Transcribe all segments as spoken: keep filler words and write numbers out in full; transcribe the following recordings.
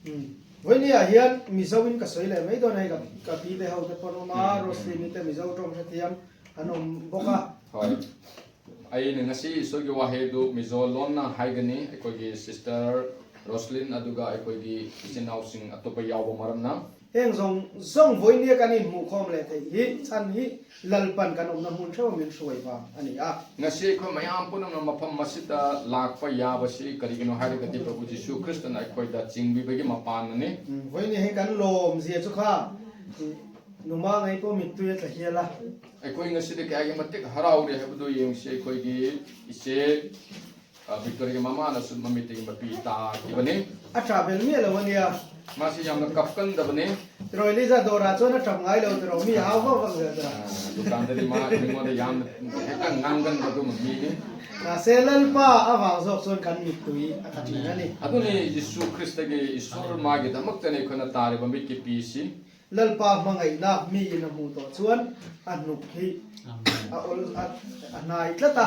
ꯎꯝ꯫ ꯍꯣꯏꯅꯦ, ꯑꯍꯤꯌꯥꯟ ꯃꯤꯖꯧ ꯏꯟ ꯀꯁꯣꯏ ꯂꯩꯔꯝꯃꯦ, ꯑꯗꯣ ꯅ ꯑꯩꯒ ꯀꯄꯤ ꯂꯩꯍꯧꯗꯦ, ꯄꯣꯔꯣꯃꯥ, ꯎꯝ, ꯎꯝ꯫ ꯔꯣꯁꯂꯤꯟ ꯏꯇ ꯃꯤꯖꯧ ꯇꯣꯝ ꯁꯊꯤꯌꯝ, ꯑꯅꯣꯝ ꯕꯣꯀꯥ꯫ ꯍꯣꯏ꯫ ꯑꯩꯅ ꯉꯁꯤ ꯏꯁꯣꯔꯒꯤ ꯋꯥꯍꯩ ꯑꯗꯨ ꯃꯤꯖꯣ ꯂꯣꯟꯅ ꯍꯥꯏꯒꯅꯤ, ꯑꯩꯈꯣꯏꯒꯤ ꯁꯤꯁꯇꯔ ꯔꯣꯁꯂꯤꯟ ꯑꯗꯨꯒ ꯑꯩꯈꯣꯏꯒꯤ ꯏꯆꯤꯟ ꯏꯅꯥꯎꯁꯤꯡ ꯑꯇꯣꯞꯄ ꯌꯥꯎꯕ ꯃꯔꯝꯅ꯫ ꯍꯦꯡ ꯖꯣꯡ, ꯖꯣꯡ ꯚꯣꯏꯅꯤꯌ ꯀꯅꯤ ꯃꯨꯈꯣꯝ ꯂꯦ ꯊꯦ ꯍꯤ, ꯁꯟ ꯍꯤ, ꯂꯜꯄꯟ ꯀꯅꯣꯝꯅ ꯃꯨꯟ ꯁꯣ ꯃꯤꯟ ꯁꯣꯏꯕ ꯑꯅꯤ ꯑ꯫ ꯉꯁꯤ ꯑꯩꯈꯣꯏ ꯃꯌꯥꯝ ꯄꯨꯝꯅꯃꯛ ꯃꯐꯝ ꯑꯁꯤꯗ ꯂꯥꯛꯄ ꯌꯥꯕꯁꯤ ꯀꯔꯤꯒꯤꯅꯣ ꯍꯥꯏꯔꯒꯗꯤ ꯄ꯭ꯔꯚꯨ ꯖꯤꯁꯨ ꯈ꯭ꯔꯤꯁꯇꯅ ꯑꯩꯈꯣꯏꯗ ꯆꯤꯡꯕꯤꯕꯒꯤ ꯃꯄꯥꯟꯅꯅꯤ꯫ ꯎꯝ, ꯍꯣꯏꯅꯦ, ꯍꯦꯡ ꯀꯟ ꯂꯣꯝ ꯖꯤꯌ ꯆꯨꯈꯥ꯫ ꯎꯝ, ꯅꯨꯃꯥꯡ ꯑꯩ ꯄꯣ ꯃꯤꯠꯇꯨꯌꯦ ꯆꯍꯤꯌꯦꯂꯥ꯫ ꯑꯩꯈꯣꯏ ꯉꯁꯤꯗꯤ ꯀꯌꯥꯒꯤ ꯃꯇꯤꯛ ꯍꯔꯥꯎꯔꯦ ꯍꯥꯏꯕꯗꯨ ꯌꯦꯡꯁꯤ꯫ ꯑꯩꯈꯣꯏꯒꯤ ꯏꯆꯦ, ꯑ, ꯚꯤꯛꯇꯣꯔꯤꯌꯥꯒꯤ ꯃꯃꯥꯅꯁꯨ ꯃꯃꯤꯠꯇꯒꯤ ꯃꯄꯤ ꯇꯥꯈꯤꯕꯅꯤ꯫ ꯑꯆꯥ, ꯕꯦꯜꯃꯤ ꯑꯂꯋꯥꯅꯤꯌꯥ꯫ ꯃꯥꯁꯤ ꯌꯥꯝꯅ ꯀꯞꯀꯟꯗꯕꯅꯤ꯫ ꯇ꯭ꯔꯣꯏꯂꯤ ꯖꯥ ꯗꯣꯔꯥ ꯆꯣꯅ ꯆꯝꯉꯥꯏ ꯂꯧ ꯇ꯭ꯔꯣ ꯃꯤ ꯍꯥꯎ ꯍꯥꯎ ꯍꯥꯎ ꯍꯥꯎ꯫ ꯑ, ꯗꯨꯀꯥꯟꯗꯗꯤ ꯃꯥ ꯑꯩꯉꯣꯟꯗ ꯌꯥꯝꯅ ꯍꯦꯛꯇ ꯉꯥꯡꯒꯟꯕ ꯑꯗꯨꯒꯨꯝꯕ ꯃꯤꯅꯤ꯫ ꯁꯦ ꯂꯜꯄꯥ ꯑꯃ ꯖꯣꯛ ꯆꯣꯟ ꯈꯟ ꯃꯤꯠꯇꯨꯏ ꯑꯀꯟꯅꯅꯤ꯫ ꯑꯗꯨꯅꯤ ꯖꯤꯁꯨ ꯈ꯭ꯔꯤꯁꯇꯒꯤ ꯏꯁꯣꯔ ꯃꯥꯒꯤꯗꯃꯛꯇꯅꯤ ꯑꯩꯈꯣꯏꯅ ꯇꯥꯔꯤꯕ ꯃꯤꯠꯀꯤ ꯄꯤꯁꯤ꯫ ꯂꯜꯄꯥ ꯃꯉꯩꯅ ꯃꯤ ꯏꯅ ꯃꯨ ꯇꯣ ꯆꯨꯋꯟ ꯑꯅꯨꯛ ꯍꯤ꯫ ꯑꯃꯦꯟ꯫ ꯑ ꯑꯣꯜ ꯑ ꯑꯅꯥꯏ ꯇꯂꯇ꯫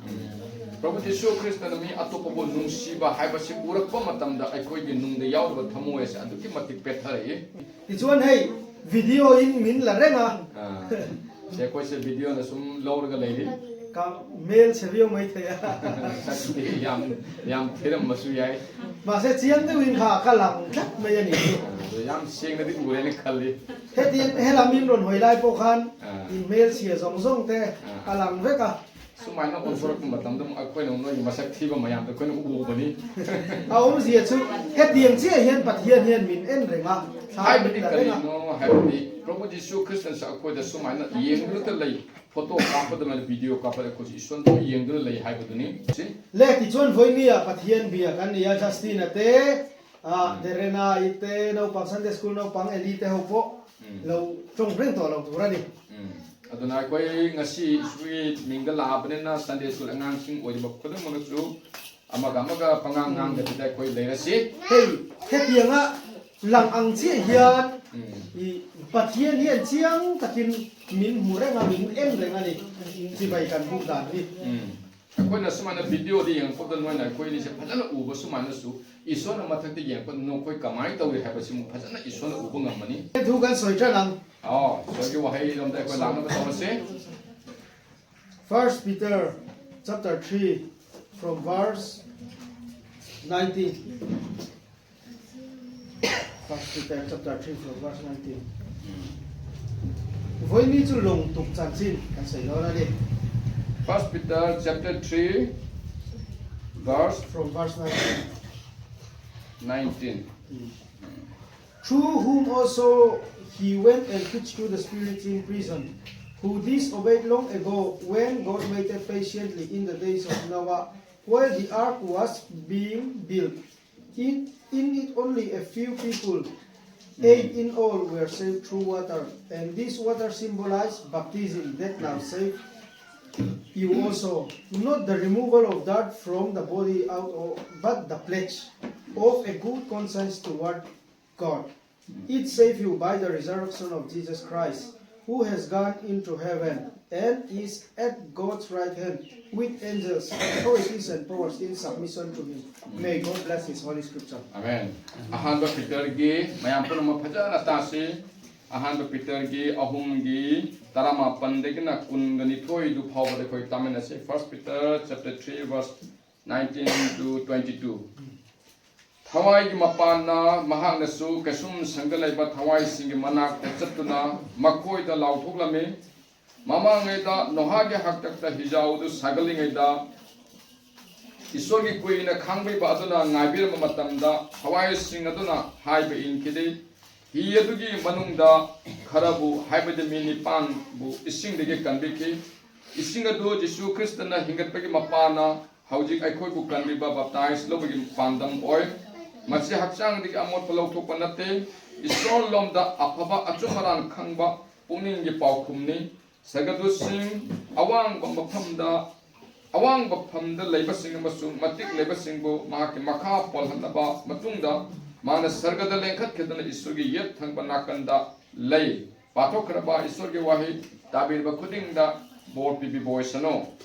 ꯑꯃꯦꯟ꯫ ꯄ꯭ꯔꯚꯨ ꯖꯤꯁꯨ ꯈ꯭ꯔꯤꯁꯇꯅ ꯃꯤ ꯑꯇꯣꯞꯄꯕꯨ ꯅꯨꯡꯁꯤꯕ ꯍꯥꯏꯕꯁꯤ ꯎꯔꯛꯄ ꯃꯇꯝꯗ ꯑꯩꯈꯣꯏꯒꯤ ꯅꯨꯡꯗ ꯌꯥꯎꯔꯤꯕ ꯊꯃꯣꯏ ꯑꯁꯤ ꯑꯗꯨꯛꯀꯤ ꯃꯇꯤꯛ ꯄꯦꯠꯊꯔꯛꯏ꯫ ꯏꯆꯨꯋꯟ ꯍꯩ, video in ꯃꯤꯟ ꯂꯔꯦꯡꯉ꯫ ꯑꯥ, ꯁꯦ ꯑꯩꯈꯣꯏꯁꯦ video ꯅ ꯁꯨꯝ ꯂꯧꯔꯒ ꯂꯩꯔꯤ꯫ ꯀ-, ꯃꯦꯜ ꯁꯦꯕꯤꯌꯣ ꯃꯩ ꯊꯩꯌꯥ꯫ ꯁꯛꯇꯤ ꯌꯥꯝ, ꯌꯥꯝ ꯊꯤꯔꯝꯕꯁꯨ ꯌꯥꯏ꯫ ꯃꯥꯁꯦ ꯆꯤꯌꯟꯗ ꯋꯤꯟ ꯈꯥ ꯀ ꯂꯥꯡ ꯈꯠ ꯃꯩ ꯑꯅꯤ꯫ ꯑꯗꯣ ꯌꯥꯝ ꯁꯦꯡꯅꯗꯤ ꯎꯔꯦꯅ ꯈꯜꯂꯤ꯫ ꯍꯦꯗꯤ ꯍꯦꯂꯥ ꯃꯤꯟ ꯔꯣꯟ ꯍꯣꯏ ꯂꯥꯏ ꯄꯣ ꯈꯥꯟ, ꯑꯥ꯫ ꯏ ꯃꯦꯜ ꯁꯤꯌ ꯖꯣꯡ ꯖꯣꯡ ꯇꯦ, ꯑꯥ꯫ ꯑ ꯂꯥꯡ ꯋꯦ ꯀ꯫ ꯁꯨꯃꯥꯏꯅ ꯑꯣꯟꯊꯣꯔꯛꯄ ꯃꯇꯝꯗ ꯑꯃꯨꯛ ꯑꯩꯈꯣꯏꯅ ꯑꯃꯨꯛ ꯅꯣꯏꯒꯤ ꯃꯁꯛ ꯊꯤꯕ ꯃꯌꯥꯝꯗꯣ ꯑꯩꯈꯣꯏꯅ ꯎꯕꯅꯤ꯫ ꯑ ꯑꯍꯨꯝꯁꯤ ꯌꯦꯠꯁꯨ, ꯍꯦꯗꯤ ꯌꯦꯡꯁꯤ ꯑꯍꯦꯟ ꯄꯠ ꯍꯦꯟ ꯍꯦꯟ ꯃꯤꯟ ꯑꯦꯟ ꯔꯦ ꯉꯥ꯫ ꯁꯥ ꯍꯥꯏꯕꯗꯤ ꯃꯤꯟ ꯂꯔꯦ ꯉꯥ꯫ ꯀꯔꯤꯅꯣ ꯍꯥꯏꯕꯗꯤ ꯄ꯭ꯔꯚꯨ ꯖꯤꯁꯨ ꯈ꯭ꯔꯤꯁꯇꯅꯁꯨ ꯑꯩꯈꯣꯏꯗ ꯁꯨꯃꯥꯏꯅ ꯌꯦꯡꯗꯨꯅꯇ ꯂꯩ꯫ ꯐꯣꯇꯣ ꯀꯥꯞꯄꯗ ꯃꯥꯅ ꯚꯤꯗꯤꯑꯣ ꯀꯥꯞꯄꯗ ꯑꯩꯈꯣꯏꯁꯨ ꯏꯁꯣꯔꯗ ꯌꯦꯡꯗꯨꯅ ꯂꯩ ꯍꯥꯏꯕꯗꯨꯅꯤ꯫ ꯁꯤ ꯂꯦ ꯇꯤꯆꯣꯟ ꯚꯣꯏꯅꯤꯌ ꯄꯊꯤꯌꯟ ꯕꯤꯌ ꯀꯟꯅꯤꯌ ꯖꯁꯇꯤ ꯅꯠꯇꯦ꯫ ꯑ, ꯎꯝ꯫ ꯗꯦꯔꯦꯅꯥ ꯏꯇꯦ ꯅꯧꯄꯥꯡ ꯁꯟꯗꯦ ꯁ꯭ꯀꯨꯜ ꯅꯧꯄꯥꯡ ꯑꯦꯂꯤ ꯇꯦ ꯍꯧꯄꯣ꯫ ꯎꯝ꯫ ꯂꯧ ꯆꯣꯡ ꯐ꯭ꯔꯦꯡ ꯇꯣ ꯂꯧ ꯊꯨꯔꯅꯤ꯫ ꯎꯝ꯫ ꯑꯗꯨꯅ ꯑꯩꯈꯣꯏ ꯉꯁꯤ ꯏꯁꯣꯔꯒꯤ ꯃꯤꯡꯗ ꯂꯥꯛꯑꯕꯅꯤꯅ ꯁꯟꯗꯦ ꯁ꯭ꯀꯨꯜ ꯑꯉꯥꯡꯁꯤꯡ ꯑꯣꯏꯔꯤꯕ ꯈꯨꯗꯤꯡꯃꯛꯅꯁꯨ ꯑꯃꯒ ꯑꯃꯒ ꯄꯉꯥꯡ ꯉꯥꯡꯗꯕꯤꯗ ꯑꯩꯈꯣꯏ ꯂꯩꯔꯁꯤ꯫ ꯍꯦ, ꯍꯦ ꯇꯤꯌꯉ ꯂꯪ ꯑꯪ ꯆꯦ ꯍꯤꯌꯥꯟ, ꯎꯝ꯫ ꯏ ꯄꯊꯤꯌꯟ ꯍꯤꯌꯟ ꯆꯤꯌꯪ ꯇꯀꯤꯟ ꯃꯤꯟ ꯃꯨꯔꯦ ꯉꯥ ꯃꯤꯟ ꯑꯦꯟ ꯔꯦ ꯉꯥꯅꯤ꯫ ꯁꯤꯕꯥꯏ ꯀꯟ ꯕꯨꯛ ꯗꯥꯟ ꯍꯤ꯫ ꯎꯝ꯫ ꯑꯩꯈꯣꯏꯅ ꯁꯨꯃꯥꯏꯅ ꯚꯤꯗꯤꯑꯣꯗ ꯌꯦꯡꯉꯛꯄꯗ ꯅꯣꯏꯅ ꯑꯩꯈꯣꯏ ꯑꯅꯤꯁꯦ ꯐꯖꯅ ꯎꯕ ꯁꯨꯃꯥꯏꯅꯁꯨ ꯏꯁꯣꯔꯅ ꯃꯊꯛꯇ ꯌꯦꯡꯉꯛꯄꯗ ꯅꯈꯣꯏ ꯀꯃꯥꯏꯅ ꯇꯧꯏ ꯍꯥꯏꯕꯁꯤꯃꯨꯛ ꯐꯖꯅ ꯏꯁꯣꯔꯅ ꯎꯕ ꯉꯝꯃꯅꯤ꯫ Thu kan soi tha nang. ꯑꯣ, ꯏꯁꯣꯔꯒꯤ ꯋꯥꯍꯩꯔꯣꯝꯗ ꯑꯩꯈꯣꯏ ꯂꯥꯛꯅꯕ ꯇꯧꯔꯁꯤ꯫ First Peter chapter three from verse nineteen. First Peter chapter three from verse nineteen. Voini chu long tuk chanchin kan sei lo na di. First Peter chapter three, verse From verse nineteen. nineteen. Through whom also he went and preached to the spirits in prison, who disobeyed long ago when God waited patiently in the days of Noah, while the ark was being built. In, in it only a few people, eight in all, were saved through water, and this water symbolized baptism that now saved you also, not the removal of dirt from the body out of, but the pledge of a good conscience toward God. It saved you by the resurrection of Jesus Christ, who has gone into heaven and is at God's right hand with angels, authorities, and powers in submission to him. May God bless his holy scripture. Amen. ꯑꯍꯥꯟꯕ ꯄꯤꯇꯔꯒꯤ, ꯃꯌꯥꯝ ꯄꯨꯝꯅꯃꯛ ꯐꯖꯅ ꯇꯥꯁꯤ꯫ ꯑꯍꯥꯟꯕ ꯄꯤꯇꯔꯒꯤ ꯑꯍꯨꯝꯒꯤ ꯇꯔꯥꯃꯥꯄꯟꯗꯒꯤꯅ ꯀꯨꯟꯒ ꯅꯤꯊꯣꯏꯗꯨ ꯐꯥꯎꯕꯗ ꯑꯩꯈꯣꯏ ꯇꯥꯃꯤꯟꯅꯁꯤ꯫ First Peter chapter three, verse nineteen to twenty-two꯫ ꯊꯋꯥꯏꯒꯤ ꯃꯄꯥꯟꯅ ꯃꯍꯥꯛꯅꯁꯨ ꯀꯩꯁꯨꯝꯁꯪꯗ ꯂꯩꯕ ꯊꯋꯥꯏꯁꯤꯡꯒꯤ ꯃꯅꯥꯛꯇ ꯆꯠꯇꯨꯅ ꯃꯈꯣꯏꯗ ꯂꯥꯎꯊꯣꯛꯂꯝꯃꯤ꯫ ꯃꯃꯥꯡꯉꯩꯗ ꯅꯣꯍꯥꯒꯤ ꯍꯥꯛꯇꯛꯇ ꯍꯤꯖꯥꯎꯗꯨ ꯁꯥꯒꯠꯂꯤꯉꯩꯗ ꯏꯁꯣꯔꯒꯤ ꯀꯨꯏꯅ ꯈꯥꯡꯕꯤꯕ ꯑꯗꯨꯅ ꯉꯥꯏꯕꯤꯔꯝꯕ ꯃꯇꯝꯗ ꯊꯋꯥꯏꯁꯤꯡ ꯑꯗꯨꯅ ꯍꯥꯏꯕ ꯏꯟꯈꯤꯗꯦ꯫ ꯍꯤ ꯑꯗꯨꯒꯤ ꯃꯅꯨꯡꯗ ꯈꯔꯕꯨ, ꯍꯥꯏꯕꯗꯤ ꯃꯤ ꯅꯤꯄꯥꯟꯕꯨ ꯏꯁꯤꯡꯗꯒꯤ ꯀꯟꯕꯤꯈꯤ꯫ ꯏꯁꯤꯡ ꯑꯗꯨ ꯖꯤꯁꯨ ꯈ꯭ꯔꯤꯁꯇꯅ ꯍꯤꯡꯒꯠꯄꯒꯤ ꯃꯄꯥꯅ ꯍꯧꯖꯤꯛ ꯑꯩꯈꯣꯏꯕꯨ ꯀꯟꯕꯤꯕ ꯕꯥꯞꯇꯥꯏꯖ ꯂꯧꯕꯒꯤ ꯄꯥꯟꯗꯝ ꯑꯣꯏ꯫ ꯃꯁꯤ ꯍꯛꯆꯥꯡꯗꯒꯤ ꯑꯃꯣꯠꯄ ꯂꯧꯊꯣꯛꯄ ꯅꯠꯇꯦ, ꯏꯁꯣꯔ ꯂꯣꯝꯗ ꯑꯐꯕ ꯑꯆꯨꯝ ꯑꯔꯥꯟ ꯈꯪꯕ ꯄꯨꯛꯅꯤꯡꯒꯤ ꯄꯥꯎꯈꯨꯝꯅꯤ꯫ ꯁꯔꯒꯗꯨꯠꯁꯤꯡ ꯑꯋꯥꯡꯕ ꯃꯐꯝꯗ, ꯑꯋꯥꯡꯕ ꯐꯝꯗ ꯂꯩꯕꯁꯤꯡ ꯑꯃꯁꯨꯡ ꯃꯇꯤꯛ ꯂꯩꯕꯁꯤꯡꯕꯨ ꯃꯍꯥꯛꯀꯤ ꯃꯈꯥ ꯄꯣꯜꯍꯟꯂꯕ ꯃꯇꯨꯡꯗ, ꯃꯥꯅ ꯁꯔꯒꯗ ꯂꯦꯡꯈꯠꯈꯤꯗꯨꯅ ꯏꯁꯣꯔꯒꯤ ꯌꯦꯠ ꯊꯪꯕ ꯅꯥꯀꯟꯗ ꯂꯩ꯫ ꯄꯥꯊꯣꯛꯈ꯭ꯔꯕ ꯏꯁꯣꯔꯒꯤ ꯋꯥꯍꯩ ꯇꯥꯕꯤꯔꯕ ꯈꯨꯗꯤꯡꯗ ꯕꯣꯔ ꯄꯤꯕꯤꯕ ꯑꯣꯏꯁꯅꯨ꯫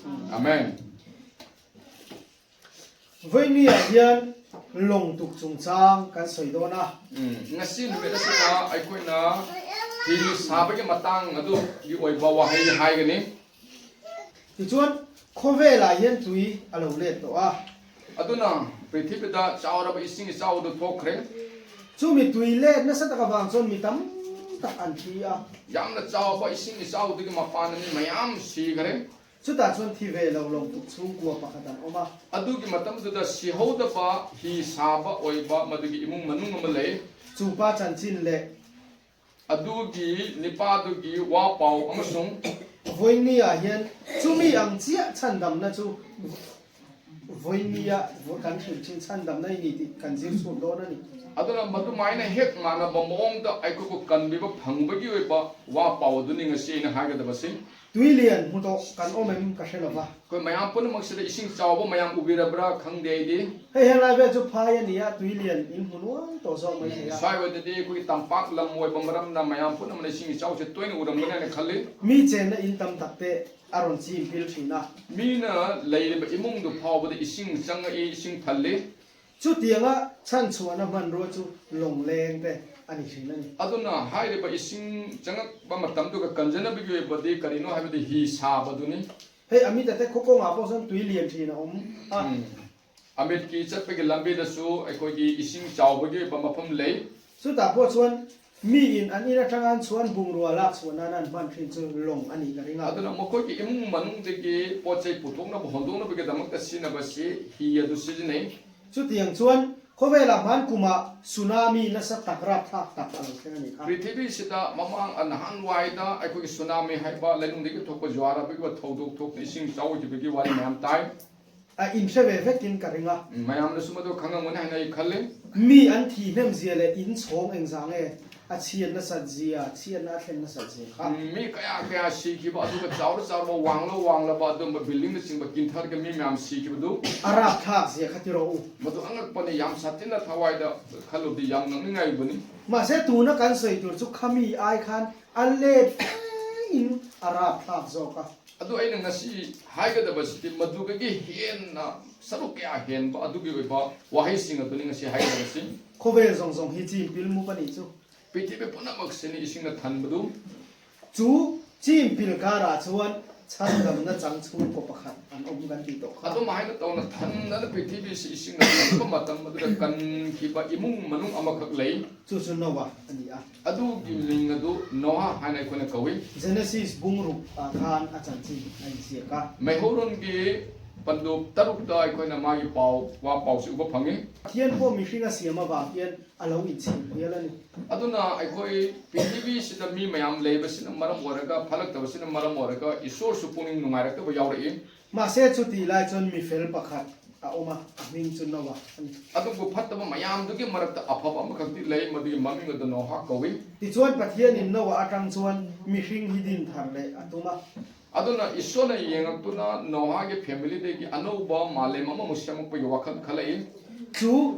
Amen. Vawinia hian lawng tuk chungchang kan sawi dawn a. ꯎꯝ, ꯉꯁꯤ ꯅꯨꯃꯤꯠ ꯑꯁꯤꯗ ꯑꯩꯈꯣꯏꯅ ꯐꯤ ꯁꯥꯕꯒꯤ ꯃꯇꯥꯡ ꯑꯗꯨꯒꯤ ꯑꯣꯏꯕ ꯋꯥꯍꯩ ꯍꯥꯏꯒꯅꯤ꯫ Tichuan, khawvelah hian tui a lo let tawh a. ꯑꯗꯨꯅ ꯄ꯭ꯔꯤꯊꯤꯕꯤꯗ ꯆꯥꯎꯔꯕ ꯏꯁꯤꯡ ꯏꯆꯥꯎ ꯑꯗꯨ ꯊꯣꯛꯈ꯭ꯔꯦ꯫ Chumi tui let nasa tak avang chuan mi tam tak an thi a. ꯌꯥꯝꯅ ꯆꯥꯎꯕ ꯏꯁꯤꯡ ꯏꯆꯥꯎꯗꯨꯒꯤ ꯃꯄꯥꯟꯗ ꯃꯤ ꯃꯌꯥꯝ ꯁꯤꯈ꯭ꯔꯦ꯫ Chutah chuan thi ve lo lawng tuk chhungkua pakhat an awm a. ꯑꯗꯨꯒꯤ ꯃꯇꯝꯗꯨꯗ ꯁꯤꯍꯧꯗꯕ ꯍꯤ ꯁꯥꯕ ꯑꯣꯏꯕ ꯃꯗꯨꯒꯤ ꯏꯃꯨꯡ ꯃꯅꯨꯡ ꯑꯃ ꯂꯩ꯫ Chu pa chanchin leh ꯑꯗꯨꯒꯤ ꯅꯤꯄꯥꯗꯨꯒꯤ ꯋꯥ ꯄꯥꯎ ꯑꯃꯁꯨꯡ vawinia hian chumi ang chiah chhandamna chu vawinia kan hrilh ṭhin chhandamna i ni tih kan zir chhun dawn a ni. ꯑꯗꯨꯅ ꯃꯗꯨꯃꯥꯏꯅ ꯍꯦꯛ ꯃꯥꯟꯅꯕ ꯃꯑꯣꯡꯗ ꯑꯩꯈꯣꯏꯕꯨ ꯀꯟꯕꯤꯕ ꯐꯪꯕꯒꯤ ꯑꯣꯏꯕ ꯋꯥ ꯄꯥꯎ ꯑꯗꯨꯅꯤ ꯉꯁꯤ ꯑꯩꯅ ꯍꯥꯏꯒꯗꯕꯁꯤ꯫ Tui lian hmu tawh kan awm em ka hre lo va. ꯑꯩꯈꯣꯏ ꯃꯌꯥꯝ ꯄꯨꯝꯅꯃꯛꯁꯤꯗ ꯏꯁꯤꯡ ꯆꯥꯎꯕ ꯃꯌꯥꯝ ꯎꯕꯤꯔꯕ꯭ꯔꯥ ꯈꯪꯗꯦ ꯑꯩꯗꯤ꯫ Hei, helai vel chu phai a ni a, tui lian in hmu nual tawh zawk mai thei a. ꯁ꯭ꯋꯥꯏ ꯑꯣꯏꯗꯗꯤ ꯑꯩꯈꯣꯏꯒꯤ ꯇꯝꯄꯥꯛ ꯂꯝ ꯑꯣꯏꯕ ꯃꯔꯝꯅ ꯃꯌꯥꯝ ꯄꯨꯝꯅꯃꯛꯅ ꯏꯁꯤꯡ ꯏꯆꯥꯎꯁꯦ ꯇꯣꯏꯅ ꯎꯔꯝꯒꯅꯤ ꯍꯥꯏꯅ ꯈꯜꯂꯤ꯫ Mi chenna in tam tak te a rawn chim pil ṭhin a. ꯃꯤꯅ ꯂꯩꯔꯤꯕ ꯏꯃꯨꯡꯗꯨ ꯐꯥꯎꯕꯗ ꯏꯁꯤꯡ ꯆꯪꯉꯛꯏ, ꯏꯁꯤꯡ ꯊꯜꯂꯤ꯫ Chutianga chhanchhuahna hmanrua chu lawng leng te a ni ṭhin a ni. ꯑꯗꯨꯅ ꯍꯥꯏꯔꯤꯕ ꯏꯁꯤꯡ ꯆꯪꯉꯛꯄ ꯃꯇꯝꯗꯨꯒ ꯀꯟꯖꯅꯕꯒꯤ ꯑꯣꯏꯕꯗꯤ ꯀꯔꯤꯅꯣ ꯍꯥꯏꯕꯗꯤ ꯍꯤ ꯁꯥꯕꯗꯨꯅꯤ꯫ Hei, a mita te khaw kawngah pawh chuan tui lian ṭhin a awm a. ꯎꯝ꯫ ꯑꯃꯤꯠꯀꯤ ꯆꯠꯄꯒꯤ ꯂꯝꯕꯤꯗꯁꯨ ꯑꯩꯈꯣꯏꯒꯤ ꯏꯁꯤꯡ ꯆꯥꯎꯕꯒꯤ ꯑꯣꯏꯕ ꯃꯐꯝ ꯂꯩ꯫ Chutah pawh chuan miin an in aṭanga an chhuan bungrua lak chhuah nana an hman ṭhin chu lawng a nih ka ring a. ꯑꯗꯨꯅ ꯃꯈꯣꯏꯒꯤ ꯏꯃꯨꯡ ꯃꯅꯨꯡꯗꯒꯤ ꯄꯣꯠ ꯆꯩ ꯄꯨꯊꯣꯛꯅꯕ ꯍꯣꯟꯗꯣꯛꯅꯕꯒꯤꯗꯃꯛꯇ ꯁꯤꯖꯤꯟꯅꯕꯁꯤ ꯍꯤ ꯑꯗꯨ ꯁꯤꯖꯤꯟꯅꯩ꯫ Chutiang chuan khawvela hman kuma tsunami nasa tak rapthlak tak a lo thleng a ni kha. ꯄ꯭ꯔꯤꯊꯤꯕꯤꯁꯤꯗ ꯃꯃꯥꯡ, ꯑ, ꯅꯍꯥꯟꯋꯥꯏꯗ ꯑꯩꯈꯣꯏꯒꯤ ꯁꯨꯅꯥꯃꯤ ꯍꯥꯏꯕ ꯂꯩꯅꯨꯡꯗꯒꯤ ꯊꯣꯛꯄ ꯖꯨꯋꯥꯔ ꯑꯄꯤꯛꯄ ꯊꯧꯗꯣꯛ ꯊꯣꯛꯇꯨꯅ ꯏꯁꯤꯡ ꯏꯆꯥꯎ ꯑꯣꯏꯈꯤꯕꯒꯤ ꯋꯥꯔꯤ ꯃꯌꯥꯝ ꯇꯥꯏ꯫ A, in hre ve vekin ka ring a. ꯎꯝ, ꯃꯌꯥꯝꯅꯁꯨ ꯃꯗꯨ ꯈꯪꯉꯝꯒꯅꯤ ꯍꯥꯏꯅ ꯑꯩ ꯈꯜꯂꯤ꯫ Mi an thi hnem zia leh in chhawng engzah nge a chhiat nasat zia, chhiatna a thlen nasat zia kha. ꯎꯝ, ꯃꯤ ꯀꯌꯥ ꯀꯌꯥ ꯁꯤꯈꯤꯕ, ꯑꯗꯨꯒ ꯆꯥꯎꯔ ꯆꯥꯎꯔꯕ, ꯋꯥꯡꯂ ꯋꯥꯡꯂꯕ ꯑꯗꯨꯒꯨꯝꯕ building ꯅꯆꯤꯡꯕ ꯀꯤꯟꯊꯔꯒ ꯃꯤ ꯃꯌꯥꯝ ꯁꯤꯈꯤꯕꯗꯨ꯫ A rapthlak zia kha tiraw u. ꯃꯗꯨ ꯑꯉꯛꯄꯅꯤ, ꯌꯥꯝ ꯁꯥꯊꯤꯅ ꯊꯋꯥꯏꯗ ꯈꯜꯂꯨꯕꯗꯤ ꯌꯥꯝ ꯉꯛꯅꯤꯡꯉꯥꯏ ꯑꯣꯏꯕꯅꯤ꯫ Mahse, tuna kan sawi tur chu khami ai khan a let in a rapthlak zawk a. ꯑꯗꯨ ꯑꯩꯅ ꯉꯁꯤ ꯍꯥꯏꯒꯗꯕꯁꯤꯗꯤ ꯃꯗꯨꯗꯒꯤ ꯍꯦꯟꯅ ꯁꯔꯨꯛ ꯀꯌꯥ ꯍꯦꯟꯕ ꯑꯗꯨꯒꯤ ꯑꯣꯏꯕ ꯋꯥꯍꯩꯁꯤꯡ ꯑꯗꯨꯅꯤ ꯉꯁꯤ ꯍꯥꯏꯒꯗꯕꯁꯤ꯫ Khawvel zawng zawng hi chi inpil mu pani chu. ꯄ꯭ꯔꯤꯊꯤꯕꯤ ꯄꯨꯝꯅꯃꯛꯁꯤꯅꯤ ꯏꯁꯤꯡꯅ ꯊꯟꯕꯗꯨ꯫ Chu chi inpil kara chuan chhandamna chang chhungkaw pakhat an awm kan tih tawh kha. ꯑꯗꯨꯝ ꯍꯥꯏꯅ ꯇꯧꯅ ꯊꯟꯗꯅ ꯄ꯭ꯔꯤꯊꯤꯕꯤꯁꯤ ꯏꯁꯤꯡꯅ ꯊꯟꯕ ꯃꯇꯝ ꯑꯗꯨꯗ ꯀꯟꯈꯤꯕ ꯏꯃꯨꯡ ꯃꯅꯨꯡ ꯑꯃꯈꯛ ꯂꯩ꯫ Chu chu Noah a ni a. ꯑꯗꯨꯒꯤ ꯃꯤꯡ ꯑꯗꯨ ꯅꯣꯍꯥ ꯍꯥꯏꯅ ꯑꯩꯈꯣꯏꯅ ꯀꯧꯏ꯫ Genesis bung ruk a khan a chanchin a inziak a. ꯃꯩꯍꯧꯔꯣꯟꯒꯤ ꯄꯟꯗꯨꯞ ꯇꯔꯨꯛꯇ ꯑꯩꯈꯣꯏꯅ ꯃꯥꯒꯤ ꯄꯥꯎ, ꯋꯥ ꯄꯥꯎꯁꯤ ꯎꯕ ꯐꯪꯏ꯫ Pathian pawh mihring a siam avang hian a lo inchhim hial a ni. ꯑꯗꯨꯅ ꯑꯩꯈꯣꯏ ꯄ꯭ꯔꯤꯊꯤꯕꯤꯁꯤꯗ ꯃꯤ ꯃꯌꯥꯝ ꯂꯩꯕꯁꯤꯅ ꯃꯔꯝ ꯑꯣꯏꯔꯒ, ꯐꯠꯂꯛꯇꯕꯁꯤꯅ ꯃꯔꯝ ꯑꯣꯏꯔꯒ ꯏꯁꯣꯔꯁꯨ ꯄꯨꯛꯅꯤꯡ ꯅꯨꯡꯉꯥꯏꯔꯛꯇꯕ ꯌꯥꯎꯔꯛꯏ꯫ Mahse, chuti lai chuan mi fel pakhat a awm a, a hming chu Noah a ni. ꯑꯗꯨꯕꯨ ꯐꯠꯇꯕ ꯃꯌꯥꯝꯗꯨꯒꯤ ꯃꯔꯛꯇ ꯑꯐꯕ ꯑꯃꯈꯛꯇꯤ ꯂꯩ, ꯃꯗꯨꯒꯤ ꯃꯃꯤꯡ ꯑꯗꯨ ꯅꯣꯍꯥ ꯀꯧꯏ꯫ Tichuan, Pathianin Noah aṭang chuan mihring hi din thar leh a tum a. ꯑꯗꯨꯅ ꯏꯁꯣꯔꯅ ꯌꯦꯡꯉꯛꯇꯨꯅ ꯅꯣꯍꯥꯒꯤ ꯐꯦꯃꯤꯂꯤꯗꯒꯤ ꯑꯅꯧꯕ ꯃꯥꯂꯦꯝ ꯑꯃꯃꯨꯛ ꯁꯦꯝꯃꯛꯄꯒꯤ ꯋꯥꯈꯜ ꯈꯜꯂꯛꯏ꯫ Chu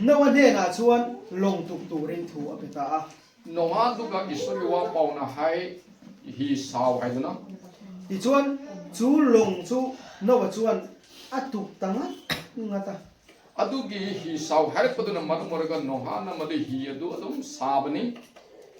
Noah hnenah chuan lawng tuk turin thu a pe ta a. ꯅꯣꯍꯥꯗꯨꯒ ꯏꯁꯣꯔꯒꯤ ꯋꯥ ꯄꯥꯎꯅ ꯍꯥꯏ, "ꯍꯤ ꯁꯥꯎ" ꯍꯥꯏꯗꯨꯅ꯫ Tichuan, chu lawng chu Noah chuan a tuk ta ngat ngat a. ꯑꯗꯨꯒꯤ ꯍꯤ ꯁꯥꯎ ꯍꯥꯏꯔꯛꯄꯗꯨꯅ ꯃꯔꯝ ꯑꯣꯏꯔꯒ ꯅꯣꯍꯥꯅ ꯃꯗꯨ ꯍꯤ ꯑꯗꯨ ꯑꯗꯨꯝ ꯁꯥꯕꯅꯤ꯫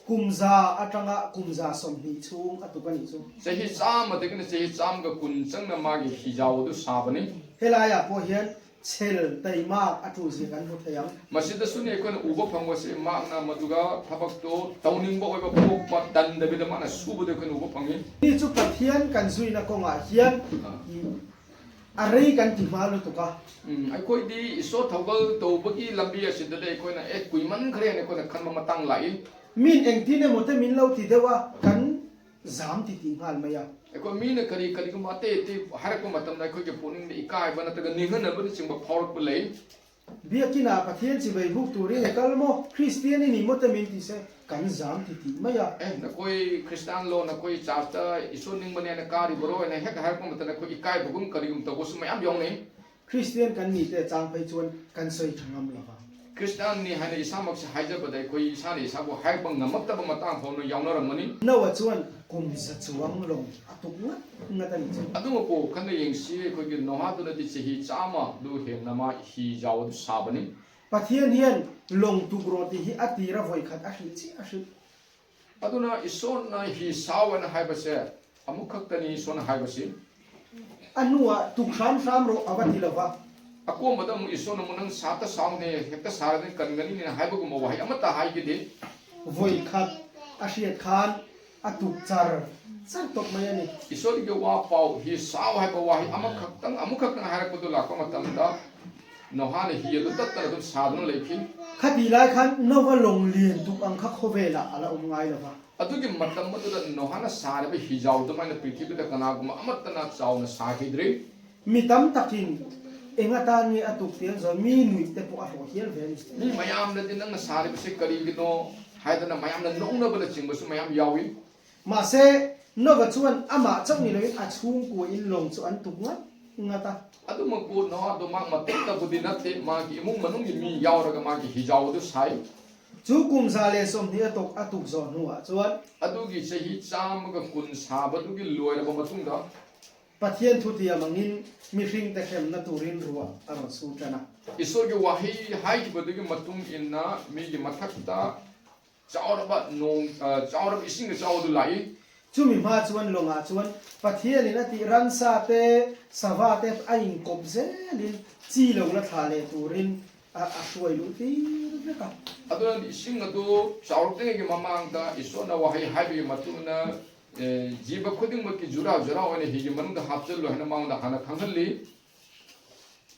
Kum za aṭanga kum za sawmhnih chhung a tuk a nih chu. ꯆꯍꯤ ꯆꯥꯝꯃꯗꯒꯤꯅ ꯆꯍꯤ ꯆꯥꯝꯃꯒ ꯀꯨꯟ ꯆꯪꯅ ꯃꯥꯒꯤ ꯍꯤꯖꯥꯎ ꯑꯗꯨ ꯁꯥꯕꯅꯤ꯫ Helaiah pawh hian chhel taima a ṭul zia kan hmu thei ang. ꯃꯁꯤꯗꯁꯨꯅꯤ ꯑꯩꯈꯣꯏꯅ ꯎꯕ ꯐꯪꯕꯁꯤ, ꯃꯍꯥꯛꯅ ꯃꯗꯨꯒ ꯊꯕꯛꯇꯣ ꯇꯧꯅꯤꯡꯕ ꯑꯣꯏꯕ ꯄꯣꯛꯄ ꯇꯟꯗꯕꯤꯗ ꯃꯥꯅ ꯁꯨꯕꯗ ꯑꯩꯈꯣꯏꯅ ꯎꯕ ꯐꯪꯉꯤ꯫ Ni chu Pathian kan zuina kawngah hian, ah, a rei kan ti hma lutuk a. ꯎꯝ, ꯑꯩꯈꯣꯏꯗꯤ ꯏꯁꯣꯔ ꯊꯧꯒꯜ ꯇꯧꯕꯒꯤ ꯂꯝꯕꯤ ꯑꯁꯤꯗꯗꯤ ꯑꯩꯈꯣꯏꯅ, "ꯑꯦ, ꯀꯨꯏꯃꯟꯈ꯭ꯔꯦꯅ" ꯑꯩꯈꯣꯏꯅ ꯈꯟꯕ ꯃꯇꯥꯡ ꯂꯥꯛꯏ꯫ Min engtin emaw te min lo ti deuh a, kan zam ti ti nghal mai a. ꯑꯩꯈꯣꯏ ꯃꯤꯅ ꯀꯔꯤ ꯀꯔꯤꯒꯨꯝꯕ ꯑꯇꯩ ꯑꯇꯩ ꯍꯥꯏꯔꯛꯄ ꯃꯇꯝꯗ ꯑꯩꯈꯣꯏꯒꯤ ꯄꯨꯛꯅꯤꯡꯗ ꯏꯀꯥꯏꯕ ꯅꯠꯇ꯭ꯔꯒ ꯅꯤꯡꯍꯟꯅꯕꯅꯆꯤꯡꯕ ꯐꯥꯎꯔꯛꯄ ꯂꯩ꯫ Biakina Pathian chibai buk turin i kal maw, Kristian i ni maw te min ti se, kan zam ti ti mai a. ꯑꯦ, ꯅꯈꯣꯏ ꯈ꯭ꯔꯤꯁꯇꯥꯟꯂꯣ, ꯅꯈꯣꯏ ꯆꯥꯔꯆꯇ ꯏꯁꯣꯔ ꯅꯤꯡꯕꯅꯦꯅ ꯀꯥꯔꯤꯕꯔꯣ ꯍꯥꯏꯅ ꯍꯦꯛ ꯍꯥꯏꯔꯛꯄ ꯃꯇꯝꯗ ꯑꯩꯈꯣꯏ ꯏꯀꯥꯏꯕꯒꯨꯝ ꯀꯔꯤꯒꯨꯝ ꯇꯧꯕꯁꯨ ꯃꯌꯥꯝ ꯌꯥꯎꯅꯩ꯫ Kristian kan ni te chang phei chuan kan sawi ṭha ngam lo va. ꯈ꯭ꯔꯤꯁꯇꯥꯟꯅꯤ ꯍꯥꯏꯅ ꯏꯁꯥꯃꯛꯁꯦ ꯍꯥꯏꯖꯕꯗ ꯑꯩꯈꯣꯏ ꯏꯁꯥꯅ ꯏꯁꯥꯕꯨ ꯍꯥꯏꯕ ꯉꯝꯃꯛꯇꯕ ꯃꯇꯥꯡ ꯐꯥꯎꯅ ꯌꯥꯎꯅꯔꯝꯒꯅꯤ꯫ Noah chuan kum za chuang lawng a tuk ngat ngat a ni chu. ꯑꯗꯨꯃꯛꯄꯨ ꯈꯟꯅ ꯌꯦꯡꯁꯤ, ꯑꯩꯈꯣꯏꯒꯤ ꯅꯣꯍꯥꯗꯨꯅꯗꯤ ꯆꯍꯤ ꯆꯥꯝꯃꯗꯨ ꯍꯦꯟꯅ ꯃꯥ ꯍꯤ ꯌꯥꯎ ꯑꯗꯨ ꯁꯥꯕꯅꯤ꯫ Pathian hian lawng tuk rawh tih hi a tir a, vawikhat a hrilh chiah a hrilh. ꯑꯗꯨꯅ ꯏꯁꯣꯔꯅ ꯍꯤ ꯁꯥꯎ ꯍꯥꯏꯅ ꯍꯥꯏꯕꯁꯦ ꯑꯃꯨꯛꯈꯛꯇꯅꯤ ꯏꯁꯣꯔꯅ ꯍꯥꯏꯕꯁꯤ꯫ A hnuah tuk hram hram rawh a va ti lo va. ꯑꯀꯣꯟꯕꯗ ꯑꯃꯨꯛ ꯏꯁꯣꯔꯅ ꯑꯃꯨꯛ ꯅꯪ ꯁꯥꯠꯇ ꯁꯥꯎꯅꯦ, ꯍꯦꯛꯇ ꯁꯥꯔꯗꯤ ꯀꯟꯒꯅꯤꯅ ꯍꯥꯏꯕꯒꯨꯝꯕ ꯋꯥꯍꯩ ꯑꯃꯠꯇ ꯍꯥꯏꯈꯤꯗꯦ꯫ Vawikhat a hriat khan a tuk char char tawp mai a ni. ꯏꯁꯣꯔꯒꯤ ꯋꯥ ꯄꯥꯎ, ꯍꯤ ꯁꯥꯎ ꯍꯥꯏꯕ ꯋꯥꯍꯩ ꯑꯃꯈꯛꯇꯪ, ꯑꯃꯨꯛꯈꯛꯇꯪ ꯍꯥꯏꯔꯛꯄꯗꯨ ꯂꯥꯛꯄ ꯃꯇꯝꯗ ꯅꯣꯍꯥꯅ ꯍꯤ ꯑꯗꯨ ꯇꯠꯇꯅ ꯑꯗꯨꯝ ꯁꯥꯗꯨꯅ ꯂꯩꯈꯤ꯫ Khati lai khan Noah lawng lian tuk ang kha khawvelah a la awm ngai lo va. ꯑꯗꯨꯒꯤ ꯃꯇꯝ ꯑꯗꯨꯗ ꯅꯣꯍꯥꯅ ꯁꯥꯔꯤꯕ ꯍꯤꯖꯥꯎ ꯑꯗꯨꯃꯥꯏꯅ ꯄ꯭ꯔꯤꯊꯤꯕꯤꯗ ꯀꯅꯥꯒꯨꯝꯕ ꯑꯃꯠꯇꯅ ꯆꯥꯎꯅ ꯁꯥꯈꯤꯗ꯭ꯔꯤ꯫ Mi tam takin eng atan nge a tuk tel zaw, mi nuih te pawh a hlawh hial ve a ni. ꯃꯤ ꯃꯌꯥꯝꯅꯗꯤ ꯅꯪꯅ ꯁꯥꯔꯤꯕꯁꯦ ꯀꯔꯤꯒꯤꯅꯣ ꯍꯥꯏꯗꯅ ꯃꯌꯥꯝꯅ ꯅꯣꯛꯅꯕꯅꯆꯤꯡꯕꯁꯨ ꯃꯌꯥꯝ ꯌꯥꯎꯏ꯫ Mahse, Noah chuan amah chauh ni loin a chhungkuain lawng chu an tuk ngat ngat a. ꯑꯗꯨꯃꯛꯄꯨ ꯅꯣꯍꯥꯗꯣ ꯃꯥ ꯃꯇꯣꯝꯇꯕꯨꯗꯤ ꯅꯠꯇꯦ, ꯃꯥꯒꯤ ꯏꯃꯨꯡ ꯃꯅꯨꯡꯒꯤ ꯃꯤ ꯌꯥꯎꯔꯒ ꯃꯥꯒꯤ ꯍꯤꯖꯥꯎ ꯑꯗꯨ ꯁꯥꯏ꯫ Chu kum za leh sawmhnih a tuk, a tuk zawh hnuah chuan. ꯑꯗꯨꯒꯤ ꯆꯍꯤ ꯆꯥꯝꯃꯒ ꯀꯨꯟ ꯁꯥꯕꯗꯨꯒꯤ ꯂꯣꯏꯔꯕ ꯃꯇꯨꯡꯗ. Pathian thutiam angin mihringte hremna turin ruah a rawn su tan a. ꯏꯁꯣꯔꯒꯤ ꯋꯥꯍꯩ ꯍꯥꯏꯈꯤꯕꯗꯨꯒꯤ ꯃꯇꯨꯡ ꯏꯟꯅ ꯃꯤꯒꯤ ꯃꯊꯛꯇ ꯆꯥꯎꯔꯕ ꯅꯣꯡ, ꯑ, ꯆꯥꯎꯔꯕ ꯏꯁꯤꯡ ꯏꯆꯥꯎ ꯑꯗꯨ ꯂꯥꯛꯏ꯫ Chumi hma chuan lawngah chuan Pathianin a tih ran sa te, sava te a inkawp zelin chi lo la thla leh turin a, a hruai luh tir vek a. ꯑꯗꯨꯅ ꯏꯁꯤꯡ ꯑꯗꯨ ꯆꯥꯎꯔꯛꯇ꯭ꯔꯤꯉꯩꯒꯤ ꯃꯃꯥꯡꯗ ꯏꯁꯣꯔꯅ ꯋꯥꯍꯩ ꯍꯥꯏꯕꯒꯤ ꯃꯇꯨꯡ ꯏꯟꯅ, ꯑꯦ, ꯖꯤꯕ ꯈꯨꯗꯤꯡꯃꯛꯀꯤ ꯖꯨꯔꯥ ꯖꯨꯔꯥ ꯑꯣꯏꯅ ꯍꯤꯒꯤ ꯃꯅꯨꯡꯗ ꯍꯥꯞꯆꯤꯜꯂꯨ ꯍꯥꯏꯅ ꯃꯉꯣꯟꯗ ꯍꯥꯟꯅ ꯈꯪꯍꯜꯂꯤ꯫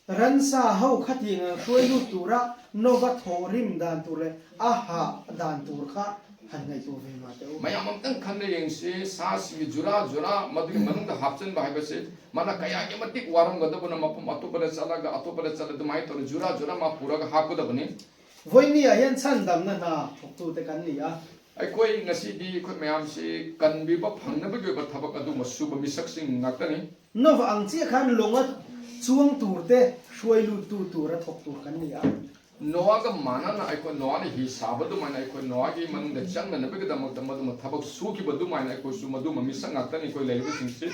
Ran sa ho khatianga hruai lut tura Noah thawhrim dan tur leh a hah dan tur kha han ngaihtuah ve mah teh u. ꯃꯌꯥꯝ ꯑꯝꯇꯪ ꯈꯟꯅ ꯌꯦꯡꯁꯤ, ꯁꯥꯁꯤꯡꯒꯤ ꯖꯨꯔꯥ ꯖꯨꯔꯥ ꯃꯗꯨꯒꯤ ꯃꯅꯨꯡꯗ ꯍꯥꯞꯆꯤꯟꯕ ꯍꯥꯏꯕꯁꯤ ꯃꯥꯅ ꯀꯌꯥꯒꯤ ꯃꯇꯤꯛ ꯋꯥꯔꯝꯒꯗꯕꯅꯣ, ꯃꯐꯝ ꯑꯇꯣꯞꯄꯗ ꯆꯠꯂꯒ ꯑꯇꯣꯞꯄꯗ ꯆꯠꯂ ꯑꯗꯨꯃꯥꯏꯅ ꯇꯧꯔ ꯖꯨꯔꯥ ꯖꯨꯔꯥ ꯃꯥ ꯄꯨꯔꯒ ꯍꯥꯞꯀꯗꯕꯅꯤ꯫ Vawinia hian chhandamna hna thawktu te kan ni a. ꯑꯩꯈꯣꯏ ꯉꯁꯤꯗꯤ ꯑꯩꯈꯣꯏ ꯃꯌꯥꯝꯁꯤ ꯀꯟꯕꯤꯕ ꯐꯪꯅꯕꯒꯤ ꯑꯣꯏꯕ ꯊꯕꯛ ꯑꯗꯨꯒꯨꯝꯕ ꯁꯨꯕ ꯃꯤꯁꯛꯁꯤꯡ ꯉꯥꯛꯇꯅꯤ꯫ Noah ang chiah khan lawnga chuang tur te hruai lut tu tura thawk tur kan ni a. ꯅꯣꯋꯥꯒ ꯃꯥꯟꯅꯅ ꯑꯩꯈꯣꯏ ꯅꯣꯋꯥꯅ ꯍꯤ ꯁꯥꯕ ꯑꯗꯨꯃꯥꯏꯅ ꯑꯩꯈꯣꯏ ꯅꯣꯋꯥꯒꯤ ꯃꯅꯨꯡꯗ ꯆꯪꯅꯅꯕꯒꯤꯗꯃꯛꯇ ꯃꯗꯨꯃ ꯊꯕꯛ ꯁꯨꯈꯤꯕ ꯑꯗꯨꯃꯥꯏꯅ ꯑꯩꯈꯣꯏꯁꯨ ꯃꯗꯨꯃ ꯃꯤꯁꯛ ꯉꯥꯛꯇꯅꯤ ꯑꯩꯈꯣꯏ ꯂꯩꯔꯤꯕꯁꯤꯡꯁꯤ꯫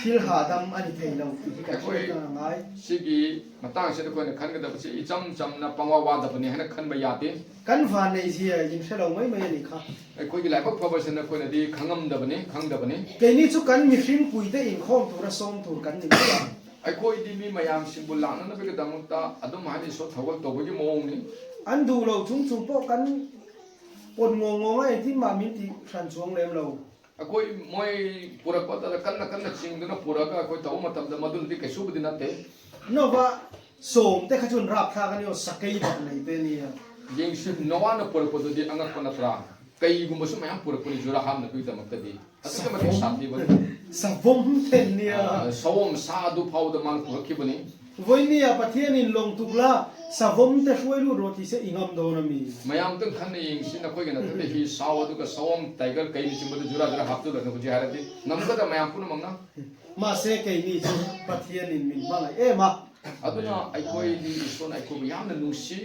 ꯊꯤꯜ ꯍꯥꯗꯝ ꯑꯅꯤ ꯊꯩ ꯂꯧ ꯇꯤꯍꯤ ꯑꯩꯈꯣꯏ ꯀꯥꯏꯁꯤꯟꯅꯉꯥꯏ꯫ ꯁꯤꯒꯤ ꯃꯇꯥꯡꯁꯤꯗ ꯑꯩꯈꯣꯏꯅ ꯈꯟꯒꯗꯕꯁꯤ ꯏꯆꯝ ꯆꯝꯅ ꯄꯪꯋꯥ ꯋꯥꯗꯕꯅꯤ ꯍꯥꯏꯅ ꯈꯟꯕ ꯌꯥꯗꯦ꯫ ꯀꯟ ꯐꯥꯟꯅꯩꯁꯤ ꯌꯨꯝꯁ ꯂꯧꯃꯩ ꯃꯩ ꯑꯅꯤ ꯈꯥ꯫ ꯑꯩꯈꯣꯏꯒꯤ ꯂꯥꯏꯕꯛ ꯐꯕꯁꯤꯅ ꯑꯩꯈꯣꯏꯅꯗꯤ ꯈꯪꯉꯝꯗꯕꯅꯤ, ꯈꯪꯗꯕꯅꯤ꯫ ꯀꯩꯅꯤꯁꯨ ꯀꯟ ꯃꯤꯁꯤꯡ ꯀꯨꯏꯗ ꯏꯪꯈꯣꯝ ꯊꯨꯔ ꯁꯣꯝ ꯊꯨꯔ ꯀꯟꯅꯤ꯫ ꯑꯩꯈꯣꯏꯗꯤ ꯃꯤ ꯃꯌꯥꯝꯁꯤꯡꯕꯨ ꯂꯥꯛꯅꯅꯕꯒꯤꯗꯃꯛꯇ ꯑꯗꯨꯝ ꯍꯥꯏꯅ ꯏꯁꯣꯔ ꯊꯧꯒꯜ ꯇꯧꯕꯒꯤ ꯃꯑꯣꯡꯅꯤ꯫ ꯑꯟꯗꯨ ꯂꯧ ꯊꯨꯝ ꯊꯨꯝ ꯄꯣꯛ ꯀꯟ ꯄꯣꯠ ꯉꯣꯡ ꯉꯣꯡ ꯑꯩ ꯊꯤ ꯃꯥ ꯃꯤ ꯇꯤ ꯁꯟ ꯆꯣꯡ ꯂꯦꯝ ꯂꯧ꯫ ꯑꯩꯈꯣꯏ ꯃꯣꯏ ꯄꯨꯔꯛꯄꯗ ꯀꯟꯅ ꯀꯟꯅ ꯆꯤꯡꯗꯨꯅ ꯄꯨꯔꯛꯑꯒ ꯑꯩꯈꯣꯏ ꯇꯧꯕ ꯃꯇꯝꯗ ꯃꯗꯨꯅꯗꯤ ꯀꯩꯁꯨꯕꯨꯗꯤ ꯅꯠꯇꯦ꯫ ꯅꯣꯕ ꯁꯣꯝ ꯇꯦ ꯈꯆꯨꯟ ꯔꯥꯞ ꯊꯥꯒꯅꯤ ꯑꯣ ꯁꯀꯩ ꯕꯛ ꯂꯩꯇꯦꯅꯤ꯫ ꯌꯦꯡꯁꯤ, ꯅꯣꯋꯥꯅ ꯄꯨꯔꯛꯄꯗꯨꯗꯤ ꯑꯉꯛꯄ ꯅꯠꯇ꯭ꯔꯥ? ꯀꯩꯒꯨꯝꯕꯁꯨ ꯃꯌꯥꯝ ꯄꯨꯔꯛꯄꯅꯤ ꯖꯨꯔꯥ ꯍꯥꯞꯅꯕꯒꯤꯗꯃꯛꯇꯗꯤ꯫ ꯑꯗꯨꯛꯀꯤ ꯃꯇꯤꯛ ꯁꯥꯊꯤꯕꯅꯤ꯫ ꯁꯕꯝ ꯊꯦꯟꯅꯤꯌ꯫ ꯑ, ꯁꯑꯣꯝ ꯁꯥ ꯑꯗꯨ ꯐꯥꯎꯗ ꯃꯥꯅ ꯄꯨꯔꯛꯈꯤꯕꯅꯤ꯫ ꯋꯣꯏꯅꯤꯌ ꯄꯊꯤꯌꯅꯤꯟ ꯂꯣꯡ ꯇꯨꯛꯂꯥ ꯁꯕꯝ ꯇ ꯁꯣꯏꯂꯨ ꯔꯣꯇꯤꯁꯦ ꯏꯉꯝꯗꯧꯔꯝꯃꯤ꯫ ꯃꯌꯥꯝꯇꯪ ꯈꯟꯅ ꯌꯦꯡꯁꯤ, ꯅꯈꯣꯏꯒꯤ ꯅꯠꯇꯗꯤ ꯍꯤ ꯁꯥꯎ ꯑꯗꯨꯒ ꯁꯑꯣꯝ ꯇꯥꯏꯒꯔ ꯀꯩꯅꯆꯤꯡꯕꯗꯨ ꯖꯨꯔꯥ ꯖꯨꯔꯥ ꯍꯥꯞꯆꯤꯜꯂꯒ ꯍꯧꯖꯤꯛ ꯍꯥꯏꯔꯗꯤ ꯉꯝꯒꯗ꯭ꯔꯥ ꯃꯌꯥꯝ ꯄꯨꯝꯅꯃꯛꯅ? ꯃꯥꯁꯦ ꯀꯩꯅꯤ ꯄꯊꯤꯌꯅꯤꯟ ꯃꯤꯟ ꯃꯥꯡꯉꯥꯏ ꯑꯦ ꯃꯥ꯫ ꯑꯗꯨꯅ ꯑꯩꯈꯣꯏꯗꯤ ꯏꯁꯣꯔꯅ ꯑꯩꯈꯣꯏꯕꯨ ꯌꯥꯝꯅ ꯅꯨꯡꯁꯤ꯫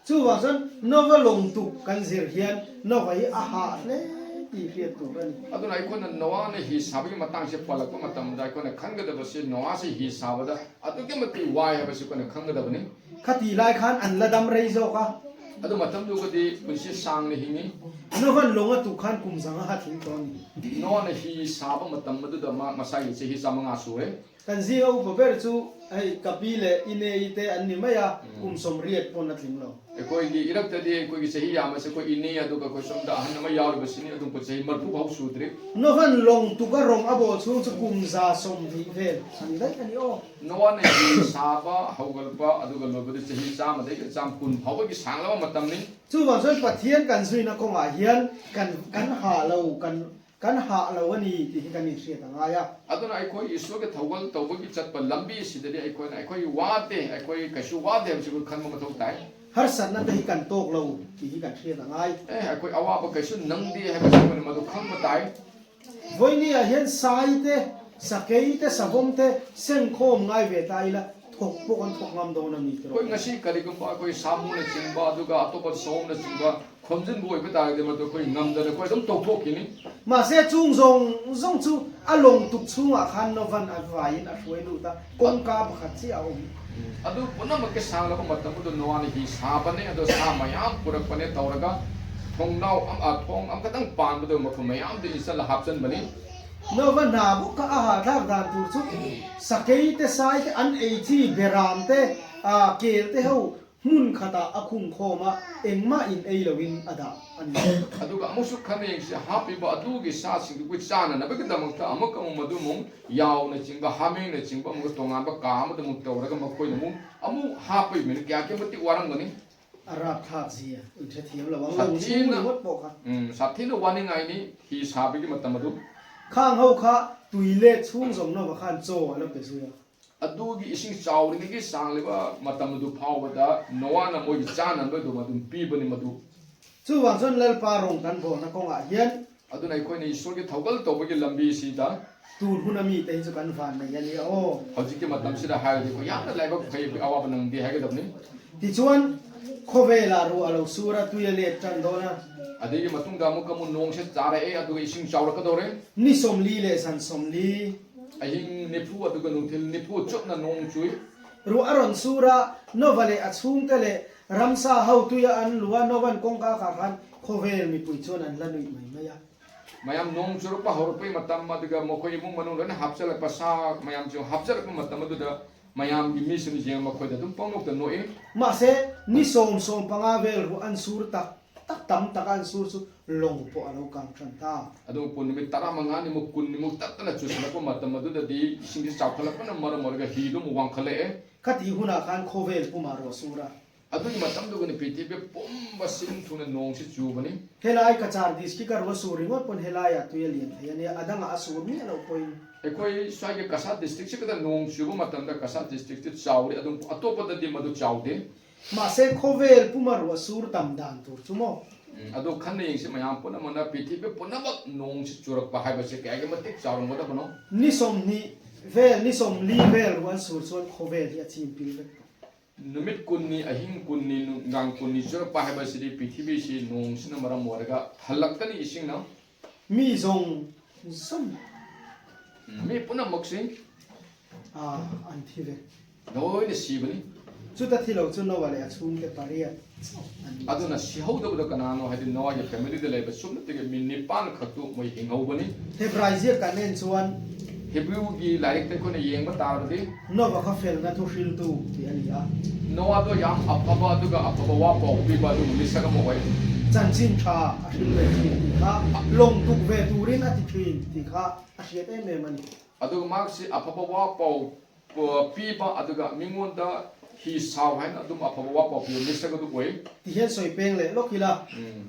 ꯆꯨꯕꯥꯁꯟ ꯅꯣꯕ ꯂꯣꯡ ꯇꯨꯛ ꯀꯟꯖꯤꯔ ꯍꯤꯌꯟ ꯅꯣꯕ ꯍꯤ ꯑꯍꯥꯠꯂꯦ ꯇꯤ ꯍꯤꯌꯟ ꯇꯨꯔꯅꯤ꯫ ꯑꯗꯨꯅ ꯑꯩꯈꯣꯏꯅ ꯅꯣꯋꯥꯅ ꯍꯤ ꯁꯥꯕꯒꯤ ꯃꯇꯥꯡꯁꯦ ꯄꯜꯂꯛꯄ ꯃꯇꯝꯗ ꯑꯩꯈꯣꯏꯅ ꯈꯟꯒꯗꯕꯁꯤ ꯅꯣꯋꯥꯁꯤ ꯍꯤ ꯁꯥꯕꯗ ꯑꯗꯨꯛꯀꯤ ꯃꯇꯤꯛ ꯋꯥꯏ ꯍꯥꯏꯕꯁꯤ ꯑꯩꯈꯣꯏꯅ ꯈꯪꯒꯗꯕꯅꯤ꯫ ꯈꯇꯤ ꯂꯥꯏ ꯈꯥꯟ ꯑꯟꯂ ꯗꯝ ꯔꯩ ꯖꯣꯒ꯫ ꯑꯗꯨ ꯃꯇꯝꯗꯨꯒꯗꯤ ꯄꯨꯟꯁꯤ ꯁꯥꯡꯅ ꯍꯤꯡꯉꯤ꯫ ꯅꯣꯍꯟ ꯂꯣꯡ ꯑ ꯇꯨ ꯈꯥꯟ ꯀꯨꯝꯖꯪ ꯑ ꯍꯥ ꯊꯤꯡ ꯇꯣꯅꯤ꯫ ꯅꯣꯋꯥꯅ ꯍꯤ ꯁꯥꯕ ꯃꯇꯝ ꯑꯗꯨꯗ ꯃꯥ ꯃꯁꯥꯒꯤ ꯆꯍꯤ ꯆꯥꯃꯉꯥ ꯁꯨꯔꯦ꯫ ꯀꯟꯖꯤ ꯑ ꯎꯕ ꯕꯦꯔ ꯆꯨ ꯑꯩ ꯀꯄꯤ ꯂꯦ ꯏꯅꯦ ꯏꯇꯦ ꯑꯟꯅꯤ ꯃꯌꯥ ꯎꯝ꯫ ꯀꯨꯝ ꯁꯣꯝ ꯔꯤꯌꯠ ꯄꯣꯟ ꯑ ꯊꯤꯡ ꯂꯣ꯫ ꯑꯩꯈꯣꯏꯒꯤ ꯏꯔꯛꯇꯗꯤ ꯑꯩꯈꯣꯏꯒꯤ ꯆꯍꯤ ꯌꯥꯝꯕꯁꯦ ꯑꯩꯈꯣꯏ ꯏꯅꯦ ꯑꯗꯨꯒ ꯑꯩꯈꯣꯏ ꯁꯣꯝꯗ ꯑꯍꯟ ꯑꯃ ꯌꯥꯎꯔꯤꯕꯁꯤꯅꯤ, ꯑꯗꯨꯝ ꯑꯩꯈꯣꯏ ꯆꯍꯤ ꯃꯔꯤꯐꯨ ꯐꯥꯎ ꯁꯨꯗ꯭ꯔꯤ꯫ ꯅꯣꯍꯟ ꯂꯣꯡ ꯇꯨꯒ ꯔꯣꯡ ꯑꯕꯣ ꯁꯨ ꯆꯨ ꯀꯨꯝꯖꯥ ꯁꯣꯝ ꯊꯤ ꯐꯦ ꯁꯟꯗꯩ ꯑꯅꯤ ꯑꯣ꯫ ꯅꯣꯋꯥꯅ ꯍꯤ ꯁꯥꯕ ꯍꯧꯒꯠꯂꯛꯄ ꯑꯗꯨꯒ ꯂꯣꯏꯕꯗ ꯆꯍꯤ ꯆꯥꯝꯃꯗꯒꯤ ꯆꯥꯝ ꯀꯨꯟ ꯐꯥꯎꯕꯒꯤ ꯁꯥꯡꯂꯕ ꯃꯇꯝꯅꯤ꯫ ꯆꯨꯕꯥꯁꯟ ꯄꯊꯤꯌꯟ ꯀꯟꯖꯨꯏꯅ ꯀꯣꯡ ꯑ ꯍꯤꯌꯟ ꯀꯟ ꯀꯟ ꯍꯥ ꯂꯧ ꯀꯟ ꯀꯟ ꯍꯥ ꯂꯧ ꯑꯅꯤ ꯇꯤ ꯍꯤ ꯀꯟ ꯁꯤꯌ ꯇꯉꯥꯌ꯫ ꯑꯗꯨꯅ ꯑꯩꯈꯣꯏ ꯏꯁꯣꯔꯒꯤ ꯊꯧꯒꯜ ꯇꯧꯕꯒꯤ ꯆꯠꯄ ꯂꯝꯕꯤ ꯑꯁꯤꯗꯗꯤ ꯑꯩꯈꯣꯏꯅ ꯑꯩꯈꯣꯏ ꯋꯥꯗꯦ, ꯑꯩꯈꯣꯏ ꯀꯩꯁꯨ ꯋꯥꯗꯦ ꯍꯥꯏꯕꯁꯤ ꯑꯩꯈꯣꯏ ꯈꯟꯕ ꯃꯊꯧ ꯇꯥꯏ꯫ ꯍꯔ ꯁꯠꯅ ꯇ ꯍꯤ ꯀꯟ ꯇꯣꯛ ꯂꯧ ꯇꯤ ꯍꯤ ꯀꯟ ꯁꯤꯌ ꯇꯉꯥꯏ꯫ ꯑꯦ, ꯑꯩꯈꯣꯏ ꯑꯋꯥꯕ ꯀꯩꯁꯨ ꯅꯪꯗꯦ ꯍꯥꯏꯕꯁꯤ ꯑꯩꯈꯣꯏꯅ ꯃꯗꯨ ꯈꯪꯕ ꯇꯥꯏ꯫ ꯚꯣꯏꯅꯤ ꯑꯍꯦꯟ ꯁꯥꯏ ꯇꯦ ꯁꯀꯩ ꯇꯦ ꯁꯕꯣꯝ ꯇꯦ ꯁꯦꯡ ꯈꯣꯝ ꯉꯥꯏ ꯕꯦ ꯇꯥꯏ ꯂ ꯊꯣꯛꯄ ꯑꯣꯟꯊꯣꯛ ꯉꯝꯗꯧꯅ ꯃꯤ ꯇꯔꯨꯛ꯫ ꯑꯩꯈꯣꯏ ꯉꯁꯤ ꯀꯔꯤꯒꯨꯝꯕ ꯑꯩꯈꯣꯏ ꯁꯥꯃꯨꯅꯆꯤꯡꯕ ꯑꯗꯨꯒ ꯑꯇꯣꯞꯄ ꯁꯑꯣꯝꯅꯆꯤꯡꯕ ꯈꯣꯝꯖꯤꯟꯕ ꯑꯣꯏꯕ ꯇꯥꯔꯒꯗꯤ ꯃꯗꯨ ꯑꯩꯈꯣꯏ ꯉꯝꯗꯅ ꯑꯩꯈꯣꯏ ꯑꯗꯨꯝ ꯇꯧꯊꯣꯛꯈꯤꯅꯤ꯫ ꯃꯥꯁꯦ ꯆꯨꯡ ꯖꯣꯡ ꯖꯣꯡ ꯆꯨ ꯑꯂꯣꯡ ꯇꯨꯛ ꯁꯨꯡ ꯑꯈꯥꯟ ꯅꯣꯚꯟ ꯑꯚꯥꯏꯟ ꯑꯊꯣꯏ ꯂꯨꯗ ꯀꯣꯡꯀꯥ ꯃꯈꯠꯁꯤ ꯑꯍꯨꯝ꯫ ꯑꯗꯨ ꯄꯨꯝꯅꯃꯛꯀꯤ ꯁꯥꯡꯂꯕ ꯃꯇꯝ ꯑꯗꯨ ꯅꯣꯋꯥꯅ ꯍꯤ ꯁꯥꯕꯅꯤ꯫ ꯑꯗꯣ ꯁꯥ ꯃꯌꯥꯝ ꯄꯨꯔꯛꯄꯅꯦ ꯇꯧꯔꯒ ꯊꯣꯡꯅꯥꯎ ꯑꯃ ꯊꯣꯡ ꯑꯃꯈꯛꯇꯪ ꯄꯥꯟꯕꯗꯨ ꯃꯈꯣꯏ ꯃꯌꯥꯝꯗꯨ ꯏꯟꯁꯤꯜꯂ ꯍꯥꯞꯆꯤꯟꯕꯅꯤ꯫ ꯅꯣꯚꯟ ꯅꯥꯕꯨ ꯀ ꯑꯍꯥ ꯙꯥꯛ ꯙꯥꯟ ꯇꯨꯔ ꯆꯨ ꯁꯀꯩ ꯇꯦ ꯁꯥꯏ ꯇꯦ ꯑꯟ ꯑꯩ ꯊꯤ ꯕꯦꯔꯥꯝ ꯇꯦ ꯀꯦꯜ ꯇꯦ ꯍꯧ ꯃꯨꯟ ꯈꯇꯥ ꯑꯈꯨꯡ ꯈꯣꯃ ꯑꯦꯡꯃ ꯏꯟ ꯑꯩ ꯂꯧꯏꯟ ꯑꯗꯥ ꯑꯟ꯫ ꯑꯗꯨꯒ ꯑꯃꯨꯛꯁꯨ ꯈꯟꯅ ꯌꯦꯡꯁꯤ, ꯍꯥꯞꯄꯤꯕ ꯑꯗꯨꯒꯤ ꯁꯥꯁꯤꯡꯗꯨ ꯑꯩꯈꯣꯏ ꯆꯥꯅꯅꯕꯒꯤꯗꯃꯛꯇ ꯑꯃꯨꯛ ꯑꯃꯨꯛ ꯃꯗꯨ ꯑꯃꯨꯛ ꯌꯥꯎꯅꯆꯤꯡꯕ ꯍꯥꯃꯦꯡꯅꯆꯤꯡꯕ ꯑꯃꯨꯛ ꯇꯣꯉꯥꯟꯕ ꯀꯥ ꯑꯃꯗ ꯑꯃꯨꯛ ꯇꯧꯔꯒ ꯃꯈꯣꯏꯅ ꯑꯃꯨꯛ ꯑꯃꯨꯛ ꯍꯥꯞꯄ ꯏꯕꯅꯤ ꯀꯌꯥꯒꯤ ꯃꯇꯤꯛ ꯋꯥꯔꯝꯒꯅꯤ꯫ ꯑꯔꯥꯞ ꯊꯥꯛꯁꯤ ꯎꯟꯊꯦ ꯊꯤꯌꯝ ꯂꯋꯥꯡ ꯂꯧ ꯁꯥꯊꯤꯅ ꯁꯨꯡ ꯃꯣꯠ ꯄꯣꯛ ꯈꯥ꯫ ꯎꯝ, ꯁꯥꯊꯤꯅ ꯋꯥꯅꯤꯡꯉꯥꯏꯅꯤ ꯍꯤ ꯁꯥꯕꯒꯤ ꯃꯇꯝ ꯑꯗꯨ꯫ ꯈꯥꯡ ꯍꯧ ꯈꯥ ꯇꯨꯏꯂꯦꯠ ꯁꯨꯡ ꯖꯣꯡꯅꯣ ꯃꯈꯥꯟ ꯆꯣ ꯑꯂꯞ ꯄꯦꯁꯨ ꯌꯥ꯫ ꯑꯗꯨꯒꯤ ꯏꯁꯤꯡ ꯆꯥꯎꯔꯤꯉꯩꯒꯤ ꯆꯥꯡꯂꯤꯕ ꯃꯇꯝ ꯑꯗꯨ ꯐꯥꯎꯕꯗ ꯅꯣꯋꯥꯅ ꯃꯣꯏꯒꯤ ꯆꯥꯅꯕꯗꯨ ꯑꯗꯨꯝ ꯄꯤꯕꯅꯤ ꯃꯗꯨ꯫ ꯆꯨ ꯋꯥꯡꯁꯣꯟ ꯂꯜ ꯄꯥ ꯔꯣꯡ ꯀꯟ ꯕꯣ ꯅ ꯀꯣꯡ ꯑ ꯍꯤꯌꯟ꯫ ꯑꯗꯨꯅ ꯑꯩꯈꯣꯏꯅ ꯏꯁꯣꯔꯒꯤ ꯊꯧꯒꯜ ꯇꯧꯕꯒꯤ ꯂꯝꯕꯤꯁꯤꯗ ꯇꯨꯔ ꯍꯨꯅ ꯃꯤ ꯇꯩ ꯆꯨ ꯀꯟ ꯐꯥꯟ ꯅ ꯌꯥꯂꯤ ꯑꯣ꯫ ꯍꯧꯖꯤꯛꯀꯤ ꯃꯇꯝꯁꯤꯗ ꯍꯥꯏꯔꯗꯤ ꯑꯩꯈꯣꯏ ꯌꯥꯝꯅ ꯂꯥꯏꯕꯛ ꯐꯩ, ꯑꯋꯥꯕ ꯅꯪꯗꯦ ꯍꯥꯏꯒꯗꯕꯅꯤ꯫ ꯇꯤꯆꯨꯋꯟ ꯈꯣꯕꯦ ꯂꯥ ꯔꯨ ꯑꯂꯧ ꯁꯨꯔ ꯇꯨꯌ ꯂꯦ ꯇ꯭ꯔꯟ ꯗꯣꯅ꯫ ꯑꯗꯨꯒꯤ ꯃꯇꯨꯡꯗ ꯑꯃꯨꯛꯀ ꯑꯃꯨꯛ ꯅꯣꯡꯁꯦ ꯇꯥꯔꯛꯑꯦ, ꯑꯗꯨꯒ ꯏꯁꯤꯡ ꯆꯥꯎꯔꯛꯀꯗꯧꯔꯦ꯫ ꯅꯤ ꯁꯣꯝ ꯂꯤ ꯂꯦ ꯁꯟ ꯁꯣꯝ ꯂꯤ꯫ ꯑꯍꯤꯡ ꯅꯤꯐꯨ ꯑꯗꯨꯒ ꯅꯨꯡꯊꯤꯜ ꯅꯤꯐꯨ ꯆꯨꯞꯅ ꯅꯣꯡ ꯆꯨꯏ꯫ ꯔꯨ ꯑꯔꯣꯟ ꯁꯨꯔ ꯅꯣꯚ ꯂꯦ ꯑꯁꯨꯡ ꯇ ꯂꯦ ꯔꯝꯁꯥ ꯍꯧ ꯇꯨꯌ ꯑꯟ ꯂꯨꯋ ꯅꯣꯚꯟ ꯀꯣꯡꯀꯥ ꯀꯥ ꯈꯥꯟ ꯈꯣꯕꯦ ꯃꯤ ꯄꯨꯏ ꯆꯨꯟ ꯑꯟ ꯂ ꯅꯨꯏ ꯃꯩ ꯃꯌꯥ꯫ ꯃꯌꯥꯝ ꯅꯣꯡ ꯆꯨꯔꯛꯄ ꯍꯧꯔꯛꯄꯒꯤ ꯃꯇꯝ, ꯑꯗꯨꯒ ꯃꯈꯣꯏ ꯏꯃꯨꯡ ꯃꯅꯨꯡ ꯂꯣꯏꯅ ꯍꯥꯞꯆꯤꯜꯂꯛꯄ ꯁꯥ ꯃꯌꯥꯝꯁꯨ ꯍꯥꯞꯆꯤꯜꯂꯛꯄ ꯃꯇꯝ ꯑꯗꯨꯗ ꯃꯌꯥꯝꯒꯤ ꯃꯤꯁꯤꯡꯅ ꯌꯦꯡꯉ ꯃꯈꯣꯏꯗ ꯑꯗꯨꯝ ꯄꯪꯅꯣꯛꯇ ꯅꯣꯛꯏ꯫ ꯃꯥꯁꯦ ꯅꯤꯁꯣꯝ ꯁꯣꯝ ꯄꯉꯥ ꯕꯦꯜ ꯔꯨ ꯑꯟ ꯁꯨꯔ ꯇꯛ ꯇꯛ ꯇꯝ ꯇꯛ ꯑꯟ ꯁꯨꯔ ꯁꯨ ꯂꯣꯡ ꯄꯣ ꯑꯂꯧ ꯀꯥꯡ ꯊ꯭ꯔꯟ ꯇꯥ꯫ ꯑꯗꯨꯕꯨ ꯅꯨꯃꯤꯠ ꯇꯔꯥꯃꯉꯥꯅꯤꯃꯨꯛ ꯀꯨꯟꯅꯤꯃꯨꯛ ꯇꯠꯇꯅ ꯆꯨꯁꯤꯜꯂꯛꯄ ꯃꯇꯝ ꯑꯗꯨꯗꯗꯤ ꯏꯁꯤꯡꯁꯤ ꯆꯥꯎꯈꯠꯂꯛꯄꯅ ꯃꯔꯝ ꯑꯣꯏꯔꯒ ꯍꯤꯗꯨ ꯑꯃꯨꯛ ꯋꯥꯡꯈꯠꯂꯛꯑꯦ꯫ ꯈꯇꯤ ꯍꯨꯅ ꯈꯥꯟ ꯈꯣꯕꯦꯜ ꯄꯨꯃꯥ ꯔꯣ ꯁꯨꯔ꯫ ꯑꯗꯨꯒꯤ ꯃꯇꯝꯗꯨꯒꯅꯤ ꯄ꯭ꯔꯤꯊꯤꯕꯤ ꯄꯨꯝꯕ ꯁꯤꯟ ꯊꯨꯡꯅ ꯅꯣꯡꯁꯤ ꯆꯨꯕꯅꯤ꯫ ꯍꯦꯂꯥꯏ ꯀꯆꯥꯔ ꯗꯤꯁꯀꯤ ꯀꯔꯨ ꯁꯨꯔꯤ ꯃꯣꯠ ꯄꯨꯟ ꯍꯦꯂꯥꯏ ꯑꯇꯨꯌ ꯂꯤꯌꯟ ꯊꯌꯅꯤ ꯑꯗꯪ ꯑꯁꯨꯔ ꯃꯤ ꯑꯂꯧ ꯄꯣꯏ꯫ ꯑꯩꯈꯣꯏ ꯁ꯭ꯋꯥꯏꯒꯤ ꯀꯁꯥꯔ ꯗꯤꯁꯇ꯭ꯔꯤꯛꯁꯤ ꯈꯛꯇ ꯅꯣꯡ ꯆꯨꯕ ꯃꯇꯝꯗ ꯀꯁꯥꯔ ꯗꯤꯁꯇ꯭ꯔꯤꯛꯁꯤ ꯆꯥꯎꯔꯤ, ꯑꯗꯨꯝ ꯑꯇꯣꯞꯄꯗꯗꯤ ꯃꯗꯨ ꯆꯥꯎꯗꯦ꯫ ꯃꯥꯁꯦ ꯈꯣꯕꯦꯜ ꯄꯨꯃꯔꯨ ꯑꯁꯨꯔ ꯇꯝꯗꯥꯟ ꯇꯨꯔ ꯆꯨꯃꯣ꯫ ꯎꯝ, ꯑꯗꯣ ꯈꯟꯅ ꯌꯦꯡꯁꯤ ꯃꯌꯥꯝ ꯄꯨꯝꯅꯃꯛꯅ ꯄ꯭ꯔꯤꯊꯤꯕꯤ ꯄꯨꯝꯅꯃꯛ ꯅꯣꯡꯁꯤ ꯆꯨꯔꯛꯄ ꯍꯥꯏꯕꯁꯦ ꯀꯌꯥꯒꯤ ꯃꯇꯤꯛ ꯆꯥꯎꯔꯝꯒꯗꯕꯅꯣ꯫ ꯅꯤꯁꯣꯝ ꯅꯤ Vel ni som li vel ruh an sur chuan khawvel hi a chim pil vek. ꯅꯨꯃꯤꯠ ꯀꯨꯟꯅꯤ, ꯑꯍꯤꯡ ꯀꯨꯟꯅꯤ, ꯅꯨꯡꯗꯥꯡ ꯀꯨꯟꯅꯤ ꯆꯨꯔꯛꯄ ꯍꯥꯏꯕꯁꯤꯗꯤ ꯄ꯭ꯔꯤꯊꯤꯕꯤꯁꯤ ꯅꯣꯡꯁꯤꯅ ꯃꯔꯝ ꯑꯣꯏꯔꯒ ꯊꯜꯂꯛꯀꯅꯤ ꯏꯁꯤꯡꯅ꯫ Mi zawng zawng. Um, me ꯄꯨꯝꯅꯃꯛꯁꯤ Ah, an thi ve. ꯂꯣꯏꯅ ꯁꯤꯕꯅꯤ꯫ Chuta thi lo chu Noah leh a chhungte pariat an ni. ꯑꯗꯨꯅ ꯁꯤꯍꯧꯗꯕꯗꯣ ꯀꯅꯥꯅꯣ ꯍꯥꯏꯗꯤ ꯅꯣꯋꯥꯒꯤ ꯐꯦꯃꯤꯂꯤꯗ ꯂꯩꯕ ꯁꯨꯞꯅꯇꯒꯤ ꯃꯤ ꯅꯤꯄꯥꯟ ꯈꯛꯇꯨ ꯃꯣꯏ ꯍꯤꯡꯍꯧꯕꯅꯤ꯫ Hebrai ziak kan en chuan ꯍꯤꯕ꯭ꯔꯨꯒꯤ ꯂꯥꯏꯔꯤꯛꯇ ꯑꯩꯈꯣꯏꯅ ꯌꯦꯡꯕ ꯇꯥꯔꯕꯗꯤ Noah kha felna thu hriltu tih a ni a. ꯅꯣꯋꯥꯗꯣ ꯌꯥꯝ ꯑꯐꯕ ꯑꯗꯨꯒ ꯑꯐꯕ ꯋꯥ ꯄꯥꯎ ꯄꯤꯕ ꯑꯗꯨꯒ ꯃꯤꯁꯛ ꯑꯃ ꯑꯣꯏ꯫ Chanchin ṭha a hrilh ve ṭhin tih kha, lawng tuk ve turin a ti ṭhin tih kha a hriat em em a ni. ꯑꯗꯨꯒ ꯃꯍꯥꯛꯁꯤ ꯑꯐꯕ ꯋꯥ ꯄꯥꯎ ꯄ- ꯄꯤꯕ ꯑꯗꯨꯒ ꯃꯤꯉꯣꯟꯗ ꯍꯤ ꯁꯥꯎ ꯍꯥꯏꯅ ꯑꯗꯨꯝ ꯑꯐꯕ ꯋꯥ ꯄꯥꯎ ꯄꯤꯕ ꯃꯤꯁꯛ ꯑꯗꯨ ꯑꯣꯏ꯫ Ti hian sawi peng leh lawk ila. Um.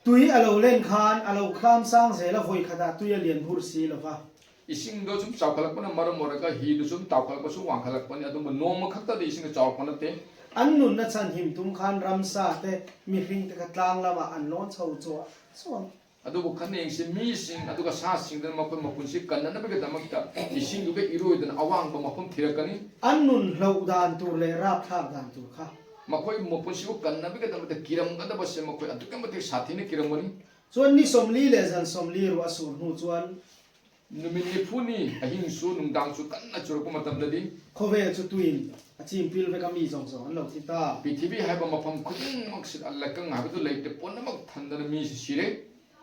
Tui a lo len khan a lo kham sang zel a, vawi khata tui a lian bur si lo va. ꯏꯁꯤꯡꯗꯣ ꯁꯨꯝ ꯆꯥꯎꯈꯠꯂꯛꯄꯅ ꯃꯔꯝ ꯑꯣꯏꯔꯒ ꯍꯤꯗꯨ ꯁꯨꯝ ꯆꯥꯎꯈꯠꯂꯛꯄ ꯁꯨꯝ ꯋꯥꯡꯈꯠꯂꯛꯄꯅꯤ, ꯑꯗꯨꯕꯨ ꯅꯣꯡꯃ ꯈꯛꯇꯗꯤ ꯏꯁꯤꯡꯗꯣ ꯆꯥꯎꯔꯛꯄ ꯅꯠꯇꯦ꯫ An nunna chhan him tum khan ramsa te mihring te kha tlang lama an lawn chho chuah chuang. ꯑꯗꯨꯕꯨ ꯈꯟꯅ ꯌꯦꯡꯁꯤ, ꯃꯤꯁꯤꯡ ꯑꯗꯨꯒ ꯁꯥꯁꯤꯡꯗꯨꯅ ꯃꯈꯣꯏ ꯃꯄꯨꯟꯁꯤ ꯀꯟꯅꯅꯕꯒꯤꯗꯃꯛꯇ ꯏꯁꯤꯡꯗꯨꯒ ꯏꯔꯣꯏꯗꯨꯅ ꯑꯋꯥꯡꯕ ꯃꯐꯝ ꯊꯤꯔꯛꯀꯅꯤ꯫ An nun hloh dan tur leh rap thlak dan tur kha. ꯃꯈꯣꯏ ꯃꯄꯨꯟꯁꯤꯕꯨ ꯀꯟꯅꯕꯒꯤꯗꯃꯛꯇ ꯀꯤꯔꯝꯒꯗꯕꯁꯦ ꯃꯈꯣꯏ ꯑꯗꯨꯛꯀꯤ ꯃꯇꯤꯛ ꯁꯥꯊꯤꯅ ꯀꯤꯔꯝꯒꯅꯤ꯫ Chuan ni sawmli leh zan sawmli ruh a sur hnu chuan ꯅꯨꯃꯤꯠ ꯅꯤꯐꯨꯅꯤ ꯑꯍꯤꯡꯁꯨ ꯅꯨꯡꯗꯥꯡꯁꯨ ꯀꯟꯅ ꯆꯨꯔꯛꯄ ꯃꯇꯝꯗꯗꯤ khawvel chu tuiin a chim pil vek a, mi zawng zawng an lo thi ta. ꯄ꯭ꯔꯤꯊꯤꯕꯤ ꯍꯥꯏꯕ ꯃꯐꯝ ꯈꯨꯗꯤꯡꯃꯛꯁꯤꯗ ꯂꯩꯀꯪ ꯍꯥꯏꯕꯗꯨ ꯂꯩꯇꯦ, ꯄꯨꯝꯅꯃꯛ ꯊꯟꯗꯅ ꯃꯤꯁꯤ ꯁꯤꯔꯦ꯫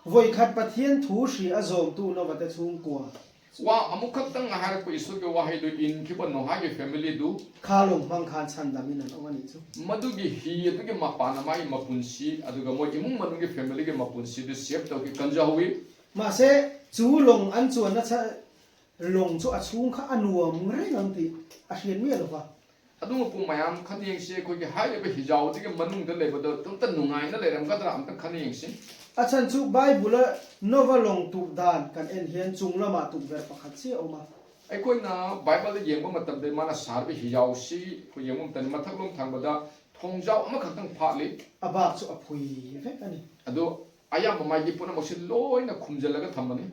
Vawi khat Pathian thu hria a zawmtu Noah te chhungkua ꯋꯥ ꯑꯃꯨꯛꯈꯛꯇꯪ ꯍꯥꯏꯔꯛꯄ ꯏꯁꯣꯔꯒꯤ ꯋꯥꯍꯩꯗꯨ ꯏꯟꯈꯤꯕ ꯅꯣꯍꯥꯒꯤ ꯐꯦꯃꯤꯂꯤꯗꯨ kha lawng hmang khan chhandam in an awm a nih chu. ꯃꯗꯨꯒꯤ ꯍꯤ ꯑꯗꯨꯒꯤ ꯃꯄꯥꯟꯅ ꯃꯥꯒꯤ ꯃꯄꯨꯟꯁꯤ ꯑꯗꯨꯒ ꯃꯣꯏ ꯏꯃꯨꯡ ꯃꯅꯨꯡꯒꯤ ꯐꯦꯃꯤꯂꯤꯒꯤ ꯃꯄꯨꯟꯁꯤꯗꯨ ꯁꯦꯞ ꯇꯧꯈꯤ, ꯀꯟꯖꯍꯧꯋꯤ꯫ Mahse, chu lawng an chuanna chhan, lawng chu a chhung kha a nuam reng ang tih a hriat miah lo va. ꯑꯗꯨ ꯃꯄꯨ ꯃꯌꯥꯝ ꯈꯟ ꯌꯦꯡꯁꯤ, ꯑꯩꯈꯣꯏꯒꯤ ꯍꯥꯏꯔꯤꯕ ꯍꯤꯖꯥꯎ ꯑꯗꯨꯒꯤ ꯃꯅꯨꯡꯗ ꯂꯩꯕꯗꯣ ꯑꯝꯇ ꯅꯨꯡꯉꯥꯏꯅ ꯂꯩꯔꯝꯒꯗ꯭ꯔꯥ ꯑꯝꯇ ꯈꯟ ꯌꯦꯡꯁꯤ꯫ A chhan chu Bible-a Noah lawng tuk dan kan en hian chung lamah tukverh pakhat chiah a awm a. ꯑꯩꯈꯣꯏꯅ ꯕꯥꯏꯕꯜꯗ ꯌꯦꯡꯕ ꯃꯇꯝꯗ ꯃꯥꯅ ꯁꯥꯔꯤꯕ ꯍꯤꯖꯥꯎꯁꯤ ꯑꯩꯈꯣꯏ ꯌꯦꯡꯕ ꯃꯇꯝꯗ ꯃꯊꯛꯂꯣꯝ ꯊꯪꯕꯗ ꯊꯣꯡꯖꯥꯎ ꯑꯃꯈꯛꯇꯪ ꯐꯥꯠꯂꯤ꯫ A bak chu a phui vek a ni. ꯑꯗꯨ ꯑꯌꯥꯝꯕ ꯃꯥꯏꯒꯤ ꯄꯨꯝꯅꯃꯛꯁꯤ ꯂꯣꯏꯅ ꯈꯨꯝꯖꯤꯜꯂꯒ ꯊꯝꯕꯅꯤ꯫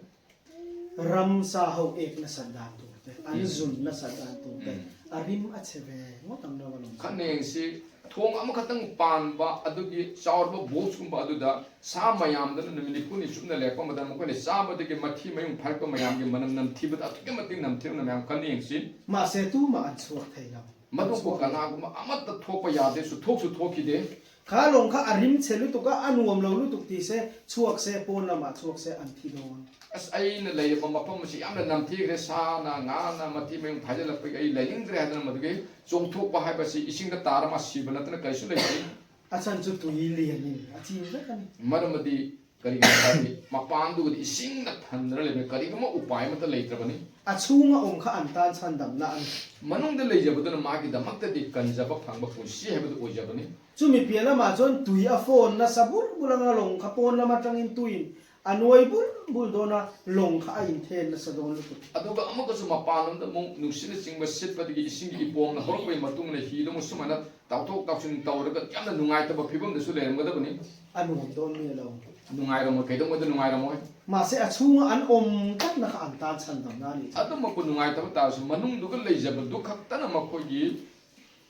ꯔꯝ ꯆꯥꯍꯧ ꯑꯦꯛꯅ ꯁꯟꯗꯥꯟ ꯇꯨꯡꯗꯦ, ꯑꯟꯖꯨꯟꯅ ꯁꯟꯗꯥꯟ ꯇꯨꯡꯗꯦ, ꯎꯝ꯫ ꯑꯔꯤꯝ ꯑꯆꯦꯕꯦ, ꯃꯣ ꯇꯝꯅꯕ ꯂꯣꯝ ꯈꯟꯅ ꯌꯦꯡꯁꯤ꯫ ꯊꯣꯡ ꯑꯃꯈꯛꯇꯪ ꯄꯥꯟꯕ ꯑꯗꯨꯒꯤ ꯆꯥꯎꯔꯕ ꯕꯣꯛꯁꯀꯨꯝꯕ ꯑꯗꯨꯗ ꯁꯥ ꯃꯌꯥꯝꯗꯨꯅ ꯅꯨꯃꯤꯠ ꯅꯤꯐꯨꯅꯤ ꯆꯨꯞꯅ ꯂꯩꯔꯛꯄ ꯃꯇꯝꯗ ꯃꯈꯣꯏꯅ ꯆꯥꯕꯗꯒꯤ ꯃꯊꯤ ꯃꯌꯨꯡ ꯐꯥꯏꯔꯛꯄ ꯃꯌꯥꯝꯒꯤ ꯃꯅꯝ ꯅꯝꯊꯤꯕꯗ ꯑꯗꯨꯛꯀꯤ ꯃꯇꯤꯛ ꯅꯝꯊꯤꯕꯅ ꯃꯌꯥꯝ ꯈꯟꯅ ꯌꯦꯡꯁꯤ꯫ ꯃꯥꯁꯦ ꯇꯨ ꯃꯥ ꯑꯟꯁꯨꯔ ꯊꯩꯅꯝ꯫ ꯃꯗꯨꯕꯨ ꯀꯅꯥꯒꯨꯝꯕ ꯑꯃꯠꯇ ꯊꯣꯛꯄ ꯌꯥꯗꯦ, ꯁꯨꯊꯣꯛꯁꯨ ꯊꯣꯛꯈꯤꯗꯦ꯫ ꯈꯥ ꯂꯣꯡ ꯈꯥ ꯑꯔꯤꯝ ꯁꯦ ꯂꯨꯇꯨꯀ ꯑꯅꯨꯋꯝ ꯂꯧ ꯂꯨꯇꯨꯛꯇꯤꯁꯦ ꯁꯨꯋꯛꯁꯦ ꯄꯣꯟꯅ ꯃꯥ ꯁꯨꯋꯛꯁꯦ ꯑꯟꯊꯤꯗꯣꯟ꯫ ꯑꯁ, ꯑꯩꯅ ꯂꯩꯔꯤꯕ ꯃꯐꯝ ꯑꯁꯤ ꯌꯥꯝꯅ ꯅꯝꯊꯤꯈ꯭ꯔꯦ, ꯁꯥꯅ ꯉꯥꯅ ꯃꯊꯤ ꯃꯌꯨꯡ ꯐꯥꯏꯖꯤꯜꯂꯛꯄꯒꯤ ꯑꯩ ꯂꯩꯅꯤꯡꯗ꯭ꯔꯦ ꯍꯥꯏꯗꯅ ꯃꯗꯨꯒꯤ ꯆꯣꯡꯊꯣꯛꯄ ꯍꯥꯏꯕꯁꯤ ꯏꯁꯤꯡꯗ ꯇꯥꯔ ꯃꯥ ꯁꯤꯕ ꯅꯠꯇꯅ ꯀꯔꯤꯁꯨ ꯂꯩꯇꯦ꯫ ꯑꯆꯟꯁꯨ ꯇꯨꯏ ꯂꯤꯌꯥꯅꯤ, ꯑꯆꯤꯟꯖꯀꯅꯤ꯫ ꯃꯔꯝꯗꯤ ꯀꯔꯤꯒꯤꯅꯣ ꯍꯥꯏꯔꯗꯤ ꯃꯄꯥꯟꯗꯨꯒꯗꯤ ꯏꯁꯤꯡꯅ ꯊꯟꯗꯨꯅ ꯂꯩꯕꯅꯤ, ꯀꯔꯤꯒꯨꯝꯕ ꯎꯄꯥꯏ ꯑꯃꯠꯇ ꯂꯩꯇ꯭ꯔꯕꯅꯤ꯫ ꯑꯁꯨꯡ ꯑꯣꯝꯈ ꯑꯟꯇꯥꯟ ꯁꯟꯗꯝꯅ ꯑꯟ꯫ ꯃꯅꯨꯡꯗ ꯂꯩꯖꯕꯗꯨꯅ ꯃꯥꯒꯤꯗꯃꯛꯇꯗꯤ ꯀꯟꯖꯕ ꯐꯪꯕ ꯄꯨꯟꯁꯤ ꯍꯥꯏꯕꯗꯨ ꯑꯣꯏꯖꯕꯅꯤ꯫ ꯆꯨꯃꯤ ꯄꯤꯌꯥꯂ ꯃꯥꯖꯣꯟ ꯇꯨꯏ ꯑꯐꯣꯟꯅ ꯁꯕꯨꯜ ꯕꯨꯂꯪ ꯂꯣꯡꯈ ꯄꯣꯟꯅ ꯃꯇ꯭ꯔꯪ ꯏꯟ ꯇꯨꯏꯟ ꯑꯅꯣꯏ ꯕꯨꯜ ꯕꯨꯜꯗꯣꯅ ꯂꯣꯡꯈ ꯑ ꯏꯟꯊꯦꯟꯅ ꯁꯗꯣꯟ ꯂꯨꯀꯨ꯫ ꯑꯗꯨꯒ ꯑꯃꯒꯁꯨ ꯃꯄꯥꯟꯂꯣꯝꯗ ꯑꯃꯨꯛ ꯅꯨꯡꯁꯤꯠꯅ ꯆꯤꯡꯕ ꯁꯤꯠꯄꯗꯒꯤ ꯏꯁꯤꯡꯒꯤ ꯏꯄꯣꯝꯅ ꯍꯧꯔꯛꯄꯒꯤ ꯃꯇꯨꯡꯗ ꯍꯤꯗ ꯑꯃꯨꯛ ꯁꯨꯃꯥꯏꯅ ꯇꯥꯎꯊꯣꯛ ꯇꯥꯎꯁꯤꯟ ꯇꯧꯔꯒ ꯌꯥꯝꯅ ꯅꯨꯡꯉꯥꯏꯇꯕ ꯐꯤꯕꯝꯗꯁꯨ ꯂꯩꯔꯝꯒꯗꯕꯅꯤ꯫ ꯑꯅꯣꯝꯗꯣ ꯃꯦꯂꯧ꯫ ꯅꯨꯡꯉꯥꯏꯔꯝꯃꯣꯏ, ꯀꯩꯗꯧꯉꯩꯗ ꯅꯨꯡꯉꯥꯏꯔꯝꯃꯣꯏ? ꯃꯥꯁꯦ ꯑꯆꯨꯝ ꯑꯟ ꯑꯣꯝ ꯀꯟꯅ ꯑꯟꯇꯥꯟ ꯁꯟꯗꯝꯅꯅꯤ꯫ ꯑꯗꯨꯃꯛꯄꯨ ꯅꯨꯡꯉꯥꯏꯇꯕ ꯇꯥꯔꯁꯨ ꯃꯅꯨꯡꯗꯨꯒ ꯂꯩꯖꯕꯗꯨ ꯈꯛꯇꯅ ꯃꯈꯣꯏꯒꯤ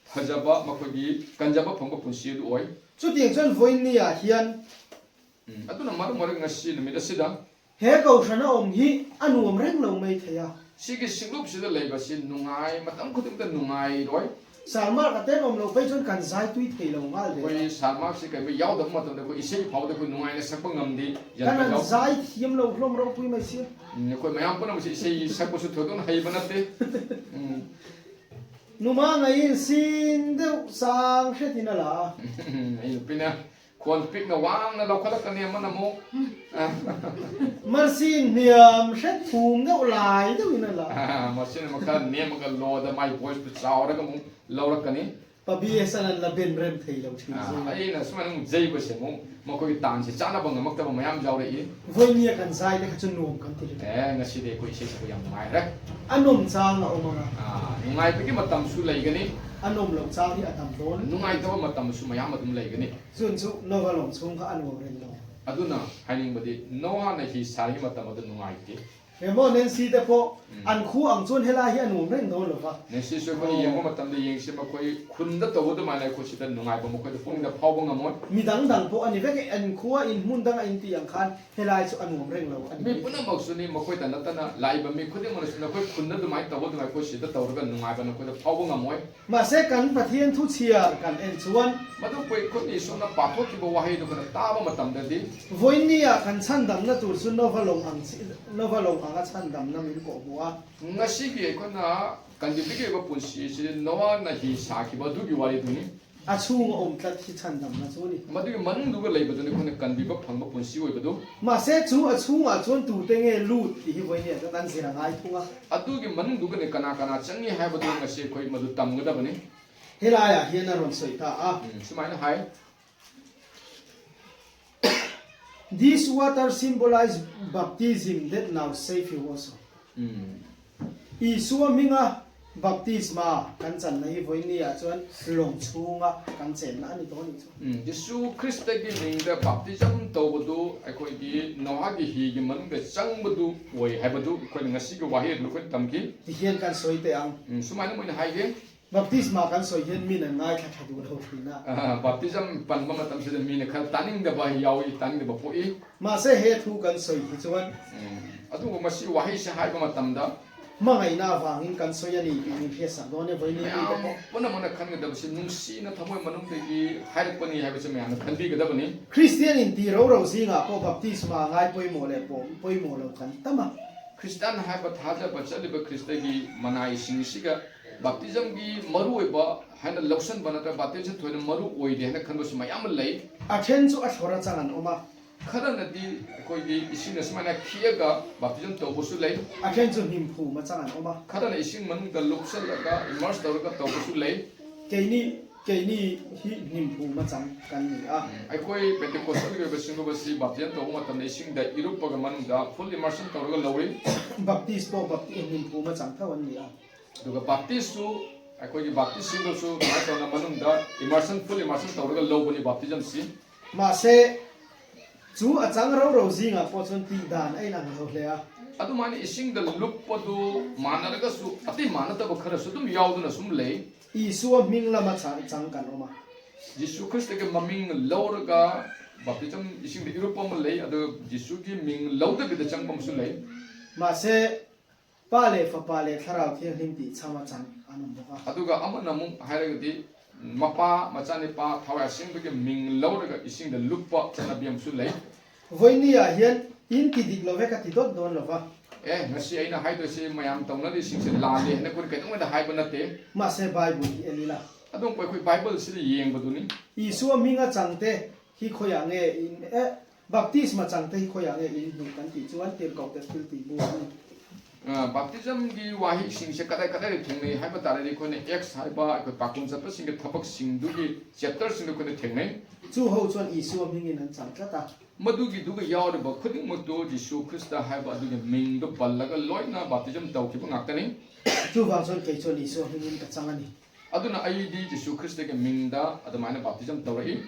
ꯐꯖꯕ, ꯃꯈꯣꯏꯒꯤ ꯀꯟꯖꯕ ꯐꯪꯕ ꯄꯨꯟꯁꯤ ꯑꯗꯨ ꯑꯣꯏ꯫ ꯆꯨꯇꯦꯡ ꯆꯟ ꯚꯣꯏꯅꯤꯌꯥ ꯍꯤꯌꯟ꯫ ꯎꯝ, ꯑꯗꯨꯅ ꯃꯔꯝ ꯑꯣꯏꯔꯒ ꯉꯁꯤ ꯅꯨꯃꯤꯠ ꯑꯁꯤꯗ ꯍꯦ ꯀꯧꯁꯅ ꯑꯣꯝ ꯍꯤ ꯑꯅꯨ ꯑꯣꯝ ꯔꯦꯡ ꯂꯧ ꯃꯩ ꯊꯌꯥ꯫ ꯁꯤꯒꯤ ꯁꯤꯡꯂꯨꯞꯁꯤꯗ ꯂꯩꯕꯁꯤ ꯅꯨꯡꯉꯥꯏ, ꯃꯇꯝ ꯈꯨꯗꯤꯡꯃꯛꯇ ꯅꯨꯡꯉꯥꯏꯔꯣꯏ꯫ ꯁꯥꯔꯃꯥꯔ ꯑꯇꯦꯟ ꯑꯣꯝ ꯂꯧ ꯄꯩ ꯆꯨꯟ ꯀꯟꯖꯥꯏ ꯇꯨꯏ ꯊꯩ ꯂꯧ ꯉꯥꯜ ꯂꯦ꯫ ꯑꯩꯈꯣꯏ ꯁꯥꯔꯃꯥꯔꯁꯤ ꯀꯩꯒꯨꯝꯕ ꯌꯥꯎꯗꯕ ꯃꯇꯝꯗ ꯑꯩꯈꯣꯏ ꯏꯁꯩ ꯐꯥꯎꯗ ꯑꯩꯈꯣꯏ ꯅꯨꯡꯉꯥꯏꯅ ꯁꯛꯄ ꯉꯝꯗꯦ꯫ ꯌꯥꯟ ꯀꯅꯥ ꯌꯥꯎ-, ꯖꯥꯏ ꯊꯤꯌꯝ ꯂꯧ ꯍ꯭ꯂꯣꯝ ꯔꯧ ꯄꯨꯏ ꯃꯩꯁꯤ꯫ ꯎꯝ, ꯑꯩꯈꯣꯏ ꯃꯌꯥꯝ ꯄꯨꯝꯅꯃꯛꯁꯦ ꯏꯁꯩ ꯁꯛꯄꯁꯨ ꯊꯣꯏꯗꯣꯛꯅ ꯍꯩꯕ ꯅꯠꯇꯦ꯫ ꯎꯝ꯫ ꯅꯨꯃꯥꯡ ꯑꯩ ꯁꯤꯟꯗꯧ ꯆꯥꯡ ꯍꯦ ꯇꯤꯅ ꯂꯥ꯫ ꯑꯩ ꯅꯨꯄꯤꯅ ꯈꯣꯟ ꯄꯤꯛꯅ ꯋꯥꯡꯅ ꯂꯧꯈꯠꯂꯛꯀꯅꯤ ꯑꯃꯅ ꯑꯃꯨꯛ꯫ ꯃꯔꯁꯤ ꯅꯤꯌꯝ ꯁꯦ ꯊꯨꯝꯗ ꯎꯂꯥꯏꯗ ꯎꯏꯅ ꯂꯥ꯫ ꯃꯁꯤꯅ ꯑꯃꯨꯛ ꯈꯔ ꯅꯦꯝꯃꯒ ꯂꯣꯗ ꯃꯥꯏ ꯚꯣꯏꯁꯇꯨ ꯆꯥꯎꯔꯒ ꯑꯃꯨꯛ ꯂꯧꯔꯛꯀꯅꯤ꯫ ꯄꯥꯕꯤ ꯑꯁꯅ ꯂꯕꯦꯟ ꯔꯦꯝ ꯊꯩ ꯂꯧ ꯊꯤꯡꯖꯩ꯫ ꯑꯥ, ꯑꯩꯅ ꯁꯨꯃꯥꯏꯅ ꯑꯃꯨꯛ ꯖꯩꯕꯁꯦ ꯑꯃꯨꯛ ꯃꯈꯣꯏꯒꯤ ꯇꯥꯟꯁꯦ ꯆꯥꯅꯕ ꯉꯝꯃꯛꯇꯕ ꯃꯌꯥꯝ ꯌꯥꯎꯔꯛꯏ꯫ ꯚꯣꯏꯅꯤꯌ ꯀꯟꯖꯥꯏꯗ ꯈꯆꯨ ꯅꯣꯝ ꯀꯟ ꯊꯤꯔꯤ꯫ ꯑꯦ, ꯉꯁꯤꯗꯤ ꯑꯩꯈꯣꯏ ꯏꯁꯩ ꯁꯛꯄ ꯌꯥꯝ ꯅꯨꯡꯉꯥꯏꯔꯦ꯫ ꯑꯅꯣꯝ ꯆꯥꯡ ꯂꯥꯛꯑꯣ ꯃꯉꯥ꯫ ꯑꯥ, ꯅꯨꯡꯉꯥꯏꯕꯒꯤ ꯃꯇꯝꯁꯨ ꯂꯩꯒꯅꯤ꯫ ꯑꯅꯣꯝ ꯂꯧ ꯆꯥꯡꯒꯤ ꯑꯇꯝ ꯗꯣꯟ꯫ ꯅꯨꯡꯉꯥꯏꯇꯕ ꯃꯇꯝꯁꯨ ꯃꯌꯥꯝ ꯑꯗꯨꯝ ꯂꯩꯒꯅꯤ꯫ ꯆꯨꯟꯁꯨ ꯅꯣꯒꯥ ꯂꯣꯝ ꯁꯨꯝꯒ ꯑꯅꯣꯝ ꯔꯦꯝ ꯂꯣ꯫ ꯑꯗꯨꯅ ꯍꯥꯏꯅꯤꯡꯕꯗꯤ ꯅꯣꯍꯥꯅ ꯍꯤ ꯁꯥꯔꯤꯉꯩ ꯃꯇꯝ ꯑꯗꯨ ꯅꯨꯡꯉꯥꯏꯇꯦ꯫ Emo Nancy te pawh, mm, an khu ang chuan helai hi a nuam reng dawn lo va. Nancy chu ꯑꯩꯈꯣꯏꯅ ꯌꯦꯡꯕ ꯃꯇꯝꯗ ꯌꯦꯡꯁꯤ, ꯃꯈꯣꯏ ꯈꯨꯟꯗ ꯇꯧꯕ ꯑꯗꯨꯃꯥꯏꯅ ꯑꯩꯈꯣꯏ ꯁꯤꯗ ꯅꯨꯡꯉꯥꯏꯕ ꯃꯈꯣꯏꯗ ꯄꯨꯛꯅꯤꯡꯗ ꯐꯥꯎꯕ ꯉꯝꯃꯣꯏ꯫ Midang dang pawh a ni vek e, an khua in hmun danga in tih ang khan helai chu a nuam reng lo a ni. ꯃꯤ ꯄꯨꯝꯅꯃꯛꯁꯨꯅꯤ, ꯃꯈꯣꯏꯗ ꯅꯠꯇꯅ ꯂꯥꯛꯏꯕ ꯃꯤ ꯈꯨꯗꯤꯡꯃꯛꯅꯁꯨ ꯅꯈꯣꯏ ꯈꯨꯟꯗ ꯑꯗꯨꯃꯥꯏꯅ ꯇꯧꯕ ꯑꯗꯨꯃꯥꯏꯅ ꯑꯩꯈꯣꯏ ꯁꯤꯗ ꯇꯧꯔꯒ ꯅꯨꯡꯉꯥꯏꯕ ꯅꯈꯣꯏꯗ ꯐꯥꯎꯕ ꯉꯝꯃꯣꯏ꯫ Mahse, kan Pathian thu chhiar kan en chuan, ꯃꯗꯨ ꯑꯩꯈꯣꯏ ꯈꯨꯠꯅ ꯏꯁꯣꯔꯅ ꯄꯥꯊꯣꯛꯈꯤꯕ ꯋꯥꯍꯩꯗꯨ ꯑꯩꯈꯣꯏꯅ ꯇꯥꯕ ꯃꯇꯝꯗꯗꯤ, vawinia kan chhandamna tur chu Nova lawng ang chi, Nova lawng anga chhandamna min kawhhmuh a. ꯉꯁꯤꯒꯤ ꯑꯩꯈꯣꯏꯅ ꯀꯟꯕꯤꯕꯒꯤ ꯑꯣꯏꯕ ꯄꯨꯟꯁꯤ ꯑꯁꯤ ꯅꯣꯋꯥꯅ ꯍꯤ ꯁꯥꯈꯤꯕ ꯑꯗꯨꯒꯤ ꯋꯥꯔꯤꯗꯨꯅꯤ꯫ A chhunga awm tlat hi chhandamna chu a ni. ꯃꯗꯨꯒꯤ ꯃꯅꯨꯡꯗꯨꯒ ꯂꯩꯕꯗꯨꯅꯤ ꯑꯩꯈꯣꯏꯅ ꯀꯟꯕꯤꯕ ꯐꯪꯕ ꯄꯨꯟꯁꯤ ꯑꯣꯏꯕꯗꯨ꯫ Mahse, chu a chhungah chuan tute nge lut tih hi vawinia chuan kan zir a ngai thung a. ꯑꯗꯨꯒꯤ ꯃꯅꯨꯡꯗꯨꯒꯅꯦ ꯀꯅꯥ ꯀꯅꯥ ꯆꯪꯉꯤ ꯍꯥꯏꯕꯗꯨ ꯉꯁꯤ ꯑꯩꯈꯣꯏ ꯃꯗꯨ ꯇꯝꯒꯗꯕꯅꯤ꯫ Helaiah hian a rawn sawi ta a. ꯎꯝ, ꯁꯨꯃꯥꯏꯅ ꯍꯥꯏ꯫ This water symbolize baptism that now save you also. Um. Isua hminga baptisma kan channa hi vawinia chuan lawng chhunga kan chenna a ni tawh a nih chu. ꯎꯝ, ꯖꯤꯁꯨ ꯈ꯭ꯔꯤꯁꯇꯒꯤ ꯃꯤꯡꯗ ꯕꯥꯞꯇꯤꯖꯝ ꯇꯧꯕꯗꯨ ꯑꯩꯈꯣꯏꯒꯤ ꯅꯣꯍꯥꯒꯤ ꯍꯤꯒꯤ ꯃꯅꯨꯡꯗ ꯆꯪꯕꯗꯨ ꯑꯣꯏ ꯍꯥꯏꯕꯗꯨ ꯑꯩꯈꯣꯏꯅ ꯉꯁꯤꯒꯤ ꯋꯥꯍꯩ ꯑꯗꯨ ꯑꯩꯈꯣꯏꯅ ꯇꯝꯈꯤ꯫ Tihian kan sawi teh ang. ꯎꯝ, ꯁꯨꯃꯥꯏꯅ ꯃꯣꯏꯅ ꯍꯥꯏꯒꯦ꯫ Baptisma kan sawi hian min an ngaithla ṭha duh lo ṭhin a. ꯑ, ꯕꯥꯞꯇꯤꯖꯝ ꯄꯟꯕ ꯃꯇꯝꯁꯤꯗ ꯃꯤꯅ ꯈꯔ ꯇꯥꯅꯤꯡꯗꯕ ꯌꯥꯎꯏ, ꯇꯥꯅꯤꯡꯗꯕ ꯄꯣꯛꯏ꯫ Mahse, he thu kan sawi hi chuan. ꯎꯝ, ꯑꯗꯨꯕꯨ ꯃꯁꯤ ꯋꯥꯍꯩꯁꯦ ꯍꯥꯏꯕ ꯃꯇꯝꯗ, ꯍꯃꯥꯡ ꯍꯥꯏꯅ ꯋꯥꯍꯩ ꯀꯟꯁꯣꯏ ꯑꯅꯤ ꯃꯌꯥꯝ ꯄꯨꯝꯅꯃꯛꯅ ꯈꯟꯒꯗꯕꯁꯤ ꯅꯨꯡꯁꯤꯅ ꯊꯃꯣꯏ ꯃꯅꯨꯡꯗꯒꯤ ꯍꯥꯏꯔꯛꯄꯅꯤ ꯍꯥꯏꯕꯁꯤ ꯃꯌꯥꯝꯅ ꯈꯟꯕꯤꯒꯗꯕꯅꯤ꯫ Christian in ti rau rau zinga pawh baptisma ngai pawimawh leh pawh pawimawh lo kan tam a. Christian ꯍꯥꯏꯕ ꯊꯥꯖꯕ ꯆꯠꯂꯤꯕ ꯈ꯭ꯔꯤꯁꯇꯒꯤ ꯃꯅꯥꯏꯁꯤꯡꯁꯤꯒ ꯕꯥꯞꯇꯤꯖꯝꯒꯤ ꯃꯔꯨꯑꯣꯏꯕ ꯍꯥꯏꯅ ꯂꯧꯁꯟꯕ ꯅꯠꯇ꯭ꯔꯒ ꯕꯥꯞꯇꯤꯖꯝ ꯊꯣꯏꯅ ꯃꯔꯨ ꯑꯣꯏꯗꯦ ꯍꯥꯏꯅ ꯈꯟꯕꯁꯨ ꯃꯌꯥꯝ ꯑꯃ ꯂꯩ꯫ A ṭhen chu a thlawra chang an awm a. ꯈꯔꯅꯗꯤ ꯑꯩꯈꯣꯏꯒꯤ ꯏꯁꯤꯡꯅ ꯁꯨꯃꯥꯏꯅ ꯈꯤꯛꯑꯒ ꯕꯥꯞꯇꯤꯖꯝ ꯇꯧꯕꯁꯨ ꯂꯩ꯫ A ṭhen chu hnim phum a chang an awm a. ꯈꯔꯅ ꯏꯁꯤꯡ ꯃꯅꯨꯡꯗ ꯂꯨꯞꯁꯜꯂꯒ immerse ꯇꯧꯔꯒ ꯇꯧꯕꯁꯨ ꯂꯩ꯫ Keini, keini hi hnim phum a chang kan ni a. ꯎꯝ, ꯑꯩꯈꯣꯏ Pentecostalꯒꯤ ꯑꯣꯏꯕ ꯁꯤꯡꯅꯕꯁꯤ ꯕꯥꯞꯇꯤꯖꯝ ꯇꯧꯕ ꯃꯇꯝꯗ ꯏꯁꯤꯡꯗ ꯏꯔꯨꯞꯄꯒ ꯃꯅꯨꯡꯗ full immersion ꯇꯧꯔꯒ ꯂꯧꯏ꯫ Baptist ꯄꯥꯎ bapti-, hnim phum a chang tho an ni a. ꯑꯗꯨꯒ ꯕꯥꯞꯇꯤꯁꯁꯨ ꯑꯩꯈꯣꯏꯒꯤ ꯕꯥꯞꯇꯤꯁꯁꯤꯡꯗꯁꯨ ꯀꯃꯥꯏꯅ ꯇꯧꯅ ꯃꯅꯨꯡꯗ immersion, full immersion ꯇꯧꯔꯒ ꯂꯧꯕꯅꯤ ꯕꯥꯞꯇꯤꯖꯝꯁꯤ꯫ Mahse, chu a chang rau rau zinga pawh chuan tih dan a inang lo hle a. ꯑꯗꯨꯃꯥꯏꯅ ꯏꯁꯤꯡꯗ ꯂꯨꯞꯄꯗꯨ ꯃꯥꯟꯅꯔꯒꯁꯨ ꯑꯇꯩ ꯃꯥꯟꯅꯗꯕ ꯈꯔꯁꯨ ꯑꯗꯨꯝ ꯌꯥꯎꯗꯨꯅ ꯁꯨꯝ ꯂꯩ꯫ ꯏꯁꯨ ꯃꯤꯡ ꯂꯃ ꯆꯪ ꯀꯅꯣꯃ꯫ ꯖꯤꯁꯨ ꯈ꯭ꯔꯤꯁꯇꯒꯤ ꯃꯃꯤꯡ ꯂꯧꯔꯒ ꯕꯥꯞꯇꯤꯖꯝ ꯏꯁꯤꯡꯗ ꯏꯔꯨꯞꯄ ꯑꯃ ꯂꯩ, ꯑꯗꯨꯒ ꯖꯤꯁꯨꯒꯤ ꯃꯤꯡ ꯂꯧꯗꯕꯤꯗ ꯆꯪꯕ ꯑꯃꯁꯨ ꯂꯩ꯫ ꯃꯥꯁꯦ ꯄꯥꯂꯦ ꯐ ꯄꯥꯂꯦ ꯊꯔꯥꯎ ꯊꯦꯡ ꯍꯤꯝꯇꯤ ꯆꯪ ꯃꯆꯪ ꯑꯅꯨꯝꯕꯀꯣ꯫ ꯑꯗꯨꯒ ꯑꯃꯅ ꯑꯃꯨꯛ ꯍꯥꯏꯔꯒꯗꯤ ꯃꯄꯥ ꯃꯆꯥꯅꯤꯄꯥ ꯊꯋꯥꯏ ꯑꯁꯦꯡꯕꯒꯤ ꯃꯤꯡ ꯂꯧꯔꯒ ꯏꯁꯤꯡꯗ ꯂꯨꯞꯄ ꯆꯠꯅꯕꯤ ꯑꯃꯁꯨ ꯂꯩ꯫ ꯍꯣꯏꯅꯤꯌꯥ ꯍꯤꯌꯟ ꯏꯟ ꯇꯤꯗꯤꯛ ꯂꯣꯚꯦ ꯀ ꯇꯤꯗꯣꯠ ꯗꯣꯟ ꯂꯣꯚ꯫ ꯑꯦ, ꯉꯁꯤ ꯑꯩꯅ ꯍꯥꯏꯗꯣꯏꯁꯤ ꯃꯌꯥꯝ ꯇꯧꯅꯔꯤꯁꯤꯡꯁꯦ ꯂꯥꯜꯂꯦ ꯍꯥꯏꯅ ꯑꯩꯈꯣꯏꯅ ꯀꯩꯗꯧꯉꯩꯗ ꯍꯥꯏꯕ ꯅꯠꯇꯦ꯫ ꯃꯥꯁꯦ ꯕꯥꯏꯕꯜꯒꯤ ꯑꯦꯂꯤꯂꯥ꯫ ꯑꯗꯨꯝ ꯑꯩꯈꯣꯏ ꯕꯥꯏꯕꯜꯁꯤꯗ ꯌꯦꯡꯕꯗꯨꯅꯤ꯫ ꯏꯁꯨ ꯃꯤꯡ ꯑ ꯆꯪꯗꯦ, ꯍꯤ ꯈꯣꯏꯌꯥꯡꯉꯦ, ꯏꯟ, ꯑꯦ, ꯕꯥꯞꯇꯤꯁꯃ ꯆꯪꯗꯦ, ꯍꯤ ꯈꯣꯏꯌꯥꯡꯉꯦ, ꯏꯟ ꯍꯨ ꯀꯟꯇꯤ ꯆꯨꯋꯟ ꯇꯤꯔ ꯀꯧꯗꯦ ꯐꯤꯜꯇꯤ ꯕꯨ꯫ ꯑ, ꯕꯥꯞꯇꯤꯖꯝꯒꯤ ꯋꯥꯍꯩꯁꯤꯡꯁꯦ ꯀꯗꯥꯏ ꯀꯗꯥꯏꯗ ꯊꯦꯡꯅꯩ ꯍꯥꯏꯕ ꯇꯥꯔꯗꯤ ꯑꯩꯈꯣꯏꯅ ꯑꯦꯛꯁ ꯍꯥꯏꯕ ꯑꯩꯈꯣꯏ ꯄꯥꯈꯨꯝ ꯆꯠꯄꯁꯤꯡꯒꯤ ꯊꯕꯛꯁꯤꯡꯗꯨꯒꯤ ꯆꯦꯞꯇꯔꯁꯤꯡꯗꯨ ꯑꯩꯈꯣꯏꯅ ꯊꯦꯡꯅꯩ꯫ ꯆꯨ ꯍꯧ ꯆꯣꯟ ꯏꯁꯨ ꯃꯤꯡ ꯏꯟ ꯆꯪ ꯆꯠꯇ꯫ ꯃꯗꯨꯒꯤꯗꯨꯒ ꯌꯥꯎꯔꯤꯕ ꯈꯨꯗꯤꯡꯃꯛꯇꯨ ꯖꯤꯁꯨ ꯈ꯭ꯔꯤꯁꯇ ꯍꯥꯏꯕ ꯑꯗꯨꯒꯤ ꯃꯤꯡꯗꯨ ꯄꯜꯂꯒ ꯂꯣꯏꯅ ꯕꯥꯞꯇꯤꯖꯝ ꯇꯧꯈꯤꯕ ꯉꯥꯛꯇꯅꯤ꯫ ꯆꯨ ꯚꯥꯡ ꯆꯣꯟ ꯀꯩ ꯆꯣꯟ ꯏꯁꯨ ꯃꯤꯡ ꯏꯟ ꯀ ꯆꯪꯉꯅꯤ꯫ ꯑꯗꯨꯅ ꯑꯩꯗꯤ ꯖꯤꯁꯨ ꯈ꯭ꯔꯤꯁꯇꯒꯤ ꯃꯤꯡꯗ ꯑꯗꯨꯃꯥꯏꯅ ꯕꯥꯞꯇꯤꯖꯝ ꯇꯧꯔꯛꯏ꯫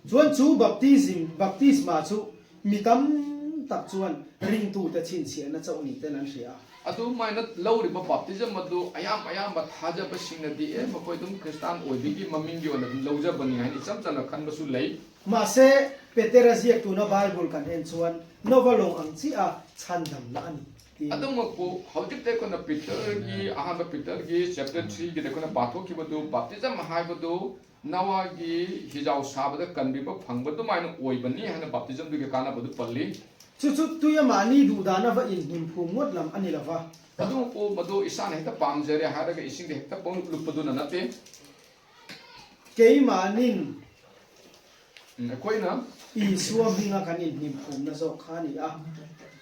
ꯆꯨꯋꯟ ꯆꯨ ꯕꯥꯞꯇꯤꯖꯝ, ꯕꯥꯞꯇꯤꯁꯃꯥ ꯆꯨ ꯃꯤꯇꯝ ꯇꯞ ꯆꯨꯋꯟ ꯔꯤꯡꯇꯨ ꯇ ꯆꯤꯟ ꯁꯤꯌꯅ ꯆꯧꯅꯤ ꯇ ꯅꯟ ꯁꯤꯌꯥ꯫ ꯑꯗꯨꯃꯥꯏꯅ ꯂꯧꯔꯤꯕ ꯕꯥꯞꯇꯤꯖꯝ ꯑꯗꯨ ꯑꯌꯥꯝ ꯑꯌꯥꯝꯕ ꯊꯥꯖꯕꯁꯤꯡꯅꯗꯤ, "ꯑꯦ, ꯃꯈꯣꯏ ꯑꯗꯨꯝ ꯈ꯭ꯔꯤꯁꯇꯥꯟ ꯑꯣꯏꯕꯒꯤ ꯃꯃꯤꯡꯒꯤ ꯑꯣꯏꯅ ꯑꯗꯨꯝ ꯂꯧꯖꯕꯅꯤ" ꯍꯥꯏꯅ ꯏꯆꯝ ꯆꯝꯅ ꯈꯟꯕꯁꯨ ꯂꯩ꯫ ꯃꯥꯁꯦ ꯄꯦꯇꯦꯔ ꯖꯤꯌꯦꯛꯇꯨꯅ ꯕꯥꯏꯕꯜ ꯀꯟꯍꯦꯟ ꯆꯨꯋꯟ ꯅꯣꯕ ꯂꯣꯡ ꯑꯪꯆꯤ ꯑ ꯁꯥꯟꯗꯝꯅ ꯑꯅꯤ꯫ ꯑꯗꯨꯃꯛꯄꯨ ꯍꯧꯖꯤꯛꯇ ꯑꯩꯈꯣꯏꯅ ꯄꯤꯇꯔꯒꯤ, ꯑꯍꯥꯟꯕ ꯄꯤꯇꯔꯒꯤ ꯆꯦꯞꯇꯔ ꯊ꯭ꯔꯤꯒꯤꯗ ꯑꯩꯈꯣꯏꯅ ꯄꯥꯊꯣꯛꯈꯤꯕꯗꯨ, ꯕꯥꯞꯇꯤꯖꯝ ꯍꯥꯏꯕꯗꯨ ꯅꯋꯥꯒꯤ ꯍꯤꯖꯥꯎ ꯁꯥꯕꯗ ꯀꯟꯕꯤꯕ ꯐꯪꯕ ꯑꯗꯨꯃꯥꯏꯅ ꯑꯣꯏꯕꯅꯤ ꯍꯥꯏꯅ ꯕꯥꯞꯇꯤꯖꯝꯗꯨꯒꯤ ꯀꯥꯟꯅꯕꯗꯨ ꯄꯜꯂꯤ꯫ ꯆꯨꯆꯨ ꯇꯨꯌꯃꯥꯅꯤ ꯗꯨꯗꯥꯅꯕ ꯏꯟ ꯍꯨꯝꯐꯨ ꯃꯨꯠꯂꯝ ꯑꯅꯤꯂꯕ꯫ ꯑꯗꯨꯕꯨ ꯃꯗꯨ ꯏꯁꯥꯅ ꯍꯦꯛꯇ ꯄꯥꯝꯖꯔꯦ ꯍꯥꯏꯔꯒ ꯏꯁꯤꯡꯗ ꯍꯦꯛꯇ ꯄꯪꯂꯨꯞ ꯂꯨꯞꯄꯗꯨꯅ ꯅꯠꯇꯦ꯫ ꯀꯩꯃꯥꯅꯤꯟ ꯎꯝ, ꯑꯩꯈꯣꯏꯅ ꯏꯁꯨ ꯃꯤꯡ ꯑ ꯀꯅꯤ ꯍꯨꯝꯐꯨꯝꯅ ꯖꯣ ꯈꯥꯅꯤ ꯑ꯫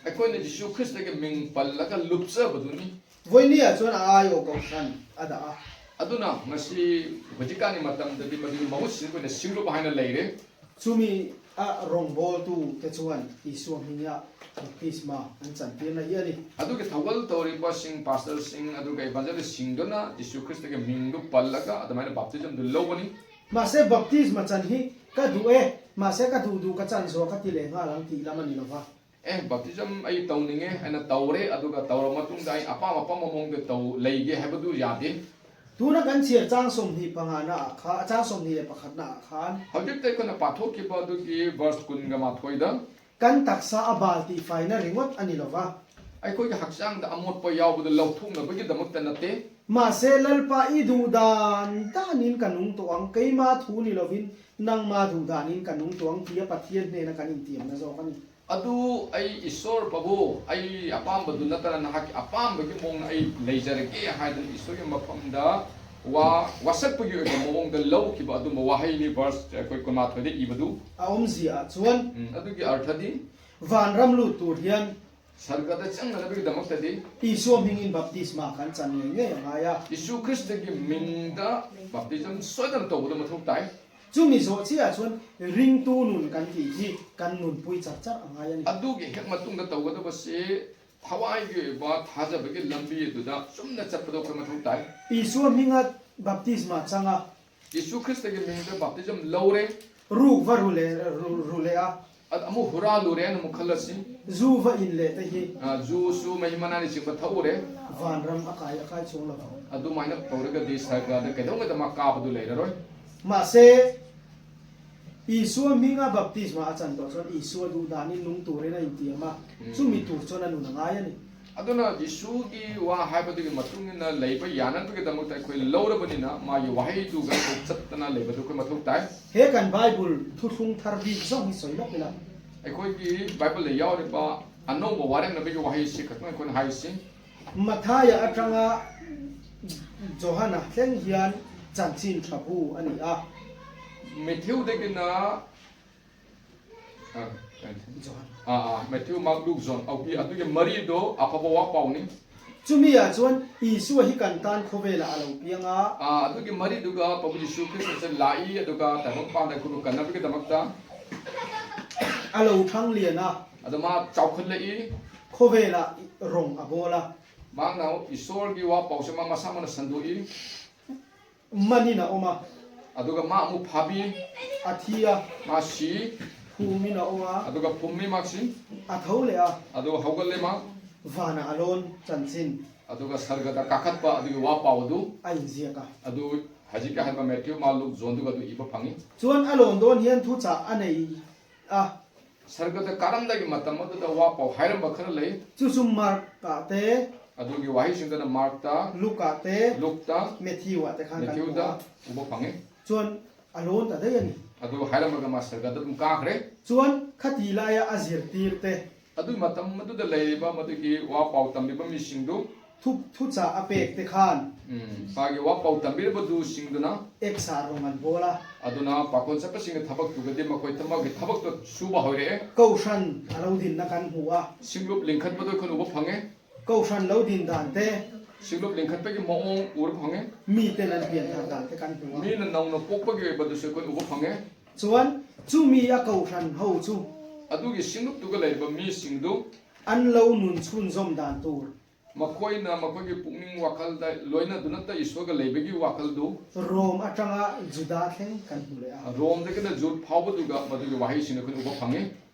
ꯑꯩꯈꯣꯏꯅ ꯖꯤꯁꯨ ꯈ꯭ꯔꯤꯁꯇꯒꯤ ꯃꯤꯡ ꯄꯜꯂꯒ ꯂꯨꯞꯆꯕꯗꯨꯅꯤ꯫ ꯚꯣꯏꯅꯤ ꯑꯆꯣꯟ ꯑꯥꯌꯣ ꯀꯧꯁꯟ ꯑꯗ ꯑ꯫ ꯑꯗꯨꯅ ꯉꯁꯤ ꯍꯧꯖꯤꯛꯀꯥꯟꯒꯤ ꯃꯇꯝꯗꯗꯤ ꯃꯗꯨꯒꯤ ꯃꯍꯨꯠ ꯁꯤꯟꯕ ꯑꯣꯏꯅ ꯁꯤꯡꯂꯨꯞ ꯍꯥꯏꯅ ꯂꯩꯔꯦ꯫ ꯆꯨꯃꯤ ꯑ ꯔꯣꯡꯕꯣꯜ ꯇꯨ ꯇꯦꯆꯨꯋꯟ ꯏꯁꯨ ꯃꯤꯡ ꯑ ꯕꯥꯞꯇꯤꯁꯃꯥ ꯑꯟ ꯆꯟ ꯄꯤꯅ ꯌꯦꯅꯤ꯫ ꯑꯗꯨꯒꯤ ꯊꯧꯒꯜ ꯇꯧꯔꯤꯕꯁꯤꯡ, ꯄꯥꯁꯇꯔꯁꯤꯡ, ꯑꯗꯨꯒ ꯏꯚꯥꯟꯖꯦꯂꯤꯁꯁꯤꯡꯗꯨꯅ ꯖꯤꯁꯨ ꯈ꯭ꯔꯤꯁꯇꯒꯤ ꯃꯤꯡꯗꯨ ꯄꯜꯂꯒ ꯑꯗꯨꯃꯥꯏꯅ ꯕꯥꯞꯇꯤꯖꯝꯗꯨ ꯂꯧꯕꯅꯤ꯫ ꯃꯥꯁꯦ ꯕꯥꯞꯇꯤꯁꯃꯥ ꯆꯟ ꯍꯤ ꯀꯗꯨ ꯑꯦ, ꯃꯥꯁꯦ ꯀꯗꯨ ꯗꯨ ꯀꯆꯟ ꯁꯣ ꯀꯇꯤ ꯂꯦ ꯉꯥ ꯂꯪ ꯇꯤ ꯂꯃꯅꯤ ꯂꯣ ꯐꯥ꯫ ꯑꯦ, ꯕꯞꯇꯤꯖꯝ ꯑꯩ ꯇꯧꯅꯤꯡꯉꯦ, ꯑꯩꯅ ꯇꯧꯔꯦ, ꯑꯗꯨꯒ ꯇꯧꯔꯕ ꯃꯇꯨꯡꯗ ꯑꯩ ꯑꯄꯥꯝ ꯑꯄꯥꯝꯕ ꯃꯑꯣꯡꯗ ꯇꯧ ꯂꯩꯒꯦ ꯍꯥꯏꯕꯗꯨ ꯌꯥꯗꯦ꯫ ꯇꯨꯅ ꯀꯟꯁꯤꯌꯔ ꯆꯥꯡ ꯁꯣꯝꯅꯤ ꯄꯉꯥꯅ ꯑꯈꯥ ꯆꯥꯡ ꯁꯣꯝꯅꯤ ꯄꯈꯠꯅ ꯑꯈꯥꯟ꯫ ꯍꯧꯖꯤꯛꯇ ꯑꯩꯈꯣꯏꯅ ꯄꯥꯊꯣꯛꯈꯤꯕ ꯑꯗꯨꯒꯤ ꯚꯔꯁ ꯀꯨꯟꯒ ꯃꯥꯊꯣꯏꯗ, ꯀꯟ ꯇꯛꯁꯥ ꯑꯕꯥꯜꯇꯤ ꯐꯥꯏꯅ ꯔꯤꯡꯋꯠ ꯑꯅꯤꯂꯣꯚ꯫ ꯑꯩꯈꯣꯏꯒꯤ ꯍꯛꯆꯥꯡꯗ ꯑꯃꯣꯠꯄ ꯌꯥꯎꯕꯗꯨ ꯂꯧꯊꯣꯛꯅꯕꯒꯤꯗꯃꯛꯇ ꯅꯠꯇꯦ꯫ ꯃꯥꯁꯦ ꯂꯜꯄꯥ ꯏꯗꯨꯗꯥꯟ ꯇꯥꯅꯤꯟ ꯀꯅꯨꯡ ꯇꯣꯑꯪ ꯀꯩꯃꯥ ꯊꯨꯅꯤꯂꯣꯚꯤꯟ ꯅꯪ ꯃꯥ ꯙꯨꯗꯥꯅꯤꯟ ꯀꯅꯨꯡ ꯇꯣꯑꯪ ꯄꯤꯌ ꯄꯊꯤꯌꯟ ꯅꯦꯅ ꯀꯅꯤꯟ ꯇꯤꯌꯝꯅ ꯖꯣꯀꯅꯤ꯫ ꯑꯗꯨ ꯑꯩ ꯏꯁꯣꯔ ꯄ꯭ꯔꯚꯨ, ꯑꯩ ꯑꯄꯥꯝꯕꯗꯨ ꯅꯠꯇꯅ ꯅꯍꯥꯛꯀꯤ ꯑꯄꯥꯝꯕꯒꯤ ꯃꯑꯣꯡꯗ ꯑꯩ ꯂꯩꯖꯔꯒꯦ ꯍꯥꯏꯗꯨꯅ ꯏꯁꯣꯔꯒꯤ ꯃꯐꯝꯗ ꯋꯥ ꯋꯥꯁꯛꯄꯒꯤ ꯑꯣꯏꯕ ꯃꯑꯣꯡꯗ ꯂꯧꯈꯤꯕ ꯑꯗꯨꯝꯕ ꯋꯥꯍꯩꯅꯤ, ꯚꯔꯁ ꯑꯩꯈꯣꯏ ꯀꯨꯟꯃꯥꯊꯣꯏꯗ ꯏꯕꯗꯨ꯫ ꯑꯍꯨꯝꯁꯤ ꯑꯆꯨꯋꯟ꯫ ꯎꯝ, ꯑꯗꯨꯒꯤ ꯑꯔꯊꯗꯤ? ꯚꯥꯟꯔꯝꯂꯨ ꯇꯨꯔꯤꯌꯟ꯫ ꯁꯔꯒꯗ ꯆꯪꯅꯅꯕꯒꯤꯗꯃꯛꯇꯗꯤ꯫ ꯏꯁꯣ ꯃꯤꯡꯒꯤ ꯕꯞꯇꯤꯁꯃꯥ ꯈꯟ ꯆꯟꯅꯤꯡꯉꯦ ꯃꯥꯌꯥ꯫ ꯏꯁꯨ ꯈ꯭ꯔꯤꯁꯇꯒꯤ ꯃꯤꯡꯗ ꯕꯞꯇꯤꯖꯝ ꯁꯣꯏꯗꯅ ꯇꯧꯕꯗ ꯃꯊꯧ ꯇꯥꯏ꯫ ꯆꯨꯝꯃꯤ ꯁꯣ ꯁꯤ ꯑꯆꯨꯟ ꯔꯤꯡ ꯇꯨ ꯅꯨꯟ ꯀꯟ ꯇꯤ ꯍꯤ ꯀꯟ ꯅꯨꯟ ꯄꯨꯏ ꯆꯔ ꯆꯔ ꯑꯉꯥꯏ ꯑꯅꯤ꯫ ꯑꯗꯨꯒꯤ ꯍꯦꯛ ꯃꯇꯨꯡꯗ ꯇꯧꯒꯗꯕꯁꯤ ꯊꯋꯥꯏꯒꯤ ꯑꯣꯏꯕ ꯊꯥꯖꯕꯒꯤ ꯂꯝꯕꯤ ꯑꯗꯨꯗ ꯆꯨꯝꯅ ꯆꯠꯄꯗꯣ ꯑꯩꯈꯣꯏ ꯃꯊꯧ ꯇꯥꯏ꯫ ꯏꯁꯨ ꯃꯤꯡꯒ ꯕꯞꯇꯤꯁꯃꯥ ꯆꯪꯉ꯫ ꯌꯤꯁꯨ ꯈ꯭ꯔꯤꯁꯇꯒꯤ ꯃꯤꯡꯗ ꯕꯥꯞꯇꯤꯖꯝ ꯂꯧꯔꯦ꯫ ꯔꯨ ꯚ ꯔꯨꯂꯦ ꯔꯨ- ꯔꯨꯂꯦ ꯑ꯫ ꯑꯗ ꯑꯃꯨꯛ ꯍꯨꯔꯥꯜꯂꯨꯔꯦꯅ ꯑꯃꯨꯛ ꯈꯜꯂꯁꯤ꯫ ꯖꯨ ꯚ ꯏꯟꯂꯦ ꯇ ꯍꯤ꯫ ꯑ, ꯖꯨꯁꯨ ꯃꯍꯤ ꯃꯅꯥꯏꯅꯆꯤꯡꯕ ꯊꯛꯎꯔꯦ꯫ ꯚꯥꯟ ꯔꯝ ꯑꯀꯥꯏ ꯑꯀꯥꯏ ꯆꯣꯡꯂꯕ꯫ ꯑꯗꯨꯃꯥꯏꯅ ꯇꯧꯔꯒꯗꯤ ꯁꯔꯒꯗ ꯀꯩꯗꯧꯉꯩꯗ ꯃꯥ ꯀꯥꯕꯗꯨ ꯂꯩꯔꯔꯣꯏ꯫ ꯃꯥꯁꯦ ꯏꯁꯨ ꯃꯤꯡ ꯑ ꯕꯥꯞꯇꯤꯖꯃꯥ ꯑꯆꯟ ꯇꯣꯁꯣꯟ ꯏꯁꯨ ꯑꯗꯨ ꯗꯥꯅꯤ ꯅꯨꯡ ꯇꯨꯔꯦꯅ ꯏꯟꯇꯤ ꯑꯃ ꯎꯝ꯫ ꯆꯨꯝꯃꯤ ꯇꯨꯔꯆꯣꯅ ꯅꯨꯅ ꯉꯥꯏꯔꯅꯤ꯫ ꯑꯗꯨꯅ ꯖꯤꯁꯨꯒꯤ ꯋꯥ ꯍꯥꯏꯕꯗꯨꯒꯤ ꯃꯇꯨꯡ ꯏꯟꯅ ꯂꯩꯕ ꯌꯥꯅꯕꯒꯤꯗꯃꯛꯇ ꯑꯩꯈꯣꯏ ꯂꯧꯔꯕꯅꯤꯅ ꯃꯥꯒꯤ ꯋꯥꯍꯩꯗꯨꯒ ꯑꯩꯈꯣꯏ ꯆꯠꯇꯅ ꯂꯩꯕꯗꯨ ꯑꯩꯈꯣꯏ ꯃꯊꯧ ꯇꯥꯏ꯫ ꯍꯦ ꯀꯟ ꯕꯥꯏꯕꯜ ꯊꯨꯊꯨꯡ ꯊꯔꯕꯤ ꯁꯣꯡ ꯍꯤ ꯁꯣꯏꯅ ꯄꯤꯂ꯫ ꯑꯩꯈꯣꯏꯒꯤ ꯕꯥꯏꯕꯜꯗ ꯌꯥꯎꯔꯤꯕ ꯑꯅꯧꯕ ꯋꯥꯔꯦꯡꯅꯕꯒꯤ ꯋꯥꯍꯩꯁꯤ ꯈꯛꯇꯪ ꯑꯩꯈꯣꯏꯅ ꯍꯥꯏꯁꯤ꯫ ꯃꯊꯥꯌ ꯑꯇ꯭ꯔꯉ ꯖꯣꯍꯥꯅ ꯊꯦꯡ ꯍꯤꯌꯥꯟ ꯆꯥꯟꯆꯤꯟ ꯊ꯭ꯔꯕꯨ ꯑꯅꯤ ꯑ꯫ ꯃꯦꯊ꯭ꯌꯨꯗꯒꯤꯅ ꯑꯥ, ꯖꯣꯍꯥꯟ꯫ ꯑꯥ, ꯑꯥ, ꯃꯦꯊ꯭ꯌꯨ, ꯃꯥꯔꯛ, ꯂꯨꯛ, ꯖꯣꯟ꯫ ꯑꯧ, ꯑꯗꯨꯒꯤ ꯃꯔꯤꯗꯣ ꯑꯐꯕ ꯋꯥ ꯄꯥꯎꯅꯤ꯫ ꯆꯨꯝꯃꯤ ꯑꯆꯣꯟ ꯏꯁꯨ ꯑꯍꯤ ꯀꯟꯇꯥꯟ ꯈꯣꯕꯦꯂ ꯑꯂꯧ ꯄꯤꯌꯉꯥ꯫ ꯑꯥ, ꯑꯗꯨꯒꯤ ꯃꯔꯤꯗꯨꯒ ꯄ꯭ꯔꯚꯨ ꯖꯤꯁꯨ ꯈ꯭ꯔꯤꯁꯇꯁꯦ ꯂꯥꯛꯏ, ꯑꯗꯨꯒ ꯇꯥꯏꯕꯪ ꯄꯥꯟꯗ ꯑꯩꯈꯣꯏꯕꯨ ꯀꯟꯅꯕꯒꯤꯗꯃꯛꯇ꯫ ꯑꯂꯧ ꯊꯥꯡꯂꯤꯌꯅ꯫ ꯑꯗꯣ ꯃꯥ ꯆꯥꯎꯈꯠꯂꯛꯏ꯫ ꯈꯣꯕꯦꯂ ꯔꯣꯡ ꯑꯕꯣꯂ꯫ ꯃꯍꯥꯛꯅ ꯏꯁꯣꯔꯒꯤ ꯋꯥ ꯄꯥꯎꯁꯦ ꯃꯥ ꯃꯁꯥꯃꯛꯅ ꯁꯟꯗꯣꯛꯏ꯫ ꯃꯅꯤꯅ ꯑꯣꯃ꯫ ꯑꯗꯨꯒ ꯃꯥ ꯑꯃꯨꯛ ꯐꯥꯕꯤ꯫ ꯑꯊꯤꯌ꯫ ꯃꯥ ꯁꯤ꯫ ꯐꯨꯝꯃꯤꯅ ꯑꯣꯉꯥ꯫ ꯑꯗꯨꯒ ꯐꯨꯝꯃꯤ ꯃꯍꯥꯛꯁꯤ꯫ ꯑꯊꯧꯂꯦ ꯑ꯫ ꯑꯗꯨꯒ ꯍꯧꯒꯠꯂꯦ ꯃꯥ꯫ ꯚꯥꯅ ꯑꯂꯣꯟ ꯆꯟꯁꯤꯟ꯫ ꯑꯗꯨꯒ ꯁꯔꯒꯗ ꯀꯥꯈꯠꯄ ꯑꯗꯨꯒꯤ ꯋꯥ ꯄꯥꯎ ꯑꯗꯨ꯫ ꯑꯩꯟꯖꯤꯌꯀ꯫ ꯑꯗꯨ ꯍꯧꯖꯤꯛꯀꯤ ꯍꯥꯏꯕ ꯃꯦꯊ꯭ꯌꯨ, ꯃꯥꯔꯛ, ꯂꯨꯛ, ꯖꯣꯟꯗꯨꯒ ꯑꯗꯨ ꯏꯕ ꯐꯪꯉꯤ꯫ ꯆꯨꯋꯟ ꯑꯂꯣꯟꯗꯣꯟ ꯍꯤꯌꯟ ꯊꯨꯆꯥ ꯑꯅꯩ ꯑ꯫ ꯁꯔꯒꯗ ꯀꯥꯔꯝꯗꯥꯏꯒꯤ ꯃꯇꯝ ꯑꯗꯨꯗ ꯋꯥ ꯄꯥꯎ ꯍꯥꯏꯔꯝꯕ ꯈꯔ ꯂꯩ꯫ ꯆꯨꯆꯨꯝ ꯃꯥꯔꯛ ꯀꯥꯇꯦ꯫ ꯑꯗꯨꯒꯤ ꯋꯥꯍꯩꯁꯤꯡꯗꯨꯅ ꯃꯥꯔꯛꯇ, ꯂꯨꯀꯥꯇꯦ, ꯂꯨꯛꯇ, ꯃꯦꯊꯤꯌꯨ ꯑꯇꯦ ꯈꯥꯟ ꯃꯦꯊꯤꯌꯨꯗ ꯀꯥꯟ ꯎꯕ ꯐꯪꯉꯤ꯫ ꯆꯨꯋꯟ ꯑꯂꯣꯟ ꯇꯗꯩ ꯑꯅꯤ꯫ ꯑꯗꯨ ꯍꯥꯏꯔꯝꯃꯒ ꯃꯥ ꯁꯔꯒꯗ ꯑꯗꯨꯝ ꯀꯥꯈ꯭ꯔꯦ꯫ ꯆꯨꯋꯟ ꯈꯇꯤ ꯂꯥꯏꯌ ꯑꯖꯤꯔ ꯇꯤꯔꯇꯦ꯫ ꯑꯗꯨꯒꯤ ꯃꯇꯝ ꯑꯗꯨꯗ ꯂꯩꯔꯤꯕ ꯃꯗꯨꯒꯤ ꯋꯥ ꯄꯥꯎ ꯇꯝꯕꯤꯕ ꯃꯤꯁꯤꯡꯗꯨ꯫ ꯊꯨ-, ꯊꯨꯆꯥ ꯑꯄꯦꯛꯇꯦ ꯈꯥꯟ꯫ ꯎꯝ, ꯃꯥꯒꯤ ꯋꯥ ꯄꯥꯎ ꯇꯝꯕꯤꯔꯤꯕꯗꯨꯁꯤꯡꯗꯨꯅ꯫ ꯑꯦꯛꯁꯥ ꯔꯣꯃꯟ ꯕꯣꯂꯥ꯫ ꯑꯗꯨꯅ ꯄꯥꯈꯣꯟ ꯆꯠꯄꯁꯤꯡꯒꯤ ꯊꯕꯛꯇꯨꯒꯗꯤ ꯃꯈꯣꯏ ꯊꯕꯛꯀꯤ ꯊꯕꯛꯇꯣ ꯁꯨꯕ ꯍꯧꯔꯛꯑꯦ꯫ ꯀꯧꯁꯟ ꯑꯂꯧꯗꯤꯟꯅ ꯀꯟ ꯍꯨꯋꯥ꯫ ꯁꯤꯡꯂꯨꯞ ꯂꯤꯡꯈꯠꯄꯗꯣ ꯑꯩꯈꯣꯏꯅ ꯎꯕ ꯐꯪꯉꯦ꯫ ꯀꯧꯁꯟ ꯂꯧꯗꯤꯟ ꯗꯥꯟꯇꯦ꯫ ꯁꯤꯡꯂꯨꯞ ꯂꯤꯡꯈꯠꯄꯒꯤ ꯃꯑꯣꯡ ꯎꯕ ꯐꯪꯉꯦ꯫ ꯃꯤ ꯇꯦꯅꯟ ꯄꯤꯌꯟ ꯊꯥ ꯗꯥꯟꯇꯦ ꯀꯟ ꯍꯨꯋꯥ꯫ ꯃꯤꯅ ꯅꯧꯅ ꯄꯣꯛꯄꯒꯤ ꯑꯣꯏꯕꯗꯨꯁꯨ ꯑꯩꯈꯣꯏꯅ ꯎꯕ ꯐꯪꯉꯦ꯫ ꯆꯨꯋꯟ, ꯆꯨꯃꯤ ꯑꯀꯧꯁꯟ ꯍꯧ ꯆꯨ꯫ ꯑꯗꯨꯒꯤ ꯁꯤꯡꯂꯨꯞꯇꯨꯒ ꯂꯩꯔꯤꯕ ꯃꯤꯁꯤꯡꯗꯨ꯫ ꯑꯟ ꯂꯧ ꯅꯨꯟ ꯁꯨꯟ ꯖꯣꯝ ꯗꯥꯟ ꯇꯨꯔ꯫ ꯃꯈꯣꯏꯅ ꯃꯈꯣꯏꯒꯤ ꯄꯨꯛꯅꯤꯡ ꯋꯥꯈꯜꯗ ꯂꯣꯏꯅꯗꯨꯅꯇ ꯏꯁꯣꯔꯒ ꯂꯩꯕꯒꯤ ꯋꯥꯈꯜꯗꯨ꯫ ꯔꯣꯝ ꯑꯇ꯭ꯔꯉꯥ ꯖꯨꯗꯥ ꯊꯦꯡ ꯀꯟ ꯍꯨꯂꯦ ꯑ꯫ ꯔꯣꯝꯗꯒꯤꯅ ꯖꯨꯠ ꯐꯥꯎꯕꯗꯨꯒ ꯃꯗꯨꯒꯤ ꯋꯥꯍꯩꯁꯤꯡ ꯑꯩꯈꯣꯏꯅ ꯎꯕ ꯐꯪꯉꯤ꯫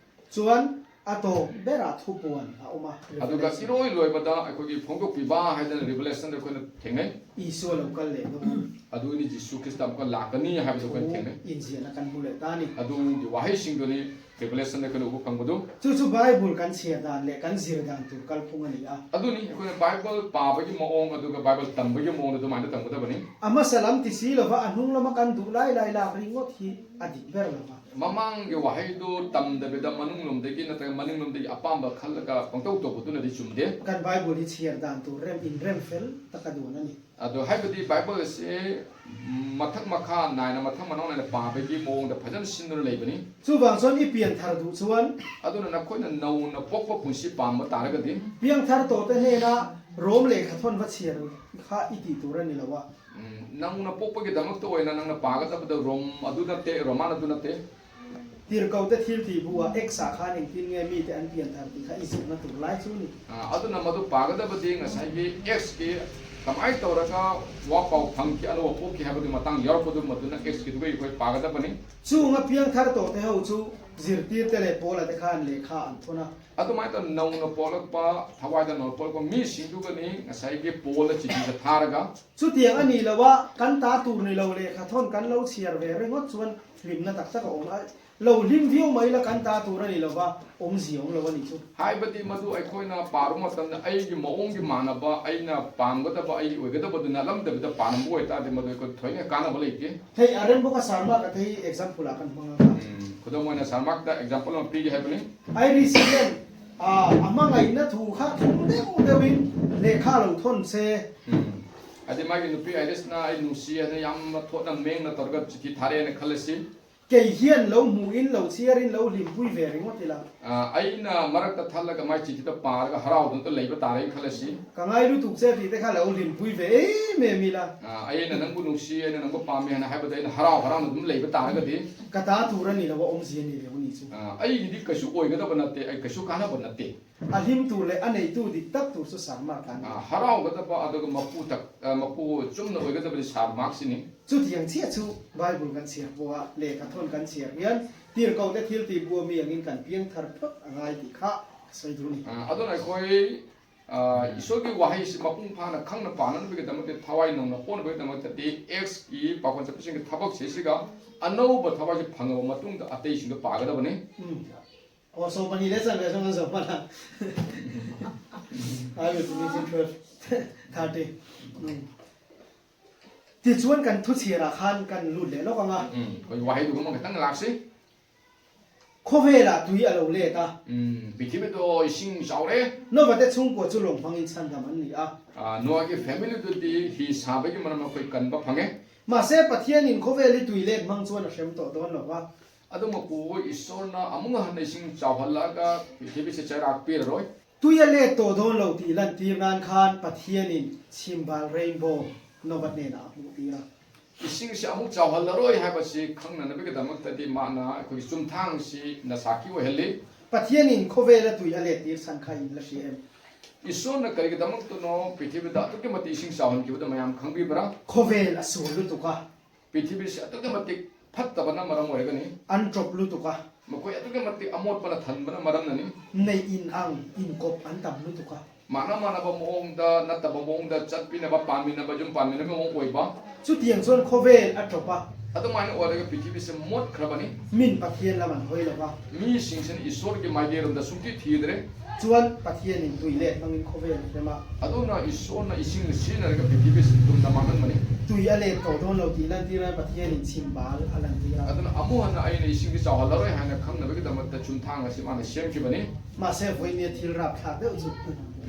ꯆꯨꯋꯟ ꯑꯇꯣ ꯕꯦꯔꯥ ꯊꯨꯄꯨꯋꯟ ꯑ ꯎꯃ꯫ ꯑꯗꯨꯒ Revelation꯫ ꯏꯔꯣꯏ ꯂꯣꯏꯕꯗ ꯑꯩꯈꯣꯏꯒꯤ ꯐꯣꯡꯗꯣꯛꯄꯤꯕ ꯍꯥꯏꯗꯅ Revelation ꯑꯩꯈꯣꯏꯅ ꯊꯦꯡꯅꯩ꯫ ꯏꯁꯣ ꯂꯧꯀꯜ ꯂꯦ ꯑꯗꯨ꯫ ꯑꯗꯨꯅꯤ ꯖꯤꯁꯨ ꯈ꯭ꯔꯤꯁꯇ ꯑꯃꯨꯛꯀ ꯂꯥꯛꯀꯅꯤ ꯍꯥꯏꯕꯗꯨ ꯑꯩꯈꯣꯏꯅ ꯊꯦꯡꯅꯩ꯫ ꯏꯟꯖꯤꯌꯅ ꯀꯟ ꯍꯨꯂꯦ ꯇꯥꯅꯤ꯫ ꯑꯗꯨꯒꯤ ꯋꯥꯍꯩꯁꯤꯡꯗꯨꯅꯤ Revelation ꯑꯩꯈꯣꯏꯅ ꯎꯕ ꯐꯪꯕꯗꯨ꯫ ꯆꯨꯆꯨ ꯕꯥꯏꯕꯜ ꯀꯟ ꯁꯤꯌꯔ ꯗꯥꯟ ꯂꯦ ꯀꯟ ꯖꯤꯔ ꯗꯥꯟ ꯇꯨ ꯀꯜ ꯐꯨꯡꯉꯅꯤ ꯑ꯫ ꯑꯗꯨꯅꯤ ꯑꯩꯈꯣꯏꯅ ꯕꯥꯏꯕꯜ ꯄꯥꯕꯒꯤ ꯃꯑꯣꯡ ꯑꯗꯨꯒ ꯕꯥꯏꯕꯜ ꯇꯝꯕꯒꯤ ꯃꯑꯣꯡꯗ ꯑꯗꯨꯃꯥꯏꯅ ꯇꯝꯒꯗꯕꯅꯤ꯫ ꯑꯃ ꯁꯂꯝ ꯇꯤꯁꯤ ꯂꯣꯕ ꯑꯅꯨꯡ ꯂꯣꯃ ꯀꯟ ꯗꯨ ꯂꯥꯏ ꯂꯥꯏ ꯂꯥ ꯈꯔꯤ ꯉꯣ ꯊꯤ ꯑꯗꯤ ꯕꯦꯔ ꯂꯣꯃ꯫ ꯃꯃꯥꯡꯒꯤ ꯋꯥꯍꯩꯗꯨ ꯇꯝꯗꯕꯤꯗ ꯃꯅꯨꯡꯂꯣꯝꯗꯒꯤ ꯅꯠꯇ꯭ꯔꯒ ꯃꯅꯤꯡꯂꯣꯝꯗꯒꯤ ꯑꯄꯥꯝꯕ ꯈꯜꯂꯒ ꯄꯪꯇꯧ ꯇꯧꯕꯗꯨꯅꯗꯤ ꯆꯨꯝꯗꯦ꯫ ꯀꯟ ꯕꯥꯏꯕꯜ ꯗꯤ ꯁꯤꯌꯔ ꯗꯥꯟ ꯇꯨ ꯔꯦꯝ ꯏꯟ ꯔꯦꯝ ꯐꯦꯜ ꯇꯀꯗꯨꯅꯅꯤ꯫ ꯑꯗꯣ ꯍꯥꯏꯕꯗꯤ ꯕꯥꯏꯕꯜ ꯑꯁꯤ ꯃꯊꯛ ꯃꯈꯥ ꯅꯥꯏꯅ, ꯃꯊꯪ ꯃꯅꯥꯎ ꯅꯥꯏꯅ ꯄꯥꯕꯒꯤ ꯃꯑꯣꯡꯗ ꯐꯖꯅ ꯁꯤꯟꯗꯨꯅ ꯂꯩꯕꯅꯤ꯫ ꯆꯨꯕꯥꯡꯆꯣꯟ ꯏ ꯄꯤꯌꯟ ꯊꯥꯔꯗꯨ ꯆꯨꯋꯟ꯫ ꯑꯗꯨꯅ ꯅꯈꯣꯏꯅ ꯅꯧꯅ ꯄꯣꯛꯄ ꯄꯨꯟꯁꯤ ꯄꯥꯝꯕ ꯇꯥꯔꯒꯗꯤ꯫ ꯄꯤꯌꯟ ꯊꯥꯔ ꯇꯣꯇ ꯍꯦꯅ ꯔꯣꯝ ꯂꯦ ꯈꯊꯣꯟꯕ ꯁꯤꯌꯔ ꯈꯥ ꯏꯇꯤ ꯇꯨꯔꯅꯤ ꯂꯧꯋ꯫ ꯎꯝ, ꯅꯧꯅ ꯄꯣꯛꯄꯒꯤꯗꯃꯛꯇ ꯑꯣꯏꯅ ꯅꯪꯅ ꯄꯥꯒꯗꯕꯗ ꯔꯣꯝ ꯑꯗꯨ ꯅꯠꯇꯦ, ꯔꯣꯃꯥꯟ ꯑꯗꯨ ꯅꯠꯇꯦ꯫ ꯇꯤꯔꯀꯧꯗ ꯊꯤꯜ ꯇꯤꯕꯨ ꯑꯦꯛꯁ ꯁꯥꯈꯥ ꯅꯤꯡꯊꯤꯟꯉꯦ ꯃꯤꯗꯤ ꯑꯟꯄꯤꯌꯟ ꯊꯥꯔꯇꯤ ꯈꯥ ꯏꯖꯤꯞꯅ ꯇꯨꯔꯂꯥꯏ ꯆꯨꯅꯤ꯫ ꯑ, ꯑꯗꯨꯅ ꯃꯗꯨ ꯄꯥꯒꯗꯕꯗꯤ ꯉꯁꯥꯏꯒꯤ ꯑꯦꯛꯁꯀꯤ ꯀꯃꯥꯏꯅ ꯇꯧꯔꯒ ꯋꯥ ꯄꯥꯎ ꯐꯪꯈꯤ, ꯑꯅꯧꯕ ꯄꯣꯛꯈꯤ ꯍꯥꯏꯕꯒꯤ ꯃꯇꯥꯡ ꯌꯥꯎꯔꯛꯄꯗꯨ ꯃꯗꯨꯅ ꯑꯦꯛꯁꯀꯤꯗꯨꯒ ꯑꯩꯈꯣꯏ ꯄꯥꯒꯗꯕꯅꯤ꯫ ꯆꯨ ꯉ ꯄꯤꯌꯟ ꯊꯥꯔ ꯇꯣꯇꯦ ꯍꯧ ꯆꯨ ꯖꯤꯔꯇꯤꯔ ꯇꯦꯂꯦ ꯄꯣꯂ ꯇꯦ ꯈꯥꯟ ꯂꯦ ꯈꯥ ꯑꯟꯊꯣꯅ꯫ ꯑꯗꯨꯃꯥꯏꯅ ꯅꯧꯅ ꯄꯣꯛꯂꯛꯄ, ꯊꯋꯥꯏꯗ ꯅꯧꯅ ꯄꯣꯛꯂꯛꯄ ꯃꯤꯁꯤꯡꯗꯨꯒꯅꯤ ꯉꯁꯥꯏꯒꯤ ꯄꯣꯜꯗ ꯆꯤꯊꯤꯁꯦ ꯊꯥꯔꯒ, ꯆꯨꯇꯤꯌꯥꯡ ꯑꯅꯤ ꯂꯧꯕ ꯀꯟ ꯇꯥ ꯇꯨꯔꯅꯤ ꯂꯧ ꯂꯦ ꯈꯥ ꯊꯣꯟ ꯀꯟ ꯂꯧ ꯁꯤꯌꯥꯔ ꯚꯦ ꯔꯦ ꯉꯣꯠ ꯆꯨꯋꯟ ꯐꯤꯂꯝꯅ ꯇꯛꯇꯒ ꯑꯣꯡ ꯂꯧ ꯂꯤꯝ ꯚꯤꯌꯣ ꯃꯩꯂ ꯀꯟ ꯇꯥ ꯇꯨꯔꯅꯤ ꯂꯧꯕ ꯑꯣꯝ ꯖꯤ ꯑꯣꯡ ꯂꯧꯕꯅꯤ ꯆꯨ꯫ ꯍꯥꯏꯕꯗꯤ ꯃꯗꯨ ꯑꯩꯈꯣꯏꯅ ꯄꯥꯔꯨꯕ ꯃꯇꯝꯗ ꯑꯩꯒꯤ ꯃꯑꯣꯡꯒꯤ ꯃꯥꯟꯅꯕ, ꯑꯩꯅ ꯄꯥꯝꯒꯗꯕ, ꯑꯩꯒꯤ ꯑꯣꯏꯒꯗꯕꯗꯨ ꯅꯠꯂꯝꯗꯕꯗ ꯄꯥꯔꯝꯕ ꯑꯣꯏꯇꯥꯔꯗꯤ ꯃꯗꯨ ꯑꯩꯈꯣꯏ ꯊꯣꯏꯅ ꯀꯥꯟꯅꯕ ꯂꯩꯇꯦ꯫ ꯍꯦ ꯑꯔꯦꯝꯕ ꯀ ꯁꯥꯔꯃ ꯀ ꯊꯩ ꯑꯦꯛꯖꯥꯝꯄꯜ ꯑꯀꯟ ꯃꯉꯥ꯫ ꯎꯝ, ꯈꯨꯗꯝ ꯑꯣꯏꯅ ꯁꯥꯔꯃꯥꯛꯇ ꯑꯦꯛꯖꯥꯝꯄꯜ ꯑꯃ ꯄꯤꯒꯦ ꯍꯥꯏꯕꯅꯤ꯫ ꯑꯩ ꯔꯤꯁꯤꯌꯦꯟ ꯑꯃ ꯉꯥꯏꯅ ꯊꯨ ꯈꯥ ꯊꯨꯡꯗꯦ ꯎꯗꯕꯤꯟ ꯂꯦꯈꯥ ꯂꯧ ꯊꯣꯟꯁꯦ꯫ ꯎꯝ꯫ ꯍꯥꯏꯗꯤ ꯃꯥꯒꯤ ꯅꯨꯄꯤ ꯑꯥꯏꯔꯤꯁꯅ ꯑꯩ ꯅꯨꯡꯁꯤ ꯍꯥꯏꯅ ꯌꯥꯝꯅ ꯊꯣꯠꯅ ꯃꯦꯡꯅ ꯇꯧꯔꯒ ꯆꯤꯊꯤ ꯊꯥꯔꯛꯑꯦꯅ ꯈꯜꯂꯁꯤ꯫ ꯀꯩ ꯍꯤꯌꯟ ꯂꯧ ꯃꯨꯏꯟ ꯂꯧ ꯁꯤꯌꯔꯤꯟ ꯂꯧ ꯂꯤꯝꯄꯨꯏ ꯚꯦꯔꯤꯡ ꯋꯥꯇꯤꯂꯥ꯫ ꯑ, ꯑꯩꯅ ꯃꯔꯛꯇ ꯊꯠꯂꯒ ꯃꯥꯏ ꯆꯤꯊꯤꯗ ꯄꯥꯔꯒ ꯍꯔꯥꯎꯗꯨꯅ ꯂꯩꯕ ꯇꯥꯔꯦ ꯈꯜꯂꯁꯤ꯫ ꯀꯉꯥꯏ ꯂꯨ ꯇꯨꯛꯆꯦ ꯇꯤꯗꯦ ꯈꯥ ꯂꯧ ꯂꯤꯝꯄꯨꯏ ꯚꯦ ꯑꯦ ꯃꯦ ꯃꯤꯂꯥ꯫ ꯑ, ꯑꯩꯅ ꯅꯪꯕꯨ ꯅꯨꯡꯁꯤ, ꯑꯩꯅ ꯅꯪꯕꯨ ꯄꯥꯝꯃꯤ ꯍꯥꯏꯅ ꯍꯥꯏꯕꯗ ꯑꯩꯅ ꯍꯔꯥꯎ ꯍꯔꯥꯎꯅ ꯑꯗꯨꯝ ꯂꯩꯕ ꯇꯥꯔꯒꯗꯤ꯫ ꯀꯇꯥ ꯇꯨꯔꯅꯤ ꯂꯧ ꯑꯣꯝ ꯖꯤꯌꯟ ꯂꯦ ꯎꯅꯤ ꯆꯨ꯫ ꯑ, ꯑꯩꯒꯤꯗꯤ ꯀꯩꯁꯨ ꯑꯣꯏꯒꯗꯕ ꯅꯠꯇꯦ, ꯑꯩ ꯀꯩꯁꯨ ꯀꯥꯟꯅꯕ ꯅꯠꯇꯦ꯫ ꯑꯍꯤꯝ ꯇꯨꯔꯂꯦ ꯑꯅꯩ ꯇꯨꯗꯤ ꯇꯛ ꯇꯨꯔꯁꯨ ꯁꯥꯔꯃꯥꯔ ꯀꯥꯟꯅ꯫ ꯑ, ꯍꯔꯥꯎꯒꯗꯕ ꯑꯗꯨꯒ ꯃꯄꯨ ꯇꯛ-, ꯑ, ꯃꯄꯨ ꯆꯨꯝꯅ ꯑꯣꯏꯒꯗꯕꯗꯤ ꯁꯥꯔꯃꯥꯔꯁꯤꯅꯤ꯫ ꯆꯨꯇꯤꯌꯥꯡ ꯆꯤꯌꯥ ꯆꯨ ꯕꯥꯏꯕꯜ ꯀꯟ ꯁꯤꯌꯥ ꯕꯣꯋꯥ ꯂꯦ ꯀꯊꯣꯟ ꯀꯟ ꯁꯤꯌꯥ ꯌꯥꯟ ꯇꯤꯔ ꯀꯧꯗꯦ ꯊꯤꯜ ꯇꯤ ꯕꯨ ꯃꯤ ꯌꯥꯡꯏꯟ ꯀꯟ ꯄꯤꯌꯥꯡ ꯊꯔ ꯐꯛ ꯑꯉꯥꯏ ꯇꯤ ꯈꯥ ꯁꯣꯏꯗꯨꯅꯤ꯫ ꯑ, ꯑꯗꯨꯅ ꯑꯩꯈꯣꯏ, ꯑ, ꯏꯁꯣꯔꯒꯤ ꯋꯥꯍꯩꯁꯤ ꯃꯄꯨꯡ ꯐꯥꯅ ꯈꯪꯅ ꯄꯥꯅꯅꯕꯒꯤꯗꯃꯛꯇ, ꯊꯋꯥꯏ ꯅꯧꯅ ꯍꯣꯡꯅꯕꯒꯤꯗꯃꯛꯇꯗꯤ ꯑꯦꯛꯁꯀꯤ ꯄꯥꯎꯈꯣꯟ ꯆꯠꯄꯁꯤꯡꯒꯤ ꯊꯕꯛꯁꯤꯡꯁꯤꯒ ꯑꯅꯧꯕ ꯊꯋꯥꯏꯁꯤ ꯐꯪꯉꯕ ꯃꯇꯨꯡꯗ ꯑꯇꯩꯁꯤꯡꯗꯣ ꯄꯥꯒꯗꯕꯅꯤ꯫ ꯎꯝ꯫ ꯑꯣ, ꯁꯣ ꯃꯅꯤ ꯂꯦ ꯆꯪꯒ꯭ꯔꯦ, ꯁꯣꯝꯗ ꯆꯪꯉꯛꯄꯗ꯫ ꯍꯥꯏꯕꯗꯤ ꯄꯨꯡ twelve thirty꯫ ꯎꯝ꯫ ꯇꯤꯆꯨꯋꯟ ꯀꯟ ꯊꯨꯠꯁꯤꯔꯥ ꯈꯥꯟ ꯀꯟ ꯂꯨꯠꯂꯦ ꯂꯣ ꯀꯉꯥ꯫ ꯎꯝ, ꯑꯩꯈꯣꯏ ꯋꯥꯍꯩꯗꯨꯒꯨꯝꯕ ꯈꯤꯇꯪ ꯂꯥꯛꯁꯤ꯫ ꯈꯣꯚꯦꯂꯥ ꯇꯨꯏ ꯑꯂꯧ ꯂꯦ ꯇꯥ꯫ ꯎꯝ, ꯄ꯭ꯔꯤꯊꯤꯕꯤꯗꯣ ꯏꯁꯤꯡ ꯆꯥꯎꯔꯦ꯫ ꯅꯣꯕꯇꯦ ꯁꯨꯡ ꯀꯣ ꯆꯨ ꯂꯣꯡ ꯐꯪꯏꯟ ꯁꯟꯗꯝ ꯑꯟꯅꯤ ꯑ꯫ ꯑ, ꯅꯣꯑꯒꯤ ꯐꯦꯃꯤꯂꯤꯗꯨꯗꯤ ꯍꯤ ꯁꯥꯕꯒꯤ ꯃꯔꯝ ꯑꯩꯈꯣꯏ ꯀꯟꯕ ꯐꯪꯉꯦ꯫ ꯃꯥꯁꯦ ꯄꯊꯤꯌꯟ ꯏꯟ ꯈꯣꯚꯦꯂꯤ ꯇꯨꯏ ꯂꯦ ꯃꯪ ꯆꯨꯋꯟ ꯑꯁꯦꯝ ꯇꯣ ꯗꯣꯟ ꯂꯣ ꯋꯥ꯫ ꯑꯗꯨꯃꯛꯄꯨ ꯏꯁꯣꯔꯅ ꯑꯃꯨꯛ ꯍꯟꯅ ꯏꯁꯤꯡ ꯆꯥꯎꯍꯜꯂꯛꯑꯒ ꯄ꯭ꯔꯤꯊꯤꯕꯤꯁꯦ ꯆꯩꯔꯥꯛ ꯄꯤꯔꯔꯣꯏ꯫ ꯇꯨꯌ ꯂꯦ ꯇꯣꯗꯣꯟ ꯂꯧ ꯇꯤ ꯂꯟ ꯇꯤꯔ ꯅꯥꯟ ꯈꯥꯟ ꯄꯊꯤꯌꯟ ꯏꯟ ꯁꯤꯝꯕꯥꯜ ꯔꯦꯟꯕꯣ ꯅꯣꯕꯠꯅꯦꯅ ꯑꯃꯨꯛ ꯄꯤꯔ꯫ ꯏꯁꯤꯡꯁꯤ ꯑꯃꯨꯛ ꯆꯥꯎꯍꯜꯂꯔꯣꯏ ꯍꯥꯏꯕꯁꯤ ꯈꯪꯅꯅꯕꯒꯤꯗꯃꯛꯇꯗꯤ ꯃꯥꯅ ꯑꯩꯈꯣꯏꯒꯤ ꯆꯨꯝꯊꯥꯡꯁꯤꯅ ꯁꯥꯈꯤ ꯑꯣꯏꯍꯜꯂꯤ꯫ ꯄꯊꯤꯌꯟ ꯏꯟ ꯈꯣꯕꯦ ꯂ ꯇꯨꯌ ꯂꯦ ꯇꯤꯔ ꯁꯟ ꯈꯥ ꯏꯟ ꯂ ꯁꯤ ꯑꯦꯝ꯫ ꯏꯁꯣꯔꯅ ꯀꯔꯤꯒꯤꯗꯃꯛꯇꯅꯣ ꯄ꯭ꯔꯤꯊꯤꯕꯤꯗ ꯑꯗꯨꯛꯀꯤ ꯃꯇꯤꯛ ꯏꯁꯤꯡ ꯆꯥꯎꯍꯟꯈꯤꯕꯗ ꯃꯌꯥꯝ ꯈꯪꯕꯤꯕ꯭ꯔꯥ? ꯈꯣꯕꯦ ꯂ ꯁꯨ ꯂꯨ ꯇꯨꯀ꯫ ꯄ꯭ꯔꯤꯊꯤꯕꯤꯁꯤ ꯑꯗꯨꯛꯀꯤ ꯃꯇꯤꯛ ꯐꯠꯇꯕꯅ ꯃꯔꯝ ꯑꯣꯏꯔꯒꯅꯤ꯫ An ṭop lutuk a. ꯃꯈꯣꯏ ꯑꯗꯨꯛꯀꯤ ꯃꯇꯤꯛ ꯑꯃꯣꯠꯄꯅ ꯊꯟꯕꯅ ꯃꯔꯝꯅꯅꯤ꯫ Nei in ang, in kop an tam lutuk a. ꯃꯥꯟꯅ ꯃꯥꯟꯅꯕ ꯃꯑꯣꯡꯗ ꯅꯠꯇꯕ ꯃꯑꯣꯡꯗ ꯆꯠꯄꯤꯅꯕ, ꯄꯥꯟꯃꯤꯟꯅꯕ, ꯌꯨꯝ ꯄꯥꯟꯃꯤꯟꯅꯕ ꯃꯑꯣꯡ ꯑꯣꯏꯕ꯫ Chutiang chuan khawvel a ṭop a. ꯑꯗꯨꯃꯥꯏꯅ ꯑꯣꯏꯔꯒ ꯄ꯭ꯔꯤꯊꯤꯕꯤꯁꯦ ꯃꯣꯠꯈ꯭ꯔꯕꯅꯤ꯫ Min Pathian lam an hawi lo va. ꯃꯤꯁꯤꯡꯁꯤꯅ ꯏꯁꯣꯔꯒꯤ ꯃꯥꯏꯀꯩꯔꯣꯝꯗ ꯁꯨꯡꯊꯤ ꯊꯤꯗ꯭ꯔꯦ꯫ Chuan Pathianin tui let hmangin khawvel a hrem a. ꯑꯗꯨꯅ ꯏꯁꯣꯔꯅ ꯏꯁꯤꯡꯅ ꯁꯤꯖꯤꯟꯅꯔꯒ ꯄ꯭ꯔꯤꯊꯤꯕꯤꯁꯤ ꯇꯨꯝꯅ ꯃꯥꯡꯍꯟꯕꯅꯤ꯫ Tui a let tawh dawn lo tih nan tirah Pathianin chhim bal a lan tir a. ꯑꯗꯨꯅ ꯑꯃꯨꯛ ꯍꯟꯅ ꯑꯩꯅ ꯏꯁꯤꯡꯗꯤ ꯆꯥꯎꯍꯜꯂꯔꯣꯏ ꯍꯥꯏꯅ ꯈꯪꯅꯕꯒꯤꯗamꯛꯇ ꯆꯨꯝꯊꯥꯡ ꯑꯁꯤ ꯃꯥꯅ ꯁꯦꯝꯈꯤꯕꯅꯤ꯫ Mahse, vawinia thil rapthlak deuh chu.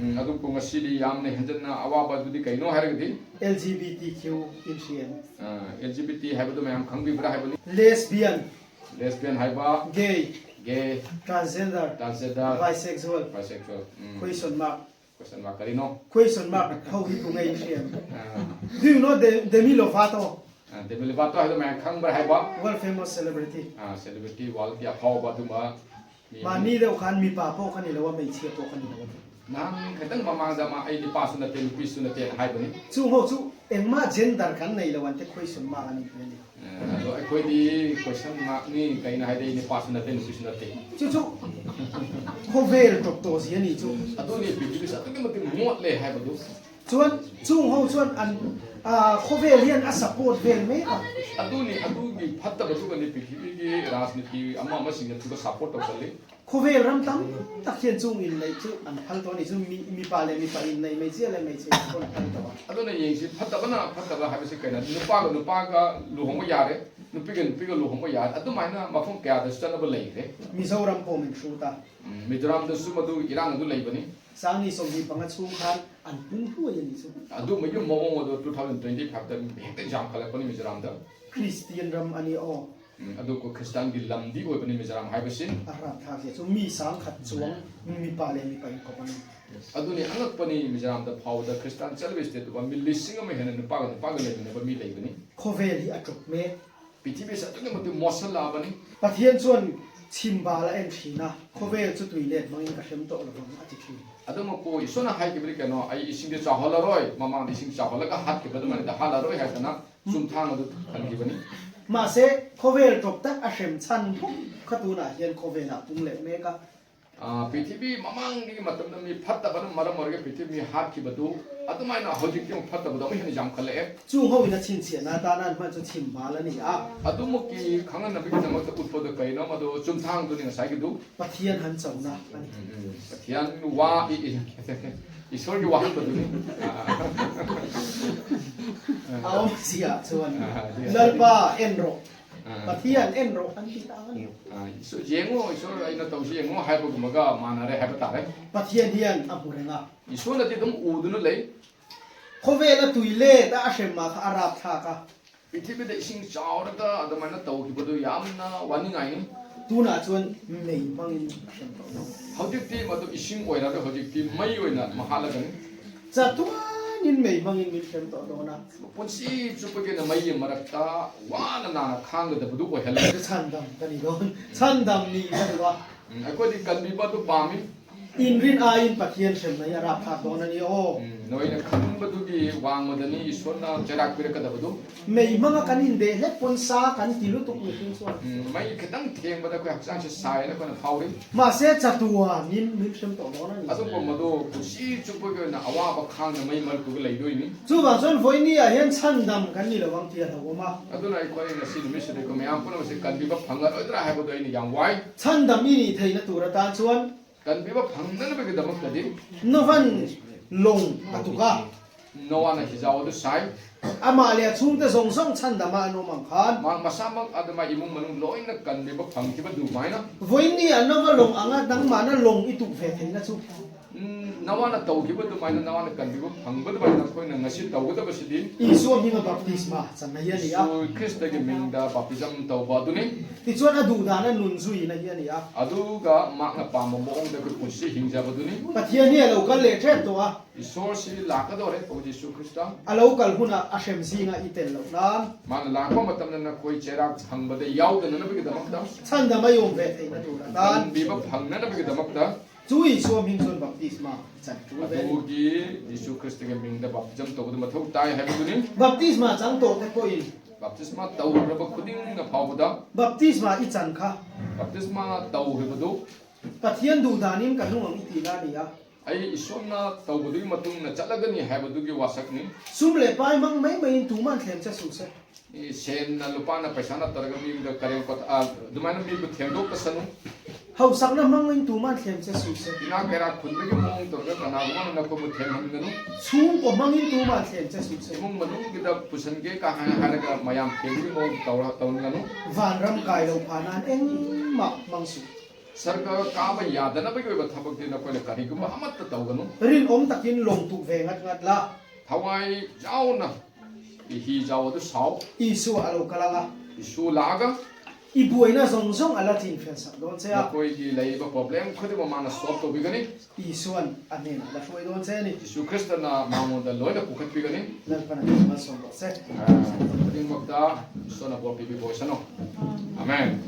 ꯎꯝ, ꯑꯗꯨꯕꯨ ꯉꯁꯤꯗꯤ ꯌꯥꯝꯅ ꯍꯦꯟꯖꯟꯅ ꯑꯋꯥꯕ ꯑꯗꯨꯗꯤ ꯀꯩꯅꯣ ꯍꯥꯏꯔꯒꯗꯤ, L G B T Q in hrem. ꯑ, L G B T ꯍꯥꯏꯕꯗꯨ ꯃꯌꯥꯝ ꯈꯪꯕꯤꯕ꯭ꯔꯥ ꯍꯥꯏꯕꯅꯤ꯫ Lesbian, Lesbian ꯍꯥꯏꯕ, gay, gay, transgender, transgender, bisexual. Bisexual. ꯎꯝ꯫ Question mark. Question mark ꯀꯔꯤꯅꯣ? Question mark ꯍꯧ hi pu ngai hrem. ꯑ, Do you know the Demi Lovato? ꯑ, Demi Lovato ꯍꯥꯏꯕꯗꯨ ꯃꯌꯥꯝ ꯈꯪꯕ꯭ꯔꯥ ꯍꯥꯏꯕ? World famous celebrity. ꯑ, celebrity, worldꯀꯤ ꯑꯐꯥꯎꯕ ꯑꯗꯨꯝꯕ ꯃꯤ ꯑꯃ꯫ Mani deuh khan mipa pawh kha ni lo a, hmeichhia pawh kha ni lo a. ꯅꯍꯥꯟ ꯈꯤꯇꯪ ꯃꯃꯥꯡꯗ ꯃꯥ ꯑꯩ ꯅꯨꯄꯥꯁꯨ ꯅꯠꯇꯦ, ꯅꯨꯄꯤꯁꯨ ꯅꯠꯇꯦꯅ ꯍꯥꯏꯕꯅꯤ꯫ Chung ho chu engmah gender kan nei lo an te question mark a ni hmel a ni. ꯑ, ꯑꯗꯣ ꯑꯩꯈꯣꯏꯗꯤ question markꯅꯤ, ꯀꯩꯅꯣ ꯍꯥꯏꯗꯤ ꯑꯩ ꯅꯨꯄꯥꯁꯨ ꯅꯠꯇꯦ, ꯅꯨꯄꯤꯁꯨ ꯅꯠꯇꯦ꯫ Chu chu khawvel ṭawp tawh zia ni chu. ꯑꯗꯨꯅꯤ ꯄ꯭ꯔꯤꯊꯤꯕꯤꯁꯦ ꯑꯗꯨꯛꯀꯤ ꯃꯇꯤꯛ ꯃꯣꯠꯂꯦ ꯍꯥꯏꯕꯗꯨ꯫ Chuan chung ho chuan an, a, khawvel hian a support vel mek a. ꯑꯗꯨꯅꯤ, ꯑꯗꯨꯒꯤ ꯐꯠꯇꯕꯗꯨꯒꯅꯤ ꯄ꯭ꯔꯤꯊꯤꯕꯤꯒꯤ ꯔꯥꯖꯅꯤꯇꯤ ꯑꯃ ꯑꯃꯁꯤꯡꯅ ꯑꯗꯨꯒ support ꯇꯧꯁꯜꯂꯤ꯫ Khawvel ram tam tak hian chung inneih chu an phal tawh a ni chu, mi, mipa leh mipa inneih, hmeichhia leh hmeichhe inneih pawh an phal tawh a. ꯑꯗꯨꯅ ꯌꯦꯡꯁꯤ, ꯐꯠꯇꯕꯅ ꯐꯠꯇꯕ ꯍꯥꯏꯕꯁꯤ ꯀꯩꯅꯣ? ꯅꯨꯄꯥꯒ ꯅꯨꯄꯥꯒ ꯂꯨꯍꯣꯡꯕ ꯌꯥꯔꯦ, ꯅꯨꯄꯤꯒ ꯅꯨꯄꯤꯒ ꯂꯨꯍꯣꯡꯕ ꯌꯥꯔꯦ, ꯑꯗꯨꯃꯥꯏꯅ ꯃꯐꯝ ꯀꯌꯥꯗꯁꯨ ꯆꯠꯅꯕ ꯂꯩꯈ꯭ꯔꯦ꯫ Mizoram pawh min hru ta. ꯎꯝ, ꯃꯤꯖꯣꯔꯥꯝꯗꯁꯨ ꯃꯗꯨꯒꯤ ꯏꯔꯥꯡ ꯑꯗꯨ ꯂꯩꯕꯅꯤ꯫ Sangni sawmhnih panga chhung khan an pung hluai a ni chu. ꯑꯗꯨꯝꯕꯒꯤ ꯃꯑꯣꯡ ꯑꯗꯨ two thousand twenty five ꯇ ꯍꯦꯛꯇ ꯌꯥꯝꯈꯠꯂꯛꯄꯅꯤ ꯃꯤꯖꯣꯔꯥꯝꯗ꯫ Christian ram a ni aw. ꯎꯝ, ꯑꯗꯨ ꯈ꯭ꯔꯤꯁꯇꯥꯟꯒꯤ ꯂꯝꯗꯤ ꯑꯣꯏꯕꯅꯤ ꯃꯤꯖꯣꯔꯥꯝ ꯍꯥꯏꯕꯁꯤ꯫ A rapthlak zia chu mi sangkhat chuang mipa leh mipa inkawp a ni. ꯑꯗꯨꯅꯤ ꯑꯉꯛꯄꯅꯤ, ꯃꯤꯖꯣꯔꯥꯝꯗ ꯐꯥꯎꯕꯗ ꯈ꯭ꯔꯤꯁꯇꯥꯟ ꯆꯠꯂꯤꯕ state ꯇꯨꯕ ꯃꯤ ꯂꯤꯁꯤꯡ ꯑꯃ ꯍꯦꯟꯅ ꯅꯨꯄꯥꯒ ꯅꯨꯄꯥꯒ ꯂꯩꯃꯤꯟꯅꯕ ꯃꯤ ꯂꯩꯕꯅꯤ꯫ Khawvel hi a ṭawp mek. ꯄ꯭ꯔꯤꯊꯤꯕꯤꯁꯦ ꯑꯗꯨꯛꯀꯤ ꯃꯇꯤꯛ ꯃꯣꯠꯁꯜꯂꯛꯑꯕꯅꯤ꯫ Pathian chuan chhim bal a en ṭhin a, khawvel chu tui let hmangin ka hrem tawh lo vang a ti ṭhin. ꯑꯗꯨꯃꯛꯄꯨ ꯏꯁꯣꯔꯅ ꯍꯥꯏꯈꯤꯕꯗꯤ ꯀꯩꯅꯣ? ꯑꯩ ꯏꯁꯤꯡꯗꯤ ꯆꯥꯎꯍꯜꯂꯔꯣꯏ, ꯃꯃꯥꯡꯗ ꯏꯁꯤꯡ ꯆꯥꯎꯍꯜꯂꯒ ꯍꯥꯠꯈꯤꯕ ꯑꯗꯨꯃꯥꯏꯅ ꯍꯥꯠꯂꯔꯣꯏ ꯍꯥꯏꯗꯅ ꯆꯨꯝꯊꯥꯡ ꯑꯗꯨ ꯊꯝꯈꯤꯕꯅꯤ꯫ ꯃꯥꯁꯦ ꯈꯣꯕꯦꯜ ꯇꯣꯞꯇ ꯑꯁꯦꯝ ꯁꯟ ꯈꯛꯇꯨꯅ ꯍꯦꯟ ꯈꯣꯕꯦꯜꯅ ꯄꯨꯡꯂꯦꯛ ꯃꯦꯒ꯫ ꯑꯥ, ꯄ꯭ꯔꯤꯊꯤꯕꯤ ꯃꯃꯥꯡꯒꯤ ꯃꯇꯝꯗ ꯃꯤ ꯐꯠꯇꯕꯅ ꯃꯔꯝ ꯑꯣꯏꯔꯒ ꯄ꯭ꯔꯤꯊꯤꯕꯤ ꯃꯤ ꯍꯥꯠꯈꯤꯕꯗꯨ ꯑꯗꯨꯃꯥꯏꯅ ꯍꯧꯖꯤꯛꯇꯤ ꯑꯃꯨꯛ ꯐꯠꯇꯕꯗꯣ ꯑꯃꯨꯛ ꯍꯦꯟꯅ ꯌꯥꯝꯈꯠꯂꯛꯑꯦ꯫ ꯆꯨ ꯍꯧꯏꯅ ꯆꯤꯟꯁꯦꯅ ꯇꯥꯅ ꯃꯥꯁꯨ ꯊꯤꯝꯕꯥꯂꯅꯤ ꯑꯥ꯫ ꯑꯗꯨꯃꯛꯀꯤ ꯈꯪꯍꯟꯅꯕꯒꯤꯗꯃꯛꯇ ꯎꯠꯄꯗꯣ ꯀꯩꯅꯣ? ꯃꯗꯨ ꯆꯨꯝꯊꯥꯡꯗꯨꯅꯤ ꯉꯁꯥꯏꯒꯤꯗꯨ꯫ ꯄꯊꯤꯌꯟ ꯍꯟ ꯆꯧꯅ꯫ ꯎꯝ, ꯎꯝ, ꯎꯝ꯫ ꯄꯊꯤꯌꯟ ꯋꯥ ꯏ-, ꯏ-, ꯏꯁꯣꯔꯒꯤ ꯋꯥꯍꯟꯕꯗꯨꯅꯤ꯫ ꯑꯥ꯫ ꯑꯥꯎ ꯁꯤꯌꯥ ꯆꯨꯋꯟ꯫ ꯑꯥ, ꯑꯗꯨ ꯌꯥꯏ꯫ ꯂꯜꯄꯥ ꯑꯦꯟꯔꯣ꯫ ꯑꯥ꯫ ꯄꯊꯤꯌꯟ ꯑꯦꯟꯔꯣ꯫ ꯑꯟꯇꯤ ꯇꯥꯒꯅꯤ꯫ ꯑꯥ, ꯏꯁꯣꯔ ꯌꯦꯡꯉꯣ, ꯏꯁꯣꯔ ꯑꯩꯅ ꯇꯧꯁꯤ ꯌꯦꯡꯉꯣ ꯍꯥꯏꯕꯒꯨꯝꯕꯒ ꯃꯥꯟꯅꯔꯦ ꯍꯥꯏꯕ ꯇꯥꯔꯦ꯫ ꯄꯊꯤꯌꯟ ꯍꯤꯌꯟ ꯑꯃꯨꯔꯦꯉꯥ꯫ ꯏꯁꯣꯔꯅꯗꯤ ꯑꯗꯨꯝ ꯎꯗꯨꯅ ꯂꯩ꯫ ꯈꯣꯕꯦꯜ ꯑꯇꯨꯏꯂꯦ ꯇ ꯑꯁꯦꯝ ꯃꯥ ꯈ ꯑꯔꯥꯞ ꯊꯥ ꯀ꯫ ꯄ꯭ꯔꯤꯊꯤꯕꯤꯗ ꯏꯁꯤꯡ ꯆꯥꯎꯔꯒ ꯑꯗꯨꯃꯥꯏꯅ ꯇꯧꯈꯤꯕꯗꯨ ꯌꯥꯝꯅ ꯋꯥꯅꯤꯡꯉꯥꯏꯅꯤ꯫ ꯇꯨꯅ ꯑꯆꯨꯟ ꯃꯩ ꯃꯉꯤꯟ ꯑꯁꯦꯝ ꯇꯧꯗꯣ꯫ ꯍꯧꯖꯤꯛꯇꯤ ꯃꯗꯨ ꯏꯁꯤꯡ ꯑꯣꯏꯔꯒ ꯍꯧꯖꯤꯛꯇꯤ ꯃꯩ ꯑꯣꯏꯅ ꯃꯍꯥꯠꯂꯒꯅꯤ꯫ ꯆꯥꯇꯨꯋꯥꯅꯤꯟ ꯃꯩ ꯃꯉꯤꯟ ꯃꯤꯜꯁꯦꯝ ꯇꯧꯗꯣꯅ꯫ ꯄꯨꯟꯁꯤ ꯆꯨꯞꯄꯒꯤ ꯑꯣꯏꯅ ꯃꯩꯒꯤ ꯃꯔꯛꯇ ꯋꯥꯅ ꯅꯥꯅ ꯈꯥꯡꯒꯗꯕꯗꯨ ꯑꯣꯏꯍꯜꯂꯦ꯫ ꯁꯟꯗꯝ ꯀꯔꯤꯗꯣ? ꯁꯟꯗꯝ ꯃꯤ ꯀꯔꯤꯕ? ꯎꯝ, ꯑꯩꯈꯣꯏꯗꯤ ꯀꯟꯕꯤꯕ ꯑꯗꯨ ꯄꯥꯝꯃꯤ꯫ ꯏꯟꯔꯤꯟ ꯑꯥꯏꯟ ꯄꯊꯤꯌꯟ ꯁꯦꯝꯅ ꯌꯥꯔꯥ ꯐꯥꯗꯣꯅꯅꯤ ꯑꯣ꯫ ꯎꯝ, ꯅꯣꯏꯅ ꯈꯟꯕꯗꯨꯒꯤ ꯋꯥꯡꯃꯗꯅꯤ ꯏꯁꯣꯔꯅ ꯆꯩꯔꯥꯛ ꯄꯤꯔꯛꯀꯗꯕꯗꯨ꯫ ꯃꯩ ꯃꯉꯥ ꯀꯟ ꯏꯟꯗꯦ ꯂꯦ ꯄꯨꯟꯁꯥ ꯀꯟ ꯇꯤꯂꯨ ꯇꯨꯛ ꯃꯤꯁꯤꯡ ꯁꯣꯟ꯫ ꯎꯝ, ꯃꯩ ꯈꯤꯇꯪ ꯊꯦꯡꯕꯗ ꯑꯩꯈꯣꯏ ꯍꯛꯆꯥꯡꯁꯦ ꯁꯥꯏꯅ ꯑꯩꯈꯣꯏꯅ ꯐꯥꯎꯔꯤ꯫ ꯃꯥꯁꯦ ꯆꯥꯇꯨꯋꯥ ꯅꯤꯝ ꯃꯤꯜꯁꯦꯝ ꯇꯧꯗꯣꯅꯅꯤ꯫ ꯑꯗꯨꯕꯨ ꯃꯗꯨ ꯄꯨꯟꯁꯤ ꯆꯨꯞꯄꯒꯤ ꯑꯣꯏꯅ ꯑꯋꯥꯕ ꯈꯥꯡꯅ ꯃꯩ ꯃꯔꯛꯇꯨꯒ ꯂꯩꯗꯣꯏꯅꯤ꯫ ꯆꯨꯕꯥꯁꯣꯟ ꯐꯣꯏꯅꯤ ꯑꯍꯦꯟ ꯁꯟꯗꯝ ꯀꯟꯅꯤ ꯂꯧꯕꯝ ꯇꯤꯌꯥ ꯂꯧꯕ ꯃꯥ꯫ ꯑꯗꯨꯅ ꯑꯩꯈꯣꯏ ꯉꯁꯤ ꯅꯨꯃꯤꯠꯁꯤꯗ ꯑꯩꯈꯣꯏ ꯃꯌꯥꯝ ꯄꯨꯝꯅꯃꯛꯁꯦ ꯀꯟꯕꯤꯕ ꯐꯪꯉꯔꯣꯏꯗ꯭ꯔꯥ ꯍꯥꯏꯕꯗꯣ ꯑꯩꯅ ꯌꯥꯝ ꯋꯥꯏ꯫ ꯁꯟꯗꯝ ꯏꯅꯤ ꯊꯩꯅ ꯇꯨꯔ ꯇꯥꯟ ꯆꯨꯋꯟ꯫ ꯀꯟꯕꯤꯕ ꯐꯪꯅꯅꯕꯒꯤꯗꯃꯛꯇꯗꯤ ꯅꯣꯚꯟ ꯂꯣꯡ ꯑꯗꯨꯒ ꯅꯣꯋꯥꯅ ꯍꯤꯖꯥꯎ ꯑꯗꯨ ꯁꯥꯏ꯫ ꯑꯃꯥꯂꯦ ꯑꯁꯨꯡꯗ ꯖꯣꯡꯁꯣꯡ ꯁꯟꯗꯃ ꯑꯅꯣꯃꯪ ꯈꯥꯟ꯫ ꯃꯍꯥꯛ ꯃꯁꯥꯃꯛ ꯑꯗꯨꯃꯥꯏ ꯏꯃꯨꯡ ꯃꯅꯨꯡ ꯂꯣꯏꯅ ꯀꯟꯕꯤꯕ ꯐꯪꯈꯤꯕ ꯑꯗꯨꯃꯥꯏꯅ꯫ ꯚꯣꯏꯅꯤ ꯑꯅꯣꯚ ꯂꯣꯡ ꯑꯉ ꯗꯪ ꯃꯥꯅ ꯂꯣꯡ ꯏꯇꯨꯛ ꯐꯦ ꯊꯦꯡꯅꯁꯨ꯫ ꯎꯝ, ꯅꯋꯥꯅ ꯇꯧꯈꯤꯕ ꯑꯗꯨꯃꯥꯏꯅ ꯅꯋꯥꯅ ꯀꯟꯕꯤꯕ ꯐꯪꯕ ꯑꯗꯨꯃꯥꯏꯅ ꯑꯩꯈꯣꯏꯅ ꯉꯁꯤ ꯇꯧꯒꯗꯕꯁꯤꯗꯤ ꯏꯁꯨ ꯑꯃꯤꯡ ꯕꯥꯞꯇꯤꯁꯃꯥ ꯆꯪꯅ ꯌꯦꯜꯂꯤꯌꯥ꯫ ꯌꯤꯁꯨ ꯈ꯭ꯔꯤꯁꯇꯒꯤ ꯃꯤꯡꯗ ꯕꯥꯞꯇꯤꯖꯝ ꯇꯧꯕ ꯑꯗꯨꯅꯤ꯫ ꯏꯆꯣꯟ ꯑꯗꯨꯗꯥꯅ ꯅꯨꯟꯖꯨꯏꯅ ꯌꯦꯜꯂꯤꯌꯥ꯫ ꯑꯗꯨꯒ ꯃꯍꯥꯛꯅ ꯄꯥꯝꯕ ꯃꯑꯣꯡꯗ ꯑꯩꯈꯣꯏ ꯄꯨꯟꯁꯤ ꯍꯤꯡꯖꯕꯗꯨꯅꯤ꯫ ꯄꯊꯤꯌꯟꯅꯤ ꯑꯂꯧ ꯀꯜꯂꯦ ꯊ꯭ꯔꯦꯠꯇꯣ꯫ ꯏꯁꯣꯔꯁꯤ ꯂꯥꯛꯀꯗꯧꯔꯦ, ꯄ꯭ꯔꯚꯨ ꯖꯤꯁꯨ ꯈ꯭ꯔꯤꯁꯇ꯫ ꯑꯂꯧ ꯀꯜꯍꯨꯅ ꯑꯁꯦꯝꯁꯤꯅ ꯏꯇꯦꯜ ꯂꯧꯅꯥꯟ꯫ ꯃꯥꯅ ꯂꯥꯛꯄ ꯃꯇꯝꯗ ꯅꯈꯣꯏ ꯆꯩꯔꯥꯛ ꯐꯪꯕꯗ ꯌꯥꯎꯗꯅꯅꯕꯒꯤꯗꯃꯛꯇ꯫ ꯁꯟꯗ ꯃꯌꯣꯝ ꯔꯦ ꯊꯩꯅ ꯇꯨꯔ ꯇꯥꯟ꯫ ꯀꯟꯕꯤꯕ ꯐꯪꯅꯅꯕꯒꯤꯗꯃꯛꯇ꯫ ꯆꯨꯏ ꯁꯣꯝ ꯍꯤꯡꯁꯣꯟ ꯕꯥꯞꯇꯤꯁꯃꯥ ꯆꯪ ꯇꯨꯔꯦ꯫ ꯑꯗꯨꯒꯤ ꯖꯤꯁꯨ ꯈ꯭ꯔꯤꯁꯇꯒꯤ ꯃꯤꯡꯗ ꯕꯥꯞꯇꯤꯖꯝ ꯇꯧꯕꯗ ꯃꯊꯧ ꯇꯥꯏ ꯍꯥꯏꯕꯗꯨꯅꯤ꯫ ꯕꯥꯞꯇꯤꯁꯃꯥ ꯆꯪ ꯇꯣꯛ ꯀꯣꯏ꯫ ꯕꯥꯞꯇꯤꯁꯃꯥ ꯇꯧꯔꯕ ꯈꯨꯗꯤꯡꯅ ꯐꯥꯎꯕꯗ, ꯕꯞꯇꯤꯁꯃꯥ ꯏꯆꯟ ꯈꯥ꯫ ꯕꯥꯞꯇꯤꯁꯃꯥ ꯇꯧꯈꯤꯕꯗꯨ, ꯄꯊꯤꯌꯟ ꯗꯨꯗꯥꯅꯤꯝ ꯀꯅꯨꯡ ꯏꯇꯤꯂꯥꯅꯤꯌꯥ꯫ ꯑꯩ ꯏꯁꯣꯔꯅ ꯇꯧꯕꯗꯨꯒꯤ ꯃꯇꯨꯡ ꯏꯟꯅ ꯆꯠꯂꯒꯅꯤ ꯍꯥꯏꯕꯗꯨꯒꯤ ꯋꯥꯁꯛꯅꯤ꯫ ꯁꯨꯝ ꯂꯦ ꯄꯥꯏ ꯃꯪ ꯃꯩ ꯃꯩ ꯇꯨ ꯃꯥꯟ ꯊꯦꯝ ꯆꯠꯁꯨꯁꯦ꯫ ꯁꯦꯟꯅ ꯂꯨꯄꯥꯅ ꯄꯩꯁꯥ ꯅꯠꯇ꯭ꯔꯒ ꯃꯤꯗ ꯀꯔꯦꯝ ꯀꯊ-, ꯑ, ꯑꯗꯨꯃꯥꯏꯅ ꯃꯤꯕꯨ ꯊꯦꯝꯗꯣꯛꯇꯁꯅꯨ꯫ ꯍꯧꯁꯛꯅ ꯃꯪ ꯃꯩ ꯇꯨ ꯃꯥꯟ ꯊꯦꯝ ꯆꯠꯁꯨꯁꯦ꯫ ꯏꯅꯥꯛ ꯀꯩꯔꯥꯛ ꯈꯨꯟꯕꯒꯤ ꯃꯑꯣꯡ ꯇꯧꯔꯒ ꯀꯅꯥꯒꯨꯝꯕꯅ ꯅꯈꯣꯏꯕꯨ ꯊꯦꯝꯍꯟꯒꯅꯨ꯫ ꯁꯨꯡ ꯀꯣ ꯃꯪ ꯏꯟ ꯇꯨ ꯃꯥꯟ ꯊꯦꯝ ꯆꯠꯁꯨꯁꯦ꯫ ꯏꯃꯨꯡ ꯃꯅꯨꯡꯒꯤꯗ ꯄꯨꯁꯟꯒꯦ ꯀꯥ ꯍꯥꯏꯅ ꯍꯥꯏꯔꯒ ꯃꯌꯥꯝ ꯊꯦꯝꯕꯒꯤ ꯃꯑꯣꯡ ꯇꯧꯔ ꯇꯧꯅꯒꯅꯨ꯫ ꯚꯥꯟꯔꯝ ꯀꯥꯏꯂꯧ ꯐꯥꯅꯥꯟ ꯑꯦꯡ ꯃꯥ ꯃꯪꯁꯨ꯫ ꯁꯔꯀꯥꯔ ꯀꯥꯕ ꯌꯥꯗꯅꯕꯒꯤ ꯑꯣꯏꯕ ꯊꯕꯛꯇꯤ ꯅꯈꯣꯏꯅ ꯀꯔꯤꯒꯨꯝꯕ ꯑꯃꯠꯇ ꯇꯧꯒꯅꯨ꯫ ꯔꯤꯟ ꯑꯣꯝ ꯇꯥꯀꯤꯟ ꯂꯣꯡ ꯇꯨꯛ ꯚꯦ ꯉꯠ ꯉꯠ ꯂꯥ꯫ ꯊꯋꯥꯏ ꯌꯥꯎꯅ ꯏꯍꯤ ꯌꯥꯎ ꯑꯗꯨ ꯁꯥꯎ꯫ ꯏꯁꯨ ꯑꯂꯧ ꯀꯂꯥ ꯂꯥ꯫ ꯏꯁꯨ ꯂꯥꯛꯑꯒ ꯏꯕꯨ ꯑꯩꯅ ꯖꯣꯡ ꯖꯣꯡ ꯑꯂꯥ ꯊꯤꯟ ꯐꯦꯟ ꯁꯛ ꯗꯣꯟ ꯁꯦ꯫ ꯅꯈꯣꯏꯒꯤ ꯂꯩꯔꯤꯕ problem ꯈꯨꯗꯤꯡꯃꯛ ꯃꯥꯅ solve ꯇꯧꯕꯤꯒꯅꯤ꯫ ꯏꯁꯨ ꯑꯟ ꯑꯅꯦꯅ ꯂꯐꯣꯏ ꯗꯣꯟ ꯁꯦ ꯅꯤ꯫ ꯌꯤꯁꯨ ꯈ꯭ꯔꯤꯁꯇꯅ ꯃꯉꯣꯟꯗ ꯂꯣꯏꯅ ꯄꯨꯈꯠꯄꯤꯒꯅꯤ꯫ ꯂꯜ ꯐꯅ ꯊꯤꯟ ꯃ ꯁꯣꯝ ꯗꯣꯟ ꯁꯦ꯫ ꯑ, ꯈꯨꯗꯤꯡꯃꯛꯇ ꯏꯁꯣꯔꯅ ꯕꯣꯔ ꯄꯤꯕꯤꯕ ꯑꯣꯏꯁꯅꯨ꯫ ꯑꯃꯦꯟ꯫